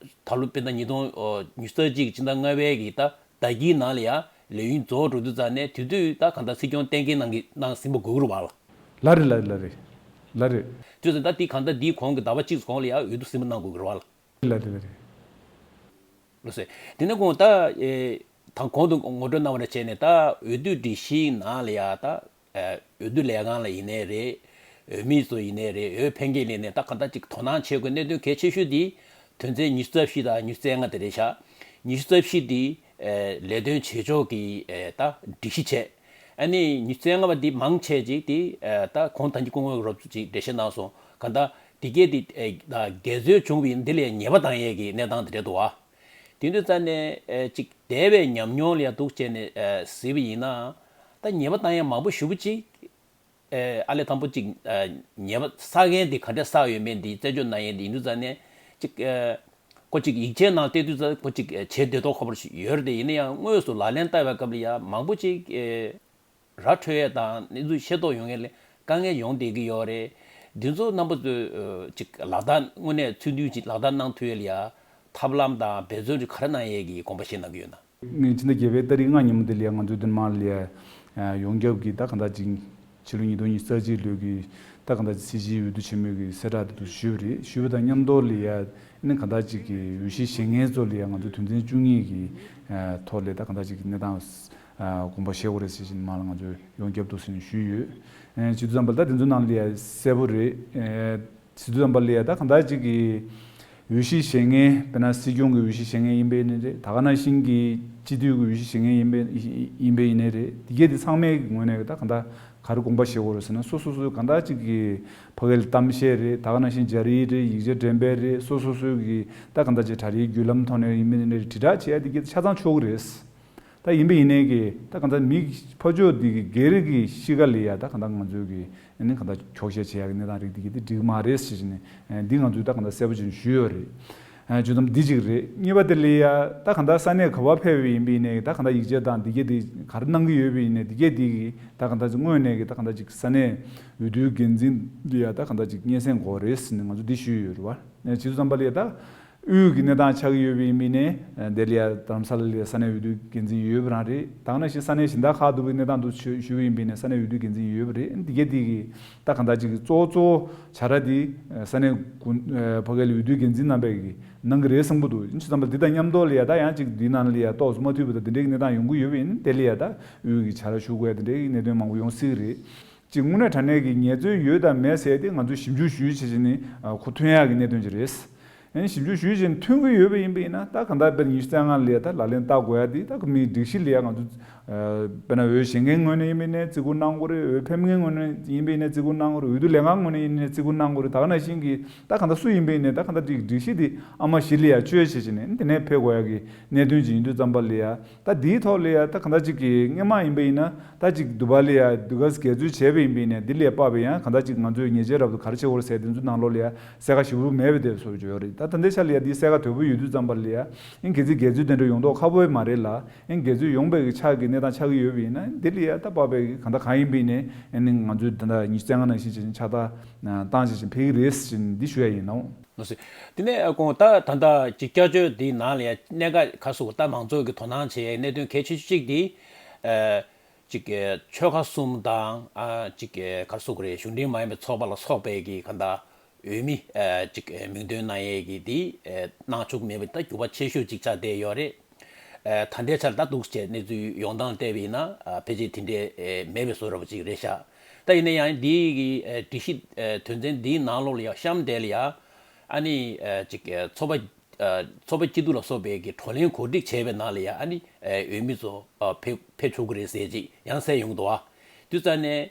ད་ལོ་དཔེར་ན་ཉིས་སྟོང་ཨ་ཉི་ཤུ་རྩ་གཅིག་གི་སྤྱི་ཟླ་ལྔ་པའི་གི་ད་ཟླ་དཀྱིལ་ནང་ལ་ཡ་ལས་ཡུན་རྫོགས་འགྲོ་དུས་ཙང་ནས་དེ་དུས་ད་གང་ལྟར་སྲིད་སྐྱོང་གཏན་འཁེལ་གནང་གི་གནང་ཟིན་པ་དགོས་ཀྱི་རེད་བ་ལགས། ལགས་རེད། ལགས་རེད། ལགས་རེད། ལགས་རེད། ལགས་རེད། དུས་ཙང་ད་དེ་གང་ལྟར་དེའི་གོང་གི་ཟླ་བ་གཅིག་གོང་ལ་ཡ་འོས་བསྡུ་ཟིན་པ་གནང་དགོས་ཀྱི་རེད་བ་ལགས། ལགས་རེད། ལགས་རེད། ལགས་སོ། དེ་ནས་གོང་ད་ཨེ་དང་གོང་དུ་ངོ་སྤྲོད་གནང་བ་ལ་བྱས་ནས་ད་འོས་བསྡུ་སྒྲིག་གཞིའི་ནང་ལ་ཡ་ད་ཨེ་འོས་བསྡུ་ལས་ཁང་ལ་ཡིན་ནའི་རེད། འོས་མི་ཚོ་ཡིན་ནའི་རེད། འོས་འཕེན་མཁན་ལ་ཡིན་ནའི་ད་གང་ལྟར་ཅིག་དོ་སྣང་བྱེད་དགོས་གནད་དོན་གལ་ཆེ་ཤོས་འདི་དོན་ཚན་ཉི་ཤུ་རྩ་བཞི་དང་ཉི་ཤུ་རྩ་ལྔ་དེ་རེད་ཤག་ཉི་ཤུ་རྩ་བཞི་འདི་ཨེ་ལས་དོན་བྱེད་ཕྱོགས་ཀྱི་ཨེ་ད་སྒྲིག་གཞི་བྱས། ཨ་ནི་ཉི་ཤུ་རྩ་ལྔ་པ་འདི་མང་ཆེ་ཅིག་འདི་ཨེ་ད་གོང་ད་གིན་སྐུ་ངོ་རོབ་ཅིག་འགྲེལ་བཤད་གནང་སོང་། གང་ལྟར་འདི་གས་འདི་ཨེ་ད་འགལ་འཛོལ་བྱུང་བའི་འདི་ལ་ཉེས་པ་བཏང་ཡས་ཀྱི་གནས་སྟངས་དེ་རེད་འདུག་བ། དེ་དུས་ཙང་ནས་ཨེ་ཅིག་འདས་པའི་ཉམས་མྱོང་ལ་ཡ་འདུག་བྱས་ནས་ཨེ་གཟིགས་པ་ཡིན་ན། ད་ཉེས་པ་བཏང་ཡས་མང་པོ་ཞེ་པོ་ཅིག་ཨེ་ཨ་ལས་དང་པོ་ཅིག་ཨེ་ཉེས་པ་བསགས་མཁན་དེ་ག་འདྲས་བསགས་ཡོད་མེད་འདི་རྩད་གཅོད་གནང་ཡས་འདི་ཡིན་དུས་ཙང་ནས་ཅིག་ཨེ་ཁོ་ཅིག་ཡིག་ཆའི་ནང་བལྟས་དུས་ཙང་ཁོ་ཅིག་ཨེ་བྱེད་འདོད་ཐོག་ཁ་པར་ཞིག་ཡོད་རེད་དེ། ཡིན་ན་ཡང་དངོས་སུ་ལག་ལེན་བསྟར་བའི་སྐབས་ལ་ཡ་མང་པོ་ཅིག་ཨེ་ར་འཕྲོད་ཡས་དང་གནས་ཚུལ་ཤེས་རྟོགས་ཡོང་མཁན་ལ་དཀའ་ངལ་ཡོང་བསྡད་ཀྱི་ཡོད་རེད། འདི་ཚོ་རྣམ་པ་ཚོས་ཨེ་ཅིག་ལག་བསྟར་དངོས་གནས་ཚུལ་མཐུན་ཅིག་ལག་བསྟར་གནང་ཐུབ་ཡས་ལ་ཡ་ཐབས་ལམ་དང་འབད་བརྩོན་ཅིག་ག་རེ་གནང་ཡས་ཀྱི་དགོངས་པ་བཞེས་གནང་གི་ཡོད་ན། ངས་ཕྱི་ཟླ་བརྒྱད་པའི་ཏ་རིག་ལྔ་ཉིན་མོ་དེ་ལ་ཡ་ང་ཚོའི་འདུན་མ་ལ་ཡ་ཡོངས་ཁྱབ་ཀྱི་ད་གང་ལྟར་ཅིག་ཕྱི་ལོ་ཉིས་སྟོང་ཉི་ཤུ་རྩ་གཅིག་ལོའི་གི་ད་གང་ལྟར་སྲིད་སྤྱིའི་འོས་བསྡུ་ཆེན་མོའི་གི་གསལ་བསྒྲགས་དེ་ཚོ་ཞུས་པ་རེད། ཞུས་པ་དང་མཉམ་དུ་ལ་ཡ་ཨ་ནི་གང་ལྟར་ཅིག་གི་འོས་གཞི་བཞེས་མཁན་ཚོ་ལ་ཡ་ང་ཚོ་དོན་ཚན་བཅུ་གཉིས་ཀྱི་ཐོག་ལ་ད་གང་ལྟར་ཅིག་གི་གནས་སྟངས་དགོངས་པ་བཞེས་དགོས་རེད་ཟེར་བཞིན་མ་ལ་ང་ཚོས་ཡོངས་ཁྱབ་ཏུ་ཟེར་ནས་ཞུས་ཡོད། བྱེད་དུས་ཙམ་པ་ལ་ད་དེ་ཚོའི་ནང་ལ་ཡ་གསལ་པོ་རེད། བྱེད་དུས་ཙམ་པ་ལ་ཡ་ད་གང་ལྟར་ཅིག་གི་འོས་གཞི་བཞེས་མཁན་དཔེར་ན་སྲིད་སྐྱོང་གི་འོས་གཞི་བཞེས་མཁན་ཡིན་པའི་ནི་རེད། ད་ག་ནང་བཞིན་གྱི་སྤྱི་འཐུས་ཀྱི་འོས་གཞི་བཞེས་མཁན་ཡིན་པའི་ཡིན་པའི་ཡིན་ནའི་རེད། དེ་གས་དེ་ཚང་མའི་ངོས་ནས་ད་གང་ལྟར་ག་རེ་དགོངས་པ་བཞེས་དགོས་རེད་ཟེར་ན། སོ་སོ་སོའི་གང་ལྟར་ཅིག་གི་ཕ་གིའི་གཏམ་བཤད་རེད། ད་ག་ནང་བཞིན་སྦྱར་ཡིག་རེད། ཡིག་ཆ་འགྲེམས་སྤེལ་རེད། སོ་སོ་སོའི་གི་ད་གང་ལྟར་ཅིག་གྲ་སྒྲིག་བརྒྱུད་ལམ་ཐོག་ནས་ཡིན་པའི་ནི་རེད། དྲིལ་བསྒྲགས་བྱེད་ཡ་དེ་གས་དེ་ཆ་ཚང་ཆོག་གི་རེད། ད་ཡིན་པ་ཡིན་ནའི་གི་ད་གང་ལྟར་མི་ཕར་ཕྱོགས་འདི་གི་སྒེར་གྱི་གཤིས་ཀ་ལ་ཡ་ད་གང་ལྟར་ང་ཚོའི་གི་ཨ་ནི་གང་ལྟར་འཁྱོག་བཤད་བྱེད་ཡག་གི་གནས་སྟངས་རིགས་འདི་གི་འདི་འགྲིག་མ་རེད་ཟེར་བཞིན་ནས་འདི་ང་ཚོས་ད་གང་ལྟར་གསལ་པོ་བྱས་ནས་ཞུས་ཡོད་རེད། བརྗོད་དམ་འདི་གཅིག་རེད། གཉིས་པ་དེ་ལ་ཡ་ད་གང་ལྟར་ས་གནས་ག་པར་ཕེབས་པ་ཡིན་པ་ཡིན་ནའི་ད་གང་ལྟར་ཡིག་ཆ་དང་འདི་གས་འདི་ག་རེ་གནང་གི་ཡོད་པ་ཡིན་ནའི་འདི་གས་འདི་གི་ད་གང་ལྟར་ཅིག་དངོས་གནས་ཀྱི་ད་གང་ལྟར་ཅིག་ས་གནས་འོས་བསྡུའི་འགན་འཛིན་འདི་ཡ་ད་གང་ལྟར་ཅིག་སྙན་སེང་དགོས་རེད་ཟེར་ནས་ང་ཚོ་འདི་ཞུས་ཡོད་རེད་བ། བྱས་དུས་ཙམ་པ་ལ་ཡ་ད། དབུས་ཀྱི་གནས་སྟངས་ཆགས་ཀྱི་ཡོད་པ་ཡིན་པ་ཡིན་ནའི། དེ་ལ་ཡ་རྡ་རམ་ས་ལ་ལ་ཡ་ས་གནས་འོས་བསྡུའི་འགན་འཛིན་ཡོད་པ་རང་རེད། ད་ག་ནང་བཞིན་ས་གནས་གཞན་དག་ཁག་ཏུ་གི་གནས་སྟངས་དུ་ཞུ་ཞུས་པ་ཡིན་པ་ཡིན་ནའི་ས་གནས་འོས་བསྡུའི་འགན་འཛིན་ཡོད་པ་རེད། འདི་གས་འདི་གི་ད་གང་ལྟར་ཅིག་གཙོ་བོ་གཙོ་བོ་བྱ་ར་འདི་ས་གནས་གུ་ཕ་གི་ལ་འོས་བསྡུའི་འགན་འཛིན་རྣམ་པས་གི་གནང་གི་རེད་བསམ་གི་འདུག་བྱས་ཙང་འདི་དང་མཉམ་དུ་ལ་ཡ་ད་ཡང་ཅིག་འདིའི་ནང་ལ་ཡ་ཏོག་ཙམ་མ་འཐུས་པ་དང་འདི་འདྲའི་གི་གནས་སྟངས་ཡོང་གི་ཡོད་པ་ཡིན་ན། དེ་ལ་ཡ་ད་དབུས་ཀྱི་བྱ་ར་ཞུ་དགོས་ཡ་དེ་འདྲའི་གི་གནད་དོན་མང་པོ་ཡོང་སྲིད་གི་རེད། ཅིག་དངོས་གནས་དྲང་གནས་ཀྱི་ངལ་རྩོལ་ཡོད་དང་མེད་ཟེར་ཏེ་ང་ཚོས་ཞིབ་འཇུག་ཞུས་བྱས་བྱས་ནས་གོ་ཐོན་ཡག་གི་གནད་དོན་ཅིག་རེད། ཨ་ནི་ཞིབ་འཇུག་ཞུས་བྱས་ནས་ཐོན་གྱི་ཡོད་པ་ཡིན་པ་ཡིན་ན། ད་གང་ལྟར་དཔེར་ཉི་ཤུ་རྩ་ལྔ་ལ་ཡ་ད་ལག་ལེན་བསྟར་དགོས་ཡ་དེ་ད་མིའི་སྒྲིག་གཞི་ལ་ཡ་ང་ཚོ་དཔེར་ན་འོས་བཞེས་མཁན་ངོས་ནས་ཡིན་པ་ཡིན་ནའི་བརྩི་བཀུར་གནང་དགོས་རེད། འོས་འཕེན་མཁན་ངོས་ནས་ཡིན་པ་ཡིན་ནའི་བརྩི་བཀུར་གནང་དགོས་རེད། འོས་བསྡུ་ལས་ཁང་ངོས་ནས་ཡིན་ནའི་བརྩི་བཀུར་གནང་དགོས་རེད། ད་ག་ནང་བཞིན་གྱི་ད་གང་ལྟར་སུ་ཡིན་པ་ཡིན་ནའི་ད་གང་ལྟར་དེ་སྒྲིག་གཞི་དེ་ཨ་མ་གཞི་ལ་ཡ་བཅོལ་བྱས་བྱས་ནས་དེ་ནས་ཕེབས་དགོས་ཡ་གི་གནད་དོན་ཅིག་ཡིན་དུས་ཙམ་པ་ལ་ཡ། ད་འདིའི་ཐོག་ལ་ཡ་ད་གང་ལྟར་ཅིག་གི་སྔོན་མ་ཡིན་པ་ཡིན་ན་ད་ཅིག་འདུག་པ་ལ་ཡ་འདུག་ག་འགལ་འཛོལ་བྱས་པ་ཡིན་པ་ཡིན་ནའི་འདི་ལ་ཡ་དཔག་པའི་ཡང་གང་ལྟར་ཅིག་ང་ཚོས་ཉེས་ཆད་རབ་ཏུ་ག་རེ་བྱེད་དགོས་རེད་ཟེར་དེ་ཚོའི་ནང་ལོགས་ལ་ཡ་གསལ་ཁ་ཞེ་པོ་མེད་པའི་དེབ་སོགས་ཡོད་རེད། ད་ད་ལྟའི་ཆ་ལ་ཡ་འདི་གསལ་ཁ་དོད་པོ་ཡོད་དུས་ཙམ་པ་ལ་ཡ་ཨིན་གལ་སྲིད་འགལ་འཛོལ་དེ་འདྲ་ཡོང་མདོག་ཁ་པོ་མ་རེད་ལ། ཨིན་འགལ་འཛོལ་ཡོང་པའི་གི་ཆ་གི་གནད་ གནས་སྟངས་ཆགས་ཀྱི་ཡོད་པ་ཡིན་ན་འདི་ལ་ཡ་ད་དཔག་པའི་གང་ལྟར་གང་ཡིན་པ་ཡིན་ནའི་ཨ་ནི་ང་ཚོས་ད་ལྟ་ཉི་ཤུ་རྩ་ལྔ་ནང་བཞིན་བྱས་ནས་ཕྱག་རྟགས་བཏང་བྱས་ཕེབས་ཀྱི་རེད་ཟེར་ནས་འདི་ཞུ་ཡ་ཡིན་ནོ། ལགས་སོ། དེ་ནས་ཨ་དགོངས་ད་ད་ལྟ་ཅིག་བསྐྱར་བཅོས་འདིའི་ནང་ལ་ཡ་གནད་འགག་ག་ཟེར་ད་མང་ཚོགས་ཀྱི་དོ་སྣང་བྱེད་ཡའི་གནད་དོན་གལ་ཆེ་ཤོས་གཅིག་དེ་ཨ་ཅིག་ཆོལ་ཁ་གསུམ་དང་ཨ་ཅིག་ག་རེ་ཟེར་དགོས་རེད། གཞུང་འབྲེལ་མ་ཡིན་པའི་ཚོགས་པ་ལ་སོགས་པའི་གི་ག་ད་འོས་མི་ཨ་ཅིག་མིང་འདོན་གནང་ཡས་ཀྱི་དེ་ཨ་གནང་བཅུག་མེད་པ་ད་འགྱུར་བ་ཆེ་ཤོས་ཅིག་ཆགས་བསྡད་ཡོད་རེད། ཨ་ད་ལྟའི་ཆར་ད་འདུག་སེ་གནས་ཚུལ་ཡོང་སྟངས་བལྟས་པ་ཡིན་ན་ཨ་ཕལ་ཆེར་དེ་འདྲའི་ཨ་མེད་པའི་བཟོ་འདྲ་པོ་ཅིག་རེད་ཤག་ད་ཡིན་ན་ཡང་འདིའི་གི་ཨ་སྒྲིག་གཞི་ཨ་དོན་ཚན་འདིའི་ནང་ལོགས་ལ་ཡང་གཤམ་དེ་ལ་ཡང་ཨ་ནི་ཨ་ཅིག་ཨ་ཚོགས་པ་ཨ་ཚོགས་པ་སྐྱིད་སྡུག་ལ་སོགས་པའི་གི་བགྲོ་གླེང་གོ་སྒྲིག་བྱས་པའི་ནང་ལ་ཡང་ཨ་ནི་ཨ་འོས་མི་ཚོ་ཨ་ཕེབས་ཕེབས་ཆོག་གི་རེད་ཟེར་ཅིག་ཡང་གསལ་ཡོང་གི་འདུག་ཨ། དུས་ཙམ་ནས།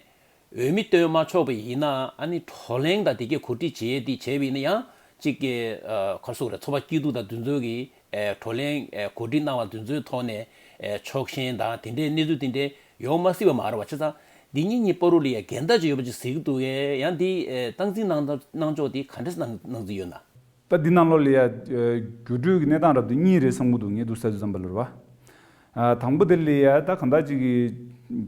འོས་མི་བཏོན་མ་ཆོག་པ་ཡིན་ན་ཨ་ནི་བགྲོ་གླེང་དང་དེ་གའི་གོ་སྒྲིག་བྱེད་ཡས་དེ་བྱས་པ་ཡིན་ན་ཡང་གཅིག་གི་ཨ་ག་རེ་ཟེར་དགོས་རེད། ཚོགས་པ་སྐྱིད་སྡུག་དང་དེ་ཚོའི་གི་ཨ་བགྲོ་གླེང་ཨ་གོ་སྒྲིག་གནང་བ་དེ་ཚོའི་ཐོག་ནས་ཨ་ཕྱོགས་ཞེན་དང་དེ་འདྲའི་གནས་ཚུལ་དེ་འདྲའི་ཡོང་མ་སྲིད་པ་མ་རེད་བ། བྱས་ཙང་འདི་གཉིས་གཉིས་བར་དུ་ལ་ཡ་འགལ་ཟླ་ཅིག་ཡོད་པ་ཅིག་གཟིགས་ཀྱི་འདུག་གས། ཡང་འདི་ཨ་སྟངས་འཛིན་གནང་གནང་ཕྱོགས་དེ་ག་འདྲ་གནང་གནང་རྩིས་ཡོད་ན། ད་འདི་ནང་ལོགས་ལ་ཡ་ཨ་འགྱུར་འགྲོས་ཀྱི་གནས་སྟངས་རབ་དེ་གཉིས་རེད་བསམ་གྱི་འདུག་ངས་འདུག་ཟེར་དུས་ཙམ་པ་ལ་རེད་བ། ཨ་དང་པོ་དེ་ལ་ཡ་ད་གང་ལྟར་ཅིག་གི་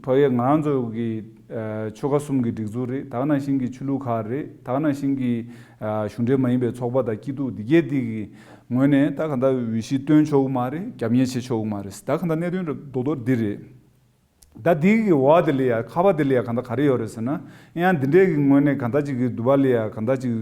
ཕ་གིའི་ང་རང་ཚོ་གི་ཨ་ཆོལ་ཁ་གསུམ་གྱི་སྒྲིག་འཛུགས་རེད། ད་ག་ནང་བཞིན་གྱི་ཆོས་ལུགས་ཁག་རེད། ད་ག་ནང་བཞིན་གྱི་ཨ་གཞུང་འབྲེལ་མ་ཡིན་པའི་ཚོགས་པ་དང་སྐྱིད་སྡུག་འདི་གས་འདི་གི་ངོས་ནས་ད་གང་ལྟར་འོས་གཞི་བཏོན་ཆོག་གི་མ་རེད། རྒྱབ་གཉེར་བྱེད་ཆོག་གི་མ་རེད། ད་གང་ལྟར་གནད་དོན་རྡོག་རྡོག་འདི་རེད། ད་འདི་གི་འོག་དེ་ལ་ཡ་ཁ་པ་དེ་ལ་ཡ་གང་ལྟར་ག་རེ་ཡོད་རེད་ཟེར་ན། ཡང་འདི་འདྲའི་གི་ངོས་ནས་གང་ལྟར་ཅིག་གི་འདུག་པ་ལ་ཡ་གང་ལྟར་ཅིག་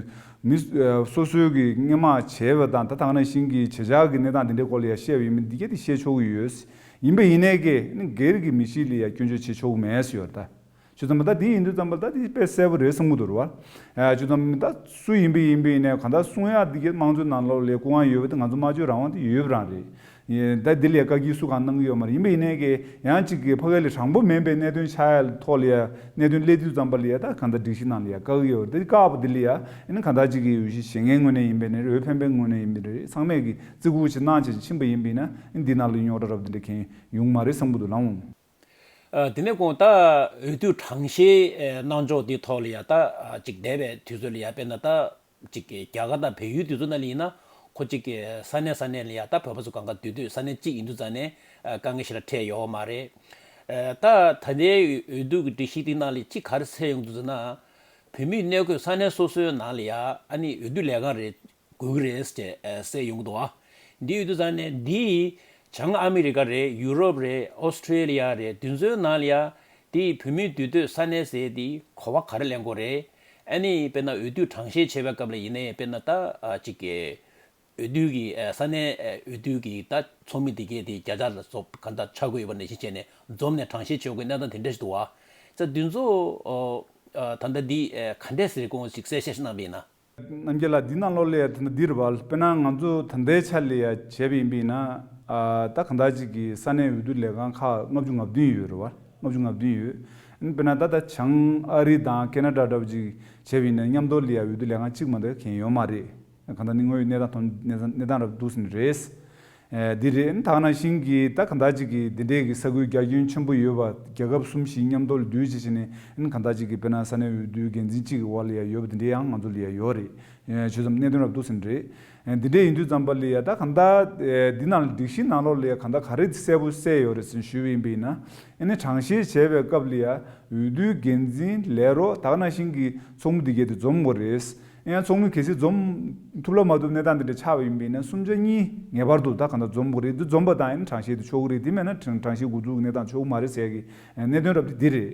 མི་སོ་སོའི་གི་སྔོན་མ་བྱས་པ་དང་ད་ད་ག་ནང་བཞིན་གྱི་བྱེད་བྱ་གི་གནས་སྟངས་འདི་འདྲའི་སྐོར་ལ་ཡ་བཤད་པ་ཡིན་མིན་འདི་གས་དེ་བཤད་ཆོག་གི་ཡོད། ཡིན་པ་ཡིན་ནའི་གི་ནི་སྒེར་གྱི་མི་གཤིས་ལ་ཡ་སྐྱོན་བརྗོད་བྱེད་ཆོག་གི་མེད་ཟེར་ཡོད་རེད་ད། བྱས་ཙང་ད་འདི་ཡིན་དུས་ཙམ་པ་ད་འདི་དཔེ་གསལ་པོ་རེད་བསམ་གྱི་འདུག་རེད་བ། བྱས་ཙང་ད་སུ་ཡིན་པ་ཡིན་པ་ཡིན་ནའི་གང་ལྟར་གསུང་ཡག་འདི་གས་དམངས་གཙོའི་ནང་ལོགས་ལ་སྐུ་དབང་ཡོད་པ་དེ་ང་ཚོ་སྨྲ་བརྗོད་རང་དབང་དེ་ཡོད་པ་རང་རེད། ཡིན་ད་འདི་ལས་བཀའ་བཀྱོན་སུ་གང་གནང་གི་ཡོད་མ་རེད། ཡིན་པ་ཡིན་ནའི་གི་ཡང་གཅིག་གི་ཕ་གི་ལ་དྲང་པོ་མིན་པའི་གནད་དོན་ཆགས་ཡ་ཐོག་ལ་ཡ་གནད་དོན་སླེབས་དུས་ཙམ་པ་ལ་ཡ་ད་གང་ལྟར་སྒྲིག་གཞི་ནང་ལ་ཡ་བཀག་གི་ཡོད་རེད། དེ་བཀག་པ་འདི་ལ་ཡ་ཨ་ནི་གང་ལྟར་གཅིག་གི་འོས་གཞི་བཞེས་མཁན་ངོས་ནས་ཡིན་པ་ནི་རེད། འོས་འཕེན་པའི་ངོས་ནས་ཡིན་པ་ནི་རེད། ཚང་མས་གི་བརྩི་བཀུར་ཅིག་གནང་བྱས་ཕྱིན་པ་ཡིན་པ་ཡིན་ན་ཨ་ནི་འདི་ནང་ལ་རྙོག་དྲ་རབ་འདི་འདྲ་གང་ཡོང་མ་རེད་བསམ་གི་འདུག་ལགས་འོང་། ཨ་དེ་ནས་དགོངས་ད་འོས་བསྡུ་གྲངས་བཤེར་ཨེ་གནང་ཕྱོགས་དེའི་ཐོག་ལ་ཡ་ད་ཨ་ཅིག་འདས་པའི་དུས་ཚོད་ལ་ཡ་དཔེར་ན་ད་ཅིག་གི་རྒྱ་གར་དང་བལ་ཡུལ་དེ་ཚོ་ནང་ལ་ཡིན་ན་ཁོ་ཅིག་གི་ས་གནས་ས་གནས་ལ་ཡ་ད་བོད་པ་ཚོ་གང་ག་འདུས་སྡོད་ས་གནས་གཅིག་ཡིན་དུས་ཙང་ནས་ཨ་དཀའ་ངལ་ཞེ་དྲག་འཕྲད་ཡོད་མ་རེད། ཨ་ད་ད་ལྟའི་འོས་བསྡུ་གི་སྒྲིག་གཞི་དེ་ནང་ལ་ཅིག་ག་རེ་གསལ་ཡོང་འདུག་ཟེར་ན། བོད་མིའི་གནས་འཁོད་ས་གནས་སོ་སོའི་ནང་ལ་ཡ་ཨ་ནི་འོས་བསྡུ་ལས་ཁང་རེ་དགོས་ཀྱི་རེད་ཅེས་ཨ་གསལ་ཡོང་གི་འདུག་ཨ། འདི་ཡོད་དུས་ཙང་ནས་འདི་བྱང་ཨ་མི་རི་ཀ་རེད། ཡུ་རོབ་རེད། ཨོ་སི་ཁྲེ་ལི་ཡ་རེད། འདི་ཚོའི་ནང་ལ་ཡ་འདི་བོད་མིའི་འདུས་སྡོད་ས་གནས་ཟེར་འདི་གོ་བ་ག་རེ་ལེན་དགོས་རེད། ཨ་ནི་དཔེར་ན་འོས་བསྡུ་གྲངས་བཤེར་བྱེད་པའི་སྐབས་ལ་ཡིན་ནའི་དཔེར་ན་ད་ཨ་ཅིག་གི་འོས་བསྡུ་གི་ཨ་ས་གནས་ཨ་འོས་བསྡུ་གི་ད་ཚོགས་མི་འདི་གས་འདི་བརྒྱ་ཆ་ལ་སོགས་གང་ལྟར་ཆགས་ཀྱི་ཡོད་པ་ནང་བཞིན་བྱས་ནས་འཛོམས་ནས་གྲངས་བཤེར་བྱེད་དགོས་གནས་སྟངས་དེ་འདྲ་ཞིག་འདུག་བ། ཙང་འདི་ཚོ་ཨ་ད་ལྟ་འདི་ཨ་ག་འདྲས་ཟེར་དགོངས་ཞིག་གསལ་བཤད་ཞིག་གནང་བ་ཡིན་ན། རྣམ་རྒྱལ་ལགས། འདི་ནང་ལོགས་ལ་ད་ལྟ་འདི་རེད་བ། དཔེར་ན་ང་ཚོ་ད་ལྟའི་ཆ་ལ་ཡ་བྱས་པ་ཡིན་པ་ཡིན་ན། ཨ་ད་གང་ལྟར་ཅིག་གི་ས་གནས་འོས་བསྡུ་ལས་ཁང་ཁག་ལྔ་བཅུ་ང་བདུན་ཡོད་རེད་བ། ལྔ་བཅུ་ང་བདུན་ཡོད། དཔེར་ན་ད་ལྟ་བྱང་ཨ་རི་དང་ཁེ་ན་ཌ་འདྲ་པོ་ཅིག་བྱས་པ་ཡིན་ན་མཉམ་དུ་ལ་ཡ་འོས་བསྡུ་ལས་ཁང་གཅིག་མ་གཏོགས་གང་ཡོད་མ་རེད། གང་ལྟར་ནི་དངོས་ཡོད་གནས་སྟངས་ཐོག་གནས་སྟངས་གནས་སྟངས་རབ་འདུག་ཟིན་རེད། ཨེ་འདི་རེད། ད་ག་ནང་བཞིན་གྱི་ད་ག་འདྲ་ཅིག་གི་འདི་འདྲའི་གི་ས་ཁུལ་རྒྱ་ཁྱོན་ཆེན་པོ་ཡོད་པ་རྒྱལ་ཁབ་གསུམ་བཞི་མཉམ་དུ་ལ་འདུས་བྱས་བྱས་ནས་ཨ་ནི་ག་འདྲ་ཅིག་གི་དཔེར་ན་ས་གནས་འོས་བསྡུའི་འགན་འཛིན་གཅིག་གི་འོག་ལ་ཡ་ཡོད་པ་འདི་འདྲའི་ཡང་ང་ཚོ་ལ་ཡ་ཡོད་རེད། ཨེ་བྱས་ཙང་གནད་དོན་རབ་འདུག་ཟིན་རེད། ཨེ་འདི་འདྲའི་ཡིན་དུས་ཙམ་པ་ལ་ཡ་ད་ག་འདྲ་ཨེ་འདི་ནང་ལ་སྒྲིག་གཞི་ནང་ལོགས་ལ་ཡ་ག་འདྲ་ག་རེ་གསལ་པོ་གསལ་ཡོད་རེད་ཟེར་ཞུས་པ་ཡིན་པ་ཡིན་ན། ཨ་ནི་གྲངས་བཤེར་བྱས་པའི་སྐབས་ལ་ཡ་འོས་བསྡུའི་འགན་འཛིན་ལས་རོགས་ད་ག་ནང་བཞིན་གྱི་ཚོགས་མི་འདི་གས་དེ་འཛོམས་དགོས་རེད། ཡང་ཚོགས་མི་གལ་སྲིད་འཛོམས་ཐུབ་ལ་མ་ཐུབ་གནས་སྟངས་འདི་འདྲ་ཆགས་པ་ཡིན་པ་ཡིན་ན་གསུམ་ཆ་གཉིས་ངེས་པར་དུ་ད་གང་ལྟར་འཛོམས་དགོས་རེད། འདི་འཛོམས་པ་དང་ཡང་གྲངས་བཤེར་དེ་ཆོག་གི་རེད། དེ་མེད་ན་གྲངས་གྲངས་བཤེར་འགོ་འཛུགས་གནས་སྟངས་ཆོག་གི་མ་རེད་ཟེར་གི་གནད་དོན་རབ་དེ་འདི་རེད།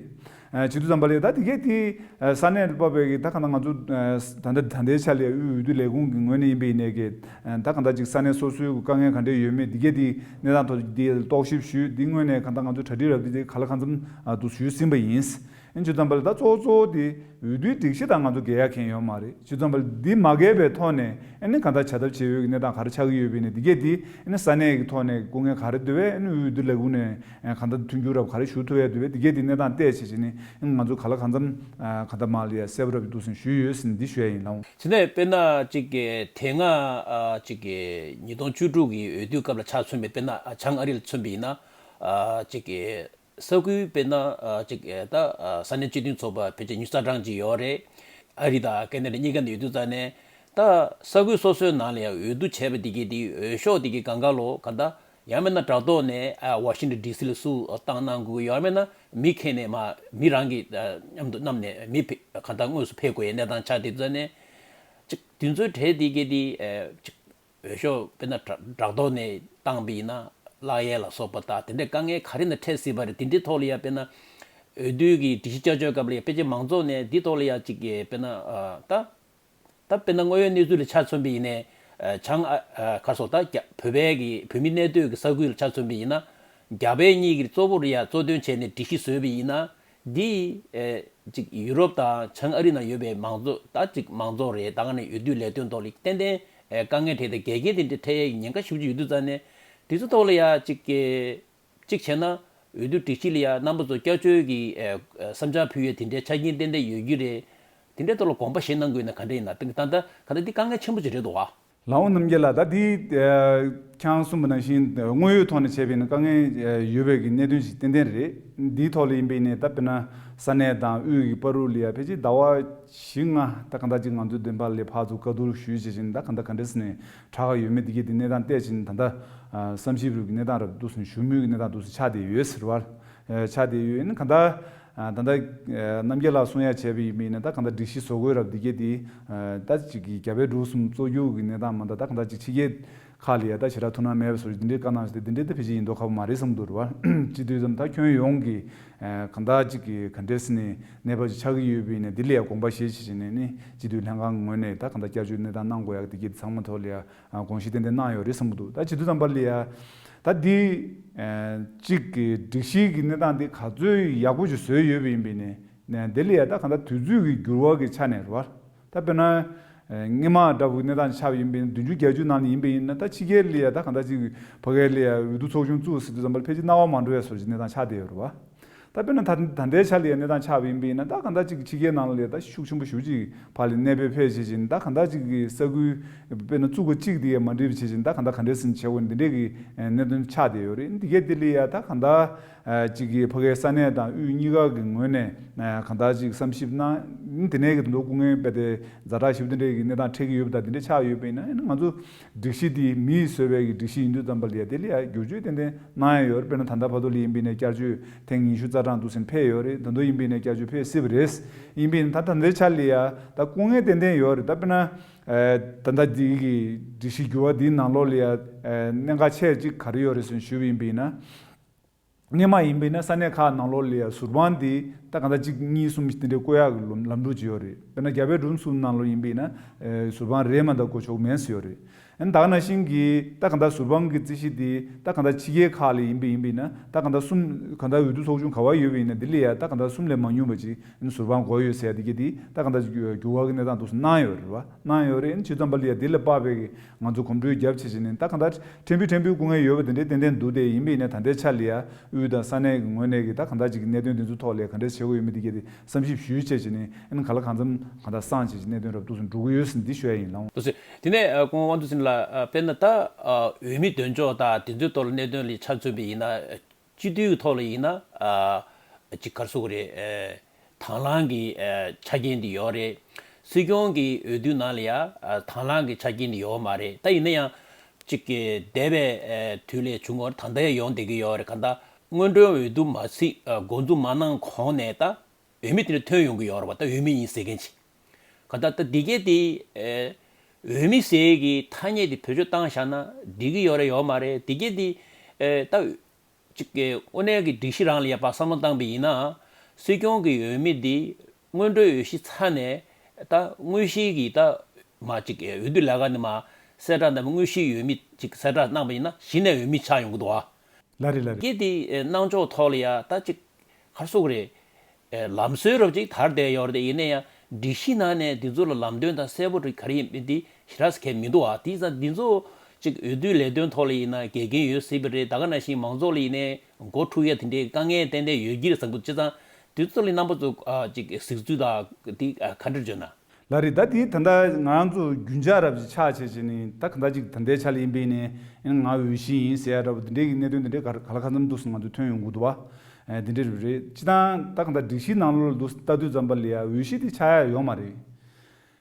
བྱེད་དུས་ཙམ་པ་ལས་ད་དེ་གས་དེ་ས་གནས་ལ་དཔག་པའི་གི་ད་གང་ལྟར་ང་ཚོ་ད་ལྟ་ད་ལྟའི་ཆ་ལ་དབུས་འོས་བསྡུ་ལས་ཁུངས་ཀྱི་ངོས་ནས་ཡིན་པ་ཡིན་ནའི་གི་ད་གང་ལྟར་ཅིག་ས་གནས་སོ་སོའི་གི་དཀའ་ངལ་ག་འདྲས་ཡོད་མེད་དེ་གས་དེ་གནས་སྟངས་ཐོག་དེ་རྟོག་ཞིབ་ཞུས། དེ་ངོས་ནས་གང་ལྟར་ང་ཚོ་གྲ་སྒྲིག་རབ་དེ་ག་ལ་གང་འཚམ་དུ་ཞུས་ཟིན་པ་ཡིན། ཨ་ནི་བྱས་ཙམ་པ་ལ་ད་གཙོ་བོ་གཙོ་བོ་དེ་འོས་བསྡུའི་སྒྲིག་གཞི་དང་ང་ཚོ་འགལ་ཡ་གང་ཡོད་མ་རེད། བྱས་ཙམ་པ་ལ་འདི་མ་འགལ་བའི་ཐོག་ནས་ཨ་ནི་གང་ལྟར་བྱ་ཐབས་བྱེད་འོས་ཀྱི་གནས་སྟངས་ག་རེ་ཆགས་ཀྱི་ཡོད་པ་ཡིན་ན་འདི་གས་དེ་ཨ་ནི་ས་གནས་ཀྱི་ཐོག་ནས་སྐུ་ངལ་ག་རེ་འདུག་པས་ཨ་ནི་འོས་བསྡུ་ལས་ཁུངས་ནས་གང་ལྟར་མཐུན་འགྱུར་རབ་ག་རེ་ཞུ་ཐུབ་ཡ་འདུག་པས་འདི་གས་དེ་གནས་སྟངས་བལྟས་བྱས་བྱས་ནས་ཨ་ནི་ང་ཚོ་ག་ལ་གང་འཚམ་གང་ལྟར་མ་ལ་ཡ་གསལ་པོ་རབ་འདུག་ཟིན་ཞུས་ཡོད་ཟིན་འདི་ཞུ་ཡ་ཡིན་ལགས། དེ་ནས་དཔེར་ན་ཅིག་གི་དེ་སྔ་ཨ་ཅིག་གི་ཉིས་སྟོང་བཅུ་དྲུག་གི་འོས་བསྡུའི་སྐབས་ལ་ཆ་མཚོན་པའི་དཔེར་ན་ཨ་བྱང་ཨ་རི་ལ་མཚོན་པ་ཡིན་ན་ཨ་ཅིག་གི་ས་ཁུལ་དཔེར་ན་ཨ་ཅིག་ཨེ་ད་ཨ་ས་གནས་སྤྱི་མཐུན་ཚོགས་པ་ཕལ་ཆེར་ཉི་ཤུ་རྩ་གྲངས་ཅིག་ཡོད་རེད། ཨ་རི་དང་ཁེ་ན་ཌ་གཉིས་ཀ་ནས་ཡོད་དུས་ཙང་ནས་ད་ས་ཁུལ་སོ་སོའི་ནང་ལ་ཡང་འོས་བསྡུ་བྱས་པ་འདི་གའི་འདི་འོས་ཤོག་འདི་གའི་སྒང་ག་ལོ་ག་ད་ ཡང་མིན་ན་དྲ་ཐོག་ནས་ཨ་ཝ་ཤིང་ཊོན་ཌི་སི་ལ་སུ་བཏང་གནང་དགོས་ཀྱི་ཡོད། ཡང་མིན་ན་མི་ཁྱེར་ནས་མ་མི་རང་གི་ཨ་མཉམ་དུ་བསྣམས་ནས་མི་ཕེ་གང་ལྟར་དངོས་སུ་ཕེབས་དགོས་ཡའི་གནས་སྟངས་ཆགས་དེ་ཚོ་ནས་ཅིག་དེ་ཚོའི་གྲས་དེ་གས་དེ་ཨ་ཅིག་འོས་ཤོག་དཔེར་ན་དྲ་དྲ་ཐོག་ནས་བཏང་པ་ཡིན་ན་བརླག་ཡས་ལ་སོགས་པ་དང་དེ་འདྲའི་དཀའ་ངལ་ག་རེ་ན་འཕྲད་སྲིད་པ་རེད། དེ་འདྲའི་ཐོག་ལ་ཡ་དཔེར་ན་འོས་བསྡུ་གི་སྒྲིག་གཞི་བསྐྱར་བཅོས་སྐབས་ལ་ཡ་ཕལ་ཆེར་མང་ཚོགས་ནས་འདི་ཐོག་ལ་ཡ་ཅིག་གི་དཔེར་ན་ཨ་ད། ད་དཔེར་ན་དངོས་ཡོད་གནས་ཚུལ་ལ་ཆ་མཚོན་པ་ཡིན་ནའི་ཨ་བྱང་ཨ་ཨ་ག་རེ་ཟེར་ད་རྒྱ་བོད་པའི་གི་བོད་མི་གནས་སྡོད་ཀྱི་ས་ཁུལ་ལ་ཆ་མཚོན་པ་ཡིན་ན་རྒྱ་བལ་གཉིས་ཀྱིས་གཙོ་བོར་ཡ་གཙོ་འདོན་བྱས་ནས་སྒྲིག་གཞི་བཟོས་པ་ཡིན་ན་འདི་ཨེ་ཅིག་ཡུ་རོབ་དང་བྱང་ཨ་རི་ནང་ཡོད་པའི་མང་ཚོགས་ད་ཅིག་མང་ཚོགས་རེད། ད་ག་ནས་འོས་བསྡུ་ལས་དོན་ཐོག་ལ་ཏན་ཏན་ཨེ་དཀའ་ངལ་འཕྲད་དེ་འགལ་རྐྱེན་དེ་འདྲ་འཕྲད་ཡ་གི་ཉེན་ཁ་ཞེ་པོ་ཅིག་ཡོད་དུས་ཙང་ནས་དེ་ཚོ་ཐོག་ལ་ཡ་ཅིག་གི་གཅིག་བྱས་ན་འོས་བསྡུ་སྒྲིག་གཞི་ལ་ཡང་རྣམ་པ་ཚོ་བསྐྱར་བཅོས་ཀྱི་ཨ་ཨ་བསམ་འཆར་ཕུལ་ཡས་དེ་འདྲའི་ཆ་རྐྱེན་ཏན་ཏན་ཡོད་ཀྱི་རེད། དེ་འདྲའི་ཐོག་ལ་དགོངས་པ་བཞེས་གནང་དགོས་ན་ག་འདྲ་ཡིན་ན་ད་ད་ད་ག་ད་འདི་དཀའ་ངལ་ཆེན་པོ་ཅིག་རེད་འདུག་ཨ། ལགས་འོང་རྣམ་རྒྱལ་ལགས། ད་འདི་ཨ་ཁྱེད་རང་གསུངས་པ་ནང་བཞིན་དངོས་ཡོད་ཐོག་ནས་བྱས་པ་ཡིན་ན་དཀའ་ངལ་ཨ་ཡོད་པའི་གི་གནད་དོན་ཞིག་ཏན་ཏན་རེད། འདིའི་ཐོག་ལ་ཡིན་པ་ཡིན་ནའི་ད་དཔེར་ན་ས་གནས་དང་དབུས་ཀྱི་བར་དུ་ལ་ཡ་ཕལ་ཆེར་ཟླ་བ་བཞི་ལྔ་ད་གང་ལྟར་ཅིག་ང་ཚོའི་བདེན་པ་ལ་ཕར་ཚུར་བཀའ་བསྡུར་ཞུས་བྱས་བཞིན་ད་གང་ལྟར་ག་འདྲ་ཟེར་ནས་དྲག་ག་ཡོད་མེད་འདི་གའི་འདི་གནས་སྟངས་བལྟས་བཞིན་ད་ལྟ་ཨ་བསམ་ཞིབ་རུ་གི་གནས་སྟངས་རབ་ཏུ་སོང་ཞུ་མུས་ཀྱི་གནས་སྟངས་འདུག་སེ་ཆགས་བསྡད་ཡོད་ཟེར་བ། ཨ་ཆགས་བསྡད་ཡོད། ཡིན་ན་གང་ལྟར་ཨ་ད་ལྟ་ཨ་རྣམ་རྒྱལ་ལགས་གསུང་ཡ་བྱས་པ་ཡིན་མིན་ན་ད་གང་ལྟར་སྒྲིག་གཞི་བཟོ་དགོས་རབ་འདི་གའི་འདི་ཨ་ད་ཅིག་གི་རྒྱ་བལ་འབྲུག་གསུམ་གཙོ་གྱུར་གྱི་གནས་སྟངས་མ་ད་ད་གང་ལྟར་ཅིག་ཕྱི་རྒྱལ་ཁག་ལ་ཡ་ད་ཞེ་དྲག་ཐུགས་སྣང་མེད་པ་བཟོ་འདི་འདྲའི་བཀའ་གནང་ཞིག་འདི་འདྲའི་ད་ཕལ་ཆེར་ཡིན་མདོག་ཁ་པོ་མ་རེད་བསམ་འདུག་ར་བ། སྤྱི་འཐུས་ཙམ་ད་ཁྱོན་ཡོངས་ཀྱི་ཨ་གང་ལྟར་ཅིག་གི་ག་འདྲས་ནས་གནས་བབ་ཅིག་ཆགས་ཀྱི་ཡོད་པ་ཡིན་ན་འདི་ལ་ཡ་དགོངས་པ་བཞེས་བྱས་བྱས་ནས་ནི་སྤྱི་འཐུས་ལྷན་ཁང་ངོས་ནས་ད་གང་ལྟར་བསྐྱར་བཅོས་གནས་སྟངས་གནང་དགོས་ཡག་འདི་གའི་ཚང་མ་ཐོག་ལ་ཡ་ཨ་དགོངས་བཞེས་ཏན་ཏན་གནང་ཡོད་རེད་བསམ་གྱི་འདུག་ད་བྱེད་དུས་ཙམ་པ་ལ་ཡ་ད་འདི་ཨ་གཅིག་གི་སྒྲིག་གཞི་གི་གནས་སྟངས་འདི་ག་ཚོད་ཡག་པོ་ཞིག་བཟོས་ཡོད་པ་ཡིན་པས་ནས་ནས་འདི་ལ་ཡ་ད་གང་ལྟར་དུས་ཚོད་ཀྱི་འགྱུར་བ་གི་ཆ་ནས་རེད་བ། ད་དཔེར་ན་ཨ་སྔོན་མ་འདྲ་བོའི་གནས་སྟངས་ཆགས་པ་ཡིན་པས་ན་བདུན་ཅུ་བརྒྱད་ཅུ་ནང་ལ་ཡིན་པས་ཡིན་ན་ད་ཕྱི་རྒྱལ་ལ་ཡ་ད་གང་ལྟར་ཅིག་ཕ་གིར་ལ་ཡ་འོས་བསྡུ་ཚོགས་ཆུང་བཙུགས་ཟེར་དུས་ཙམ་པ་ལ་ཕལ་ཆེར་སྣང་བ་མ་འགྲོ་བའི་བཟོ་འདྲ་གནས་སྟངས་ཆགས་བསྡད་ཡོད་རེད་བ། ད་དཔེར་ན་ད་ད་ལྟའི་ཆ་ལ་ཡ་གནས་སྟངས་ཆགས་པ་ཡིན་པས་ན་ད་གང་ལྟར་ཅིག་ཕྱི་རྒྱལ་ནང་ལ་ཡ་ད་ཤུགས་ཆེན་པོ་ཞེ་པོ་ཅིག་ཕར་ལ་གནས་སྤོས་ཕེབས་བྱེད་བཞིན་ད་གང་ལྟར་ཅིག་གི་ས་ཁུལ་དཔེར་ན་བཙུགས་པ་གཅིག་དེ་ཡ་མ་འགྲིག་པ་བྱེད་བཞིན་ད་གང་ལྟར་ག་འདྲས་ཟིན་བྱེད་དགོས་འདི་འདྲས་ཀྱི་གནད་དོན་ཆགས་བསྡད་ཡོད་རེད། འདི་གས་དེ་ལ་ཡ་ད་གང་ལྟར་ཅིག་གི་ཕ་གིའི་ས་གནས་དང་དབུས་གཉིས་ཀ་གི་ངོས་ནས་གང་ལྟར་ཅིག་བསམ་ཞིབ་གནང་དེ་ནས་ཀྱི་དོན་དུ་སྐུ་ངལ་དཔེ་དེ་ཛ་དྲག་ཞིབ་དེ་འདྲས་ཀྱི་གནས་སྟངས་འཕྲད་ཀྱི་ཡོད་པ་དང་དེ་འདྲས་ཆགས་ཡོད་པ་ཡིན་ན་ང་ཚོ་སྒྲིག་གཞི་འདི་མིས་བཟོས་པའི་གི་སྒྲིག་གཞི་ཡིན་དུས་ཙམ་པ་ལ་ཡ་དེ་ལ་ཡ་བསྒྱུར་བཅོས་ཏན་ཏན་གནང་ཡ་ཡོད་རེད། དཔེར་ན་ད་ལྟ་བར་དུ་ལ་ཡིན་པ་ཡིན་ན་བསྐྱར་བཅོས་ཐེངས་ཉི་ཤུ་རྩ་གྲངས་འདུག་ཟིན་ཕེབས་ཡོད་རེད། ད་དུང་ཡིན་པ་ཡིན་ན་བསྐྱར་བཅོས་ཕེབས་སྲིད་པ་རེད། ཡིན་པ་ཡིན་ན་ད་ད་ལྟའི་ཆ་ལ་ཡ་ད་སྐུ་ངལ་ཏན་ཏན་ཡོད་རེད། ད་དཔེར་ན་ཨ་ད་ལྟ་འདི་གི་སྒྲིག་གཞི་འགྱུར་བ་འདིའི་ནང་ལོགས་ལ་ཡ་ཨ་གནད་འགག་ཆེ་གཅིག་ག་རེ་ཡོད་རེད་ཟེར་ཞུས་པ་ཡིན་པ་ཡིན་ན། སྔོན་མ་ཡིན་པ་ཡིན་ན་ས་གནས་ཁག་ནང་ལོགས་ལ་ཡ་ཟུར་དཔང་འདི་ད་གང་ལྟར་གཅིག་གཉིས་གསུམ་དེ་འདྲའི་བཀོད་ཡག་གི་ལམ་ལམ་ལུགས་ཅིག་ཡོད་རེད། དཔེར་ན་རྒྱ་བལ་འབྲུག་གསུམ་ནང་ལོགས་ཡིན་པ་ཡིན་ན་ཨེ་ཟུར་དཔང་རེད་མ་གཏོགས་བཀོད་ཆོག་མེད་ཟེར་ཡོད་རེད། ཨ་ནི་ད་ག་ནང་བཞིན་གྱི་ད་གང་ལྟར་ཟུར་དཔང་གི་རྩིས་གཞི་འདི་ད་གང་ལྟར་ཕྱི་རྒྱལ་ཁག་ལ་ཡིན་པ་ཡིན་པ་ཡིན་ན་ད་གང་ལྟར་གསུམ་གང་ལྟར་འོས་བསྡུ་ཚོགས་ཆུང་ག་བ་ཡོད་པ་ཡིན་ན་འདི་ལ་ཡ་ད་གང་ལྟར་གསུམ་ལས་མ་ཉུང་བ་ཅིག་ཨ་ནི་ཟུར་དཔང་དགོས་ཡོད་ཟེར་ཡ་འདི་ག་འདི་ད་གང་ལྟར་འགྱུར་བ་གི་གནས་སྟངས་འདུག་སེ་གནང་ཡོད་རེད་བ། གནང་ཡོད་རེད། ཨ་ནི་བྱས་ཙམ་པ་ལ་ཡ་འདི་ལ་དཔག་པའི་ང་ཚོ་གོམ་བགྲོད་རྒྱབ་བྱས་བྱས་ནས་ད་གང་ལྟར་ཕྲན་བུ་ཕྲན་བུའི་སྐུ་ངལ་ཡོད་པ་དེ་འདྲའི་ཏན་ཏན་འདུག་སྟེ་ཡིན་པ་ཡིན་ན་ད་ལྟའི་ཆ་ལ་ཡ་དབུས་དང་ས་གནས་ཀྱི་ངོས་ནས་ཀྱི་ད་གང་ལྟར་ཅིག་གི་གནད་དོན་འདི་ཚོ་ཐོག་ལ་ག་འདྲས་བྱེད་དགོས་ཡོད་མེད་འདི་གས་དེ་བསམ་ཞིབ་ཞུས་བྱས་བྱས་ནས་ཨ་ནི་ག་ལ་གང་འཚམ་གང་ལྟར་སངས་བྱས་བྱས་གནད་དོན་རབ་ཏུ་སུ་འགྲོ་གི་ཡོད་ཟིན་འདི་ཞུ་ཡ་ཡིན་ལགས། ལགས་སོ། དེ་ནས་ཨ་སྐུ་ངོ་དབང་འདུས་ཚེ་རིང་ལགས་ཨ་དཔེར་ན་ད་ཨ་འོས་མི་འདོན་ཕྱོགས་དང་དེ་ཚོའི་ཐོག་ལ་གནད་དོན་ལ་ཆ་མཚོན་པ་ཡིན་ན། སྤྱི་འཐུས་ཀྱི་ཐོག་ལ་ཡིན་ན་ཨ་ཅིག་ག་རེ་ཟེར་དགོས་རེད། ཨ་དང་བླངས་ཀྱི་ཨ་ཆ་རྐྱེན་འདི་ཡོད་རེད། སྲིད་སྐྱོང་གི་འོས་བསྡུ་ནང་ལ་ཡ་ཨ་དང་བླངས་ཀྱི་ཆ་རྐྱེན་འདི་ཡོད་མ་རེད། ད་ཡིན་ན་ཡང་ཅིག་གི་འདས་པའི་ཨ་དུས་ལས་བྱུང་བར་ད་ལྟ་ཡང་ཡོང་བསྡད་ཀྱི་ཡོད་རེད། གང་ལྟར་སྔོན་འགྲོའི་འོས་བསྡུ་མ་ཚིག་ཨ་འགོ་འཛུགས་མ་གནང་གོང་ནས་ད་འོས་མི་དེ་འདྲ་ཐོན་ཡོང་གི་ཡོད་རེད་བ། ད་འོས་མི་ཡིན་ཟེར་མཁན་ཅིག་གང་ལྟར་ད་འདི་གས་དེ་ཨ་འོས་མི་ཟེར་གྱི་ཐ་སྙད་དེ་བེད་སྤྱོད་བཏང་བཞག་ན་འགྲིག་གི་ཡོད་རེད་ཡོད་མ་རེད། འདི་གས་དེ་ཨ་ད་ཅིག་གི་དངོས་གནས་ཀྱི་སྒྲིག་གཞི་རང་ལ་ཡ་ཕར་བསམ་བློ་བཏང་པ་ཡིན་ན། སྲིད་སྐྱོང་གི་འོས་མི་འདི་སྔོན་འགྲོའི་འོས་གཞི་ཚར་ནས་ད་དངོས་གཞིའི་གི་ད་མ་ཅིག་གི་འོས་བསྡུ་ལས་ཀ་ནས་མ་གསལ་བསྒྲགས་གནང་བ་དངོས་གཞིའི་འོས་མི་ཅིག་གསལ་བསྒྲགས་གནང་པ་ཡིན་ན་གཞི་ནས་འོས་མི་ཆགས་ཡོང་གི་འདུག་ཨ། ལ་རེད་ལ་རེད། གི་དེ་གནང་ཕྱོགས་ཐོག་ལ་ཡ་ད་ཅིག་ག་རེ་ཟེར་དགོས་རེད། ལམ་སྲོལ་རབ་ཅིག་དར་བསྡད་ཡོད་རེད། ཡིན་ན་ཡང་སྒྲིག་གཞི་ནང་ནས་འདི་ཚོ་ལ་ལམ་སྟོན་དང་གསལ་པོ་རིགས་ག་རེ་ཡིན་མིན་འདི་ཞེ་དྲག་གལ་མི་འདུག་ཨ། དེ་ཙང་འདི་ཚོ་ཅིག་འོས་བསྡུའི་ལས་དོན་ཐོག་ལ་ཡིན་ན་འགལ་རྐྱེན་ཡོད་སྲིད་པ་རེད། ད་ག་ནང་བཞིན་མང་ཚོགས་ལ་ཡིན་ནའི་མགོ་འཁྲུག་ཡ་དེ་འདྲའི་དཀའ་ངལ་ཏན་ཏན་ཡོད་ཀྱི་རེད་བསམ་གི་འདུག་བྱས་ཙང་འདི་ཚོ་ལ་རྣམ་པ་ཚོ་ཅིག་གཟིགས་ཚུལ་དང་འདི་ག་འདྲ་བརྗོད་ན། ལ་རེད། ད་དེ་ད་ལྟ་ང་ཚོ་རྒྱུན་ཆགས་རབ་ཅིག་ཆགས་བྱས་བྱས་ནས་ད་ག་འདྲ་ཅིག་ད་ལྟའི་ཆ་ལ་ཡིན་པས་ནས་ང་འོས་གཞི་ཡིན་ཟེར་ཡ་འདྲ་བོ་འདི་འདྲའི་གི་གནད་དོན་འདི་འདྲའི་ག་ག་ལ་གང་འཚམ་འདུག་སེ་ང་ཚོ་ཐོན་ཡོང་གི་འདུག་བ། དེ་འདྲ་རེད། སྤྱི་བཏང་ད་ག་འདྲ་སྒྲིག་གཞིའི་ནང་ལོགས་ལ་འདུག་ལྟ་དུས་ཙམ་པ་ལ་ཡ་འོས་གཞི་དེ་ཆགས་ཡ་ཡོད་མ་རེད།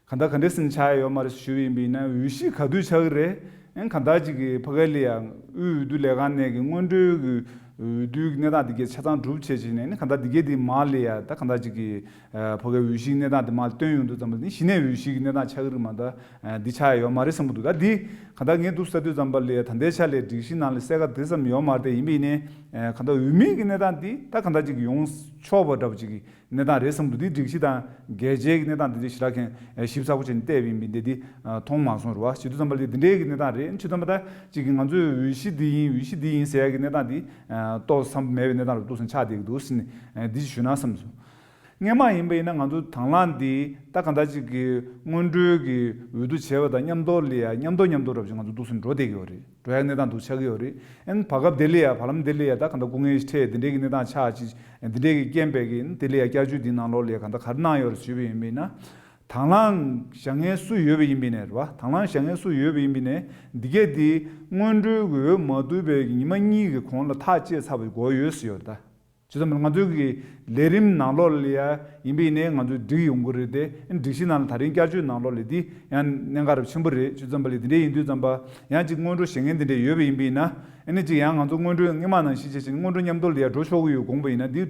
ག་འདྲ་ག་འདྲ་ཟེར་ནས་ཆགས་ཡ་ཡོད་མ་རེད་ཞུས་པ་ཡིན་པས་ན་འོས་གཞི་ག་དུས་ཆགས་ཀྱི་རེད། ཨན་གང་ལྟར་ཅིག་གི་ཕ་གི་ལ་ཡ་དབུས་འོས་བསྡུ་ལས་ཁང་ནས་ཀྱི་སྔོན་འགྲོའི་གི་འོས་བསྡུའི་གི་གནས་སྟངས་དེ་གའི་ཆ་ཚང་གྲུབ་བྱས་བྱས་ནས་ནི་གང་ལྟར་དེ་གའི་དེ་མ་ལ་ཡ་ད་གང་ལྟར་ཅིག་གི་ཕ་གི་འོས་གཞིའི་གནས་སྟངས་དེ་མ་ལ་བཏོན་ཡོང་དུས་ཙམ་པ་ནི་གཞི་ནས་འོས་གཞིའི་གི་གནས་སྟངས་ཆགས་ཀྱི་རེད་མ་གཏོགས་འདི་ཆགས་ཡ་ཡོད་མ་རེད་བསམ་གྱི་འདུག་ད་འདི་གང་ལྟར་ངས་འདུག་ཟེར་དུས་ཙམ་པ་ལ་ཡ་ད་ལྟའི་ཆ་ལ་སྒྲིག་གཞི་ནང་ལ་གསལ་ཁ་དེ་ཙམ་ཡོད་མ་རེད་དེ་ཡིན་པ་ཡིན་ནའི་གང་ལྟར་འོས་མིའི་གི་གནས་སྟངས་འདི་ད་གང་ལྟར་ཅིག་ཡོང་ཆོག་པ་འདྲ་པོ་ཅིག་གི་གནས་སྟངས་རེད་བསམ་འདུག་དེ་སྒྲིག་གཞི་དང་འགལ་བྱའི་གནས་སྟངས་དེ་འདྲ་ཞེ་དྲག་མཁན་ཞིབ་ཚགས་པོ་བྱས་ནས་བལྟས་པ་ཡིན་པས་འདི་དེ་མཐོང་མ་སོང་རེད་བ། བྱེད་དུས་ཙམ་པ་ལ་དེ་འདྲའི་གི་གནས་སྟངས་རེད། བྱེད་དུས་ཙམ་པ་ད་ཅིག་གི་ང་ཚོས་འོས་གཞི་འདི་ཡིན་འོས་གཞི་འདི་ཡིན་ཟེར་ཡ་གི་གནས་སྟངས་འདི་ཏོག་ཙམ་མེད་པའི་གནས་སྟངས་རུ་ཏོག་ཙམ་ཆགས་བསྡད་ཀྱི་འདུག་ཟེར་ནས་འདི་ཞུ་ན་བསམ་སོང་། སྔས་མ་ཡིན་པ་ཡིན་ན་ང་ཚོ་དང་བླངས་འདི་ད་གང་ལྟར་ཅིག་གི་སྔོན་འགྲོའི་གི་འོས་བསྡུ་བྱས་པ་དང་མཉམ་དུ་ལ་ཡ་མཉམ་དུ་མཉམ་དུ་རབ་ཅིག་ང་ཚོ་ཏོག་ཙམ་འགྲོ་བསྡད་ཀྱི་ཡོད་རེད། འགྲོ་ཡ་གནས་སྟངས་འདུག་ཆགས་ཀྱི་ཡོད་རེད། ཨན་བར་སྐབས་དེ་ལ་ཡ་བར་ལམ་དེ་ལ་ཡ་ད་གང་ལྟར་སྐུ་ངལ་འཕྲད་དེ་འདྲའི་གི་གནས་སྟངས་ཆགས་ཅིག་དེ་འདྲའི་གི་རྐྱེན་པས་གི་དེ་ལ་ཡ་བསྐྱར་བཅོས་འདི་ནང་ལོགས་ལ་ཡ་གང་ལྟར་ག་རེ་གནང་ཡོད་རེད་ཞུས་པ་ཡིན་པས་ན། དང་བླངས་བཞག་མཁན་སུ་ཡོད་པ་ཡིན་པས་ནས་རེད་བ། དང་བླངས་བཞག་མཁན་སུ་ཡོད་པ་ཡིན་པས་ནས་འདི་གས་འདི་སྔོན་འགྲོའི་གི་འོས་མ་བསྡུ་བའི་གི་ཉི་མ་གཉིས་ཀྱི་གོང་ལ་ཐག་བཅད་ཚར་བའི་གོ་ཡོད་ཟེར་ཡོད་རེད་ད། བྱས་ཙང་ང་ཚོའི་གི་ལས་རིམ་ནང་ལོགས་ལ་ཡ་ཡིན་པ་ཡིན་ནའི་ང་ཚོས་འགྲིག་ཡོང་གི་རེད་དེ། སྒྲིག་གཞི་ནང་ལ་ད་རིང་བསྐྱར་བཅོས་ནང་ལོགས་ལ་འདི་ཡང་གནད་འགག་རབ་ཆེན་པོ་རེད། བྱས་ཙང་པ་ལ་འདི་འདྲ་ཡིན་དུས་ཙམ་པ་ཡང་ཅིག་སྔོན་འགྲོ་བཞེངས་མཁན་འདི་འདྲ་ཡོད་པ་ཡིན་པ་ཡིན་ན་ཨ་ནི་ཅིག་ཡང་ང་ཚོ་སྔོན་འགྲོའི་སྔོན་མ་ནང་བཞིན་བྱས་བྱས་ནས་སྔོན་འགྲོ་མཉམ་དུ་ལ་ཡ་འགྲོ་ཆོག་གི་ཡོད་དགོངས་པ་ཡིན་ན་འདི་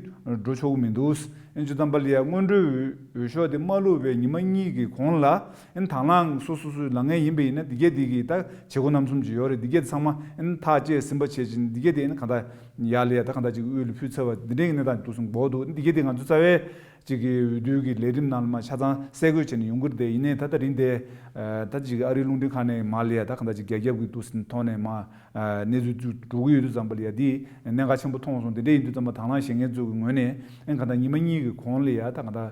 འགྲོ་ཆོག་གི་མི་འདུག་ཨ་ནི་བྱས་ཙང་པ་ལ་ཡ་སྔོན་འགྲོའི་འོས་ཤོག་དེ་མ་བླུགས་པའི་ཉི་མ་གཉིས་ཀྱི་གོང་ལ་ཨ་ནི་དང་བླངས་སོ་སོ་སོས་ལངས་མཁན་ཡིན་པ་ཡིན་ན་འདི་གས་འདི་གི་ད་བྱེད་སྒོ་རྣམ་གསུམ་ཅིག་ཡོད་རེད། འདི་གས་དེ་ཚང་མ་ཨ་ནི་ཐག་བཅད་ཟིན་པ་བྱས་བྱས་ནས་འདི་གས་དེ་ཨ་ནི་གང་ལྟར། ཡར་ལ་ཡ་ད་གང་ལྟར་ཅིག་དབུས་ལ་ཕུལ་ཚར་བ་འདི་འདྲའི་གི་གནས་སྟངས་འདུག་སེ་འགོག་འདུག་འདི་གའི་དེ་ང་ཚོ་རྩ་བའི་ཅིག་གི་འོས་བསྡུའི་གི་ལས་རིམ་ནང་ལ་མ་ཆ་ཚང་གསལ་བཀོད་བྱས་ནས་ཡོང་གི་རེད་དེ། ཡིན་ནའི་ད་ལྟ་རིང་དེ་ད་ཅིག་ཨ་རིའི་རླུང་འཕྲིན་ཁང་ནས་མར་ལ་ཡ་ད་གང་ལྟར་ཅིག་རྒྱ་ཁྱབ་ཀྱི་འདུག་སེ་ཐོག་ནས་མ་གནས་ཚུལ་ཅིག་འགྲོ་གི་ཡོད་དུས་ཙམ་པ་ལ་ཡ་འདི་གནད་འགག་ཆེན་པོ་མཐོང་སོང་། དེ་འདྲ་ཡིན་དུས་ཙམ་པ་དང་བླངས་བཞེངས་མཁན་ཚོ་གི་ངོས་ནས་ཨ་གང་ལྟར་ཉི་མ་གཉིས་ཀྱི་གོང་ལ་ཡ་ད་གང་ལྟར་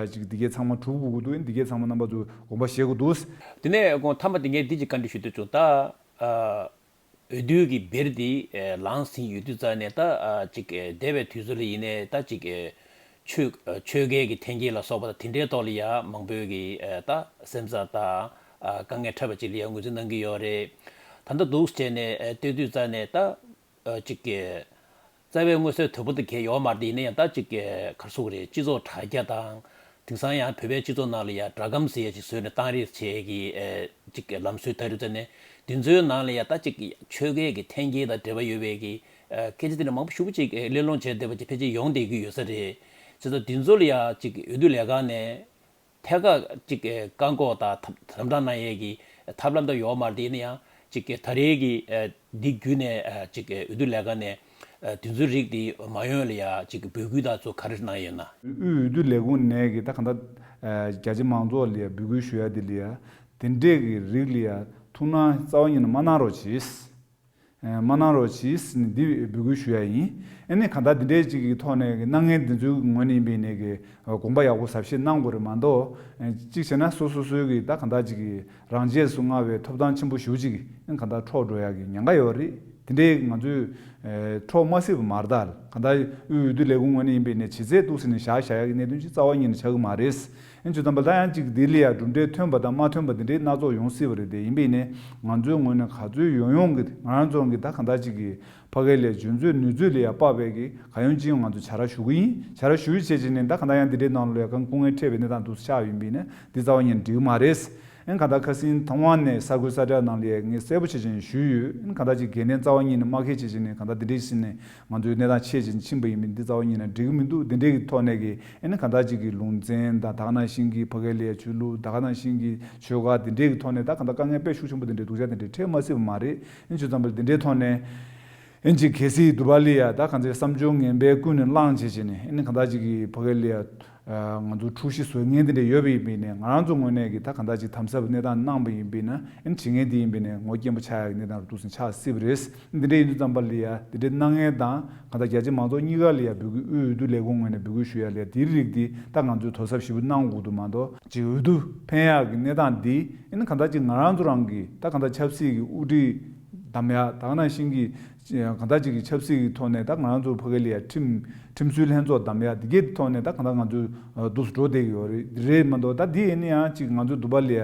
ཅིག་འདི་གའི་ཚང་མ་གྲུབ་དགོས་ཀྱི་འདུག་འདི་གའི་ཚང་མ་རྣམ་པ་ཚོ་དགོངས་པ་བཞེས་དགོས་འདུག་དེ་ནས་དགོངས་མཐའ་མ་དེ་ངས་འདི་ཅིག་བཀའ་འདྲི་ཞུ་འདོད་བྱུང་ད། འོས་བསྡུ་གི་བེར་འདི་ལངས་ཟིན་ཡོད་དུས་ཙང་ནས་ད་ཅིག་འདས་པའི་དུས་ཚོད་ལ་ཡིན་ནའི་ད་ཅིག་ཆོས་ཆོས་འགལ་གྱི་འཐེན་འཁྱེར་ལ་སོགས་པ་དང་དེ་འདྲའི་ཐོག་ལ་ཡ་མང་པོས་ཀྱི་ད་སེམས་འཚབ་དང་དཀའ་ངལ་འཕྲད་པ་ཅིག་ལ་ཡ་ངོས་འཛིན་གནང་གི་ཡོད་རེད། ད་ལྟ་འདུག་བྱས་ནས་ལྟོས་དུས་ཙང་ནས་ད་ཅིག་རྩ་བའི་མངོན་གསལ་དོད་པོ་དེ་གས་ཡོད་མ་རེད་དེ་ཡིན་ན་ཡང་ད་ཅིག་ག་རེ་ཟེར་དགོས་རེད། སྤྱི་ཚོགས་དྲ་རྒྱ་དང་། དེང་སང་ཡང་བོད་པའི་སྤྱི་ཚོགས་ནང་ལ་ཡང་སྒྲ་སྒམ་ཟེར་ཡ་ཅིག་བཟོས་ནས་བཏང་རེས་བྱེད་ཀྱི་ཨེ་ཅིག་ལམ་སྲོལ་དར་ཡོད་ཙང་ནས། དེ་ཚོའི་ནང་ལ་ཡང་ད་ཅིག་ཆོས་སྐད་ཀྱི་འཐེན་འཁྱེར་དང་འབྲེལ་བ་ཡོད་པའི་གི་ཨེ་སྐད་ཆ་དེ་འདྲ་མང་པོ་ཞེ་པོ་ཅིག་ཨེ་གླེང་སློང་བྱས་བསྡད་པ་ཅིག་ཕལ་ཆེར་ཡོང་བསྡད་ཀྱི་ཡོད་ས་རེད། བྱས་ཙང་དེ་ཚོ་ལ་ཡང་ཅིག་འོས་བསྡུ་ལས་ཁང་ནས་ཐད་ཀར་ཅིག་ཨེ་བཀག་འགོག་དང་དམ་དམ་དྲག་གནང་ཡས་ཀྱི་ཐབས་ལམ་དང་ཡོད་མ་རེད་དེ་ཡིན་ན་ཡང་། ཅིག་གི་ད་རེས་ཀྱི་ཨ་འདི་བརྒྱུད་ནས་ཨ་ཅིག་གི་འོས་བསྡུ་ལས་ཁང་ནས་ཨ་དེ་ཚོའི་རིགས་འདི་མ་ཡོང་ལ་ཡ་ཅིག་གི་འབོད་སྐུལ་དང་ཚོ་ག་རེ་གནང་ཡོད་ན། དབུས་འོས་བསྡུ་ལས་ཁུངས་ནས་ཀྱི་ད་ག་འདྲ་ཨ་རྒྱ་ཆེ་མང་ཚོགས་ལ་ཡ་འབོད་སྐུལ་ཞུ་ཡ་འདི་ལ་ཡ་དེ་འདྲས་ཀྱི་རིགས་ལ་ཡ་ཐུགས་སྣང་རྩ་བ་ཉིད་ནས་མ་གནང་རོགས་གྱིས། ཨ་མ་གནང་རོགས་གྱིས་ནས་འདི་འབོད་སྐུལ་ཞུ་ཡ་ཡིན། ཨ་ནི་ག་འདྲ་འདི་འདྲས་ཅིག་གི་ཐོག་ནས་གནང་མཁན་འདི་ཚོའི་ངོས་ནས་ཡིན་པའི་ནས་ཀྱི་དགོངས་པ་ཡག་པོ་ཟབ་བཞེས་གནང་དགོས་རེད་མ་གཏོགས། གཅིག་བྱས་ན་སོ་སོ་སོའི་གི་ད་ག་འདྲ་ཅིག་གི་རང་ཆས་སུ་མངའ་བའི་ཐོབ་ཐང་ཆེན་པོ་ཞེ་པོ་ཅིག་ག་འདྲ་འཕྲོག་འགྲོ་ཡ་གི་ཉེན་ཁ་ཡོད་རེད། དེ་འདྲའི་ང་ཚོས་འཕྲོག་མ་སྲིད་པ་མ་རེད་ད། ག་འདྲ་དབུས་འོས་བསྡུ་ལས་ཁུངས་ངོས་ནས་ཡིན་པའི་ནས་བྱེད་ཚད་འདུག་སེ་ནས་བཞག་བཞག་ཡ་གི་གནད་དོན་ཅིག་རྩ་བ་ཉིད་ནས་ཆགས་ཀྱི་མ་རེད། ཨ་ནི་བྱས་ཙང་པ་ད་ཡང་ཅིག་འདི་ལ་ཡ་གྲུབ་འབྲས་ཐོན་པ་དང་མ་ཐོན་པ་འདི་འདྲའི་སྣ་ཚོགས་ཡོང་སྲིད་པ་རེད་དེ། ཡིན་པས་ནས་ང་ཚོའི་ངོས་ནས་ག་ཚོད་ཡོང་ཡོང་གི་ང་རང་ཚོ་གི་ད་ག་འདྲ་ཅིག་གི་ཕ་གི་ལ་ཡ་འཇོན་ཚོད་ནུས་ཚོད་ལ་ཡ་དཔག་པའི་གི་གང་ཡོང་ཅི་ཡོང་ང་ཚོ་བྱ་ར་ཞུ་གི་ཡིན། བྱ་ར་ཞུ་བྱས་བྱས་ནས་ད་ག་འདྲ་ཡང་འདི་འདྲའི་ནང་ལ་ཡ་གང་སྐུ་ངལ་འཕྲད་པའི་གནས་སྟངས་འདུག་སེ་ཆགས་ཡིན་པས་ནས་འདི་རྩ་བ་ཉིད་ནས་འགྲིག་གི་མ་རེད། ཨ་ནི་ག་འདྲ་ཁ་སང་ཐའེ་ཝན་ནས་གསར་འགོད་གསལ་བསྒྲགས་ནང་ལ་ཡ་ངས་གསལ་པོ་བྱས་བྱས་ནས་ཞུས་ཡོད། ཨ་ནི་ག་འདྲ་ཅིག་འགན་ལེན་རྩ་བ་ཉིད་ནས་མ་འཁྱེར་བྱས་བྱས་ནས་ག་འདྲ་འདི་འདྲའི་ཕྱིན་ནས་ང་ཚོའི་གནས་སྟངས་ཆེ་ཆེ་ཕྱིན་པ་ཡིན་པས་འདི་རྩ་བ་ཉིད་ནས་འགྲིག་གི་མི་འདུག་འདི་འདྲའི་གི་ཐོག་ནས་གི་ཨ་ནི་ག་འདྲ་ཅིག་གི་ལུང་ཚན་དང་ད་ག་ནང་བཞིན་གི་ཕ་གི་ལ་ཡ་ཆོས་ལུགས་ད་ག་ནང་བཞིན་གི་ཆོལ་ཁ་འདི་འདྲའི་གི་ཐོག་ནས་ད་ག་འདྲ་དཀའ་ངལ་དཔེ་ཤུགས་ཆེན་པོ་འདི་འདྲའི་སྡུག་ཅག་འདི་འདྲའི་འཕྲད་མ་སྲིད་པ་མ་རེད། ཨ་ནི་བྱས་ཙང་པ་འདི་འདྲའི་ཐོག་ནས་ཨ་ནི་ཅིག་གལ་སྲིད་འདུག་པ་ལ་ཡ་ད་ག་ཚོད་བསམ་སྦྱོར་ངན་པའི་ཀུན་ནས་བསླངས་བྱས་བྱས་ནས་ཨ་ནི་ག་འདྲ་ཅིག་གི་ཕ་གི་ལ་ཡ་ང་ཚོ་འཁྲུག་གཞི་བཟོ་མཁན་དེ་འདྲ་ཡོད་པ་ཡིན་པས་ནས་ང་རང་ཚོ་ངོས་ནས་ཀྱི་ད་གང་ལྟར་ཅིག་དམ་ཟབ་གནས་སྟངས་གནང་པ་ཡིན་པས་ན་ཨ་ནི་བྱེད་མཁན་དེ་ཡིན་པས་ནས་ངོ་སྐྱེན་པོ་ཆགས་ཡག་གི་གནས་སྟངས་རུ་འདུག་སེ་ཆགས་སྲིད་པ་རེད། འདི་འདྲ་ཡིན་དུས་ཙམ་པ་ལ་ཡ་འདི་འདྲའི་གནང་མཁན་དང་གང་ལྟར་རྒྱ་ཆེ་མང་ཚོགས་གཉིས་ཀ་ལ་ཡ་འབོད་སྐུལ་དབུས་འོས་བསྡུ་ལས་ཁུངས་ངོས་ནས་འབོད་སྐུལ་ཞུ་ཡ་ལ་ཡ་དེའི་རིགས་འདི་ད་ང་ཚོས་དོ་ཟབ་ཞེ་པོ་གནང་དགོས་འདུག་མ་གཏོགས་ཅིག་འོས་བསྡུ་འཕེན་ཡག་གི་གནས་སྟངས་འདི་ཨ་ནི་གང་ལྟར་ཅིག་ང་རང་ཚོ་རང་གི་ད་གང་ལྟར་ཆབ་སྲིད་ཀྱི་དབུ་ཁྲིད་བདམས་ཡ་ད་ག་ནང་བཞིན་གྱི་གང་ལྟར་ཅིག་གི་ཆབ་སྲིད་ཀྱི་ཐོག་ནས་ད་ང་རང་ཚོ་ཕ་གི་ལ་ཡ་ཁྲིམས་ཁྲིམས་སྲོལ་ལྷན་ཚོགས་བདམས་ཡ་འདི་གའི་ཐོག་ནས་ད་གང་ལྟར་ང་ཚོ་འདུག་སེ་འགྲོ་བསྡད་ཀྱི་ཡོད་རེད། རེད་མ་གཏོགས་ད་འདི་ཡིན་ན་ཡང་ཅིག་ང་ཚོ་འདུག་པ་ལ་ཡ་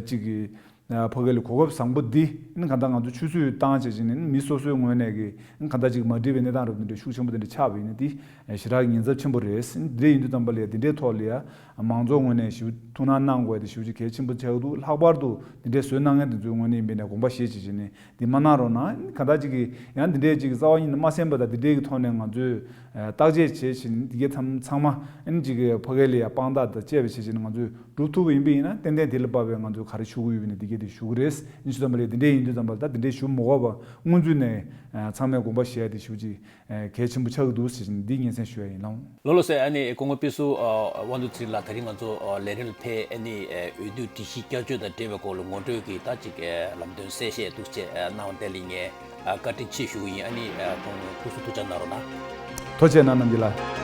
ཅིག་གི་ ཕ་གི་ལ་གོ་སྐབས་བཟང་པོ་འདི་ནི་གང་ལྟར་ང་ཚོ་ཆུད་ཟོས་བཏང་བྱས་ཅིག་ནི་མི་སོ་སོའི་ངོས་ནས་ཀྱི་གང་ལྟར་ཅིག་མ་འགྲིག་པའི་གནས་སྟངས་རབ་འདི་འདྲ་ཤུགས་ཆེན་པོ་འདི་འདྲ་ཆགས་པ་ཡིན་ན་འདི་ཞེ་དྲག་ཉེན་ཚབས་ཆེན་པོ་རེད། འདི་འདྲ་ཡིན་དུས་ཙམ་པ་ལ་ཡ་འདི་འདྲའི་ཐོག་ལ་ཡ་མང་ཚོགས་ངོས་ནས་ཞེ་པོ་ཐུགས་སྣང་གནང་དགོས་ཡ་དེ་ཞེ་པོ་ཅིག་གལ་ཆེན་པོ་ཆགས་ཀྱི་འདུག་ལྷག་པར་དུ་འདི་འདྲའི་བཟོས་གནང་མཁན་དེ་ཚོའི་ངོས་ནས་ཡིན་པ་ཡིན་ན་དགོངས་པ་བཞེས་བྱས་བྱས་ནས་འདི་མ་གནང་རོགས་གནང་། གང་ལྟར་ཅིག་གི་ཡང་འདི་འདྲའི་ཅིག་རྩ་བ་ཉིད་ནས་མ་གསན་པ་དང་འདི་འདྲའི་གི་ཐོག་ནས་ང་ཚོས་ཨ་བརྟག་དཔྱད་བྱས་བྱས་ནས་འདི་གའི་ཚང་ཚང་མ་ཨ་ནི་ཅིག་གི་ཕ་གི་ལ་ཡ་དཔང་རྟགས་དང་བཅས་པ་བྱས་བྱས་ནས་ང་ཚོས་སྒྲུབ་ཐུབ་པ་ཡིན་པ་ཡིན་ན་ཏན་ཏན་དེ་ལ་དཔག་པའི་ང་ཚོས་ག་རེ་ཞུ་གི་ཡོད་པ་ཡིན་ན་འདི་གའི་དེ་ཞུ་གི་རེད། ཨ་ནི་ཞུ་ཙམ་པ་ལ་ཡ་འདི་འདྲའི་ཡིན་དུས་ཙམ་པ་ལ་ད་འདི་འདྲའི་ཞུ་མ་དགོས་པ་སྔོན་ཚུད་ནས་ཨ་ཚང་མས་དགོངས་པ་བཞེས་ཡ་དེ་ཞེ་པོ་ཅིག་ཨ་གལ་ཆེན་པོ་ཆགས་ཀྱི་འདུག་ཟེར་བཞིན་འདི་སྙན་སེང་ཞུ་ཡ་ཡིན་ལགས། ལགས་ལགས་སེ། ཨ་ནི་སྐུ་ངོ་དཔེ་ཟུར་ཨ་དབང་འདུས་ཚེ་རིང་ལགས་ད་རིང་ང་ཚོ་ཨ་ལས་རིམ་ལ་ཕེབས། ཨ་ནི་ཨ་འོས་བསྡུ་སྒྲིག་གཞི་བསྐྱར་བཅོས་དང་འབྲེལ་བའི་སྐོར་ལ་ངོ་སྤྲོད་ཀྱི་ད་ཅིག་ཨ་ལམ་སྟོན་གསལ་བཤད་འདུག་ཅེས་ཨ་གནང་བ་དེ་ལ་ངས་ཨ་བཀའ་དྲིན་ཆེ་ཞུ་གི་ཡིན། ཨ་ནི་ཨ་སྐུ་ངོ་སྐུ་གཟུགས་ཐུགས་ཅག་གནང་རོགས་གནང་། ཐུགས་རྗེ་གནང་རྣམ་རྒྱལ་ལགས།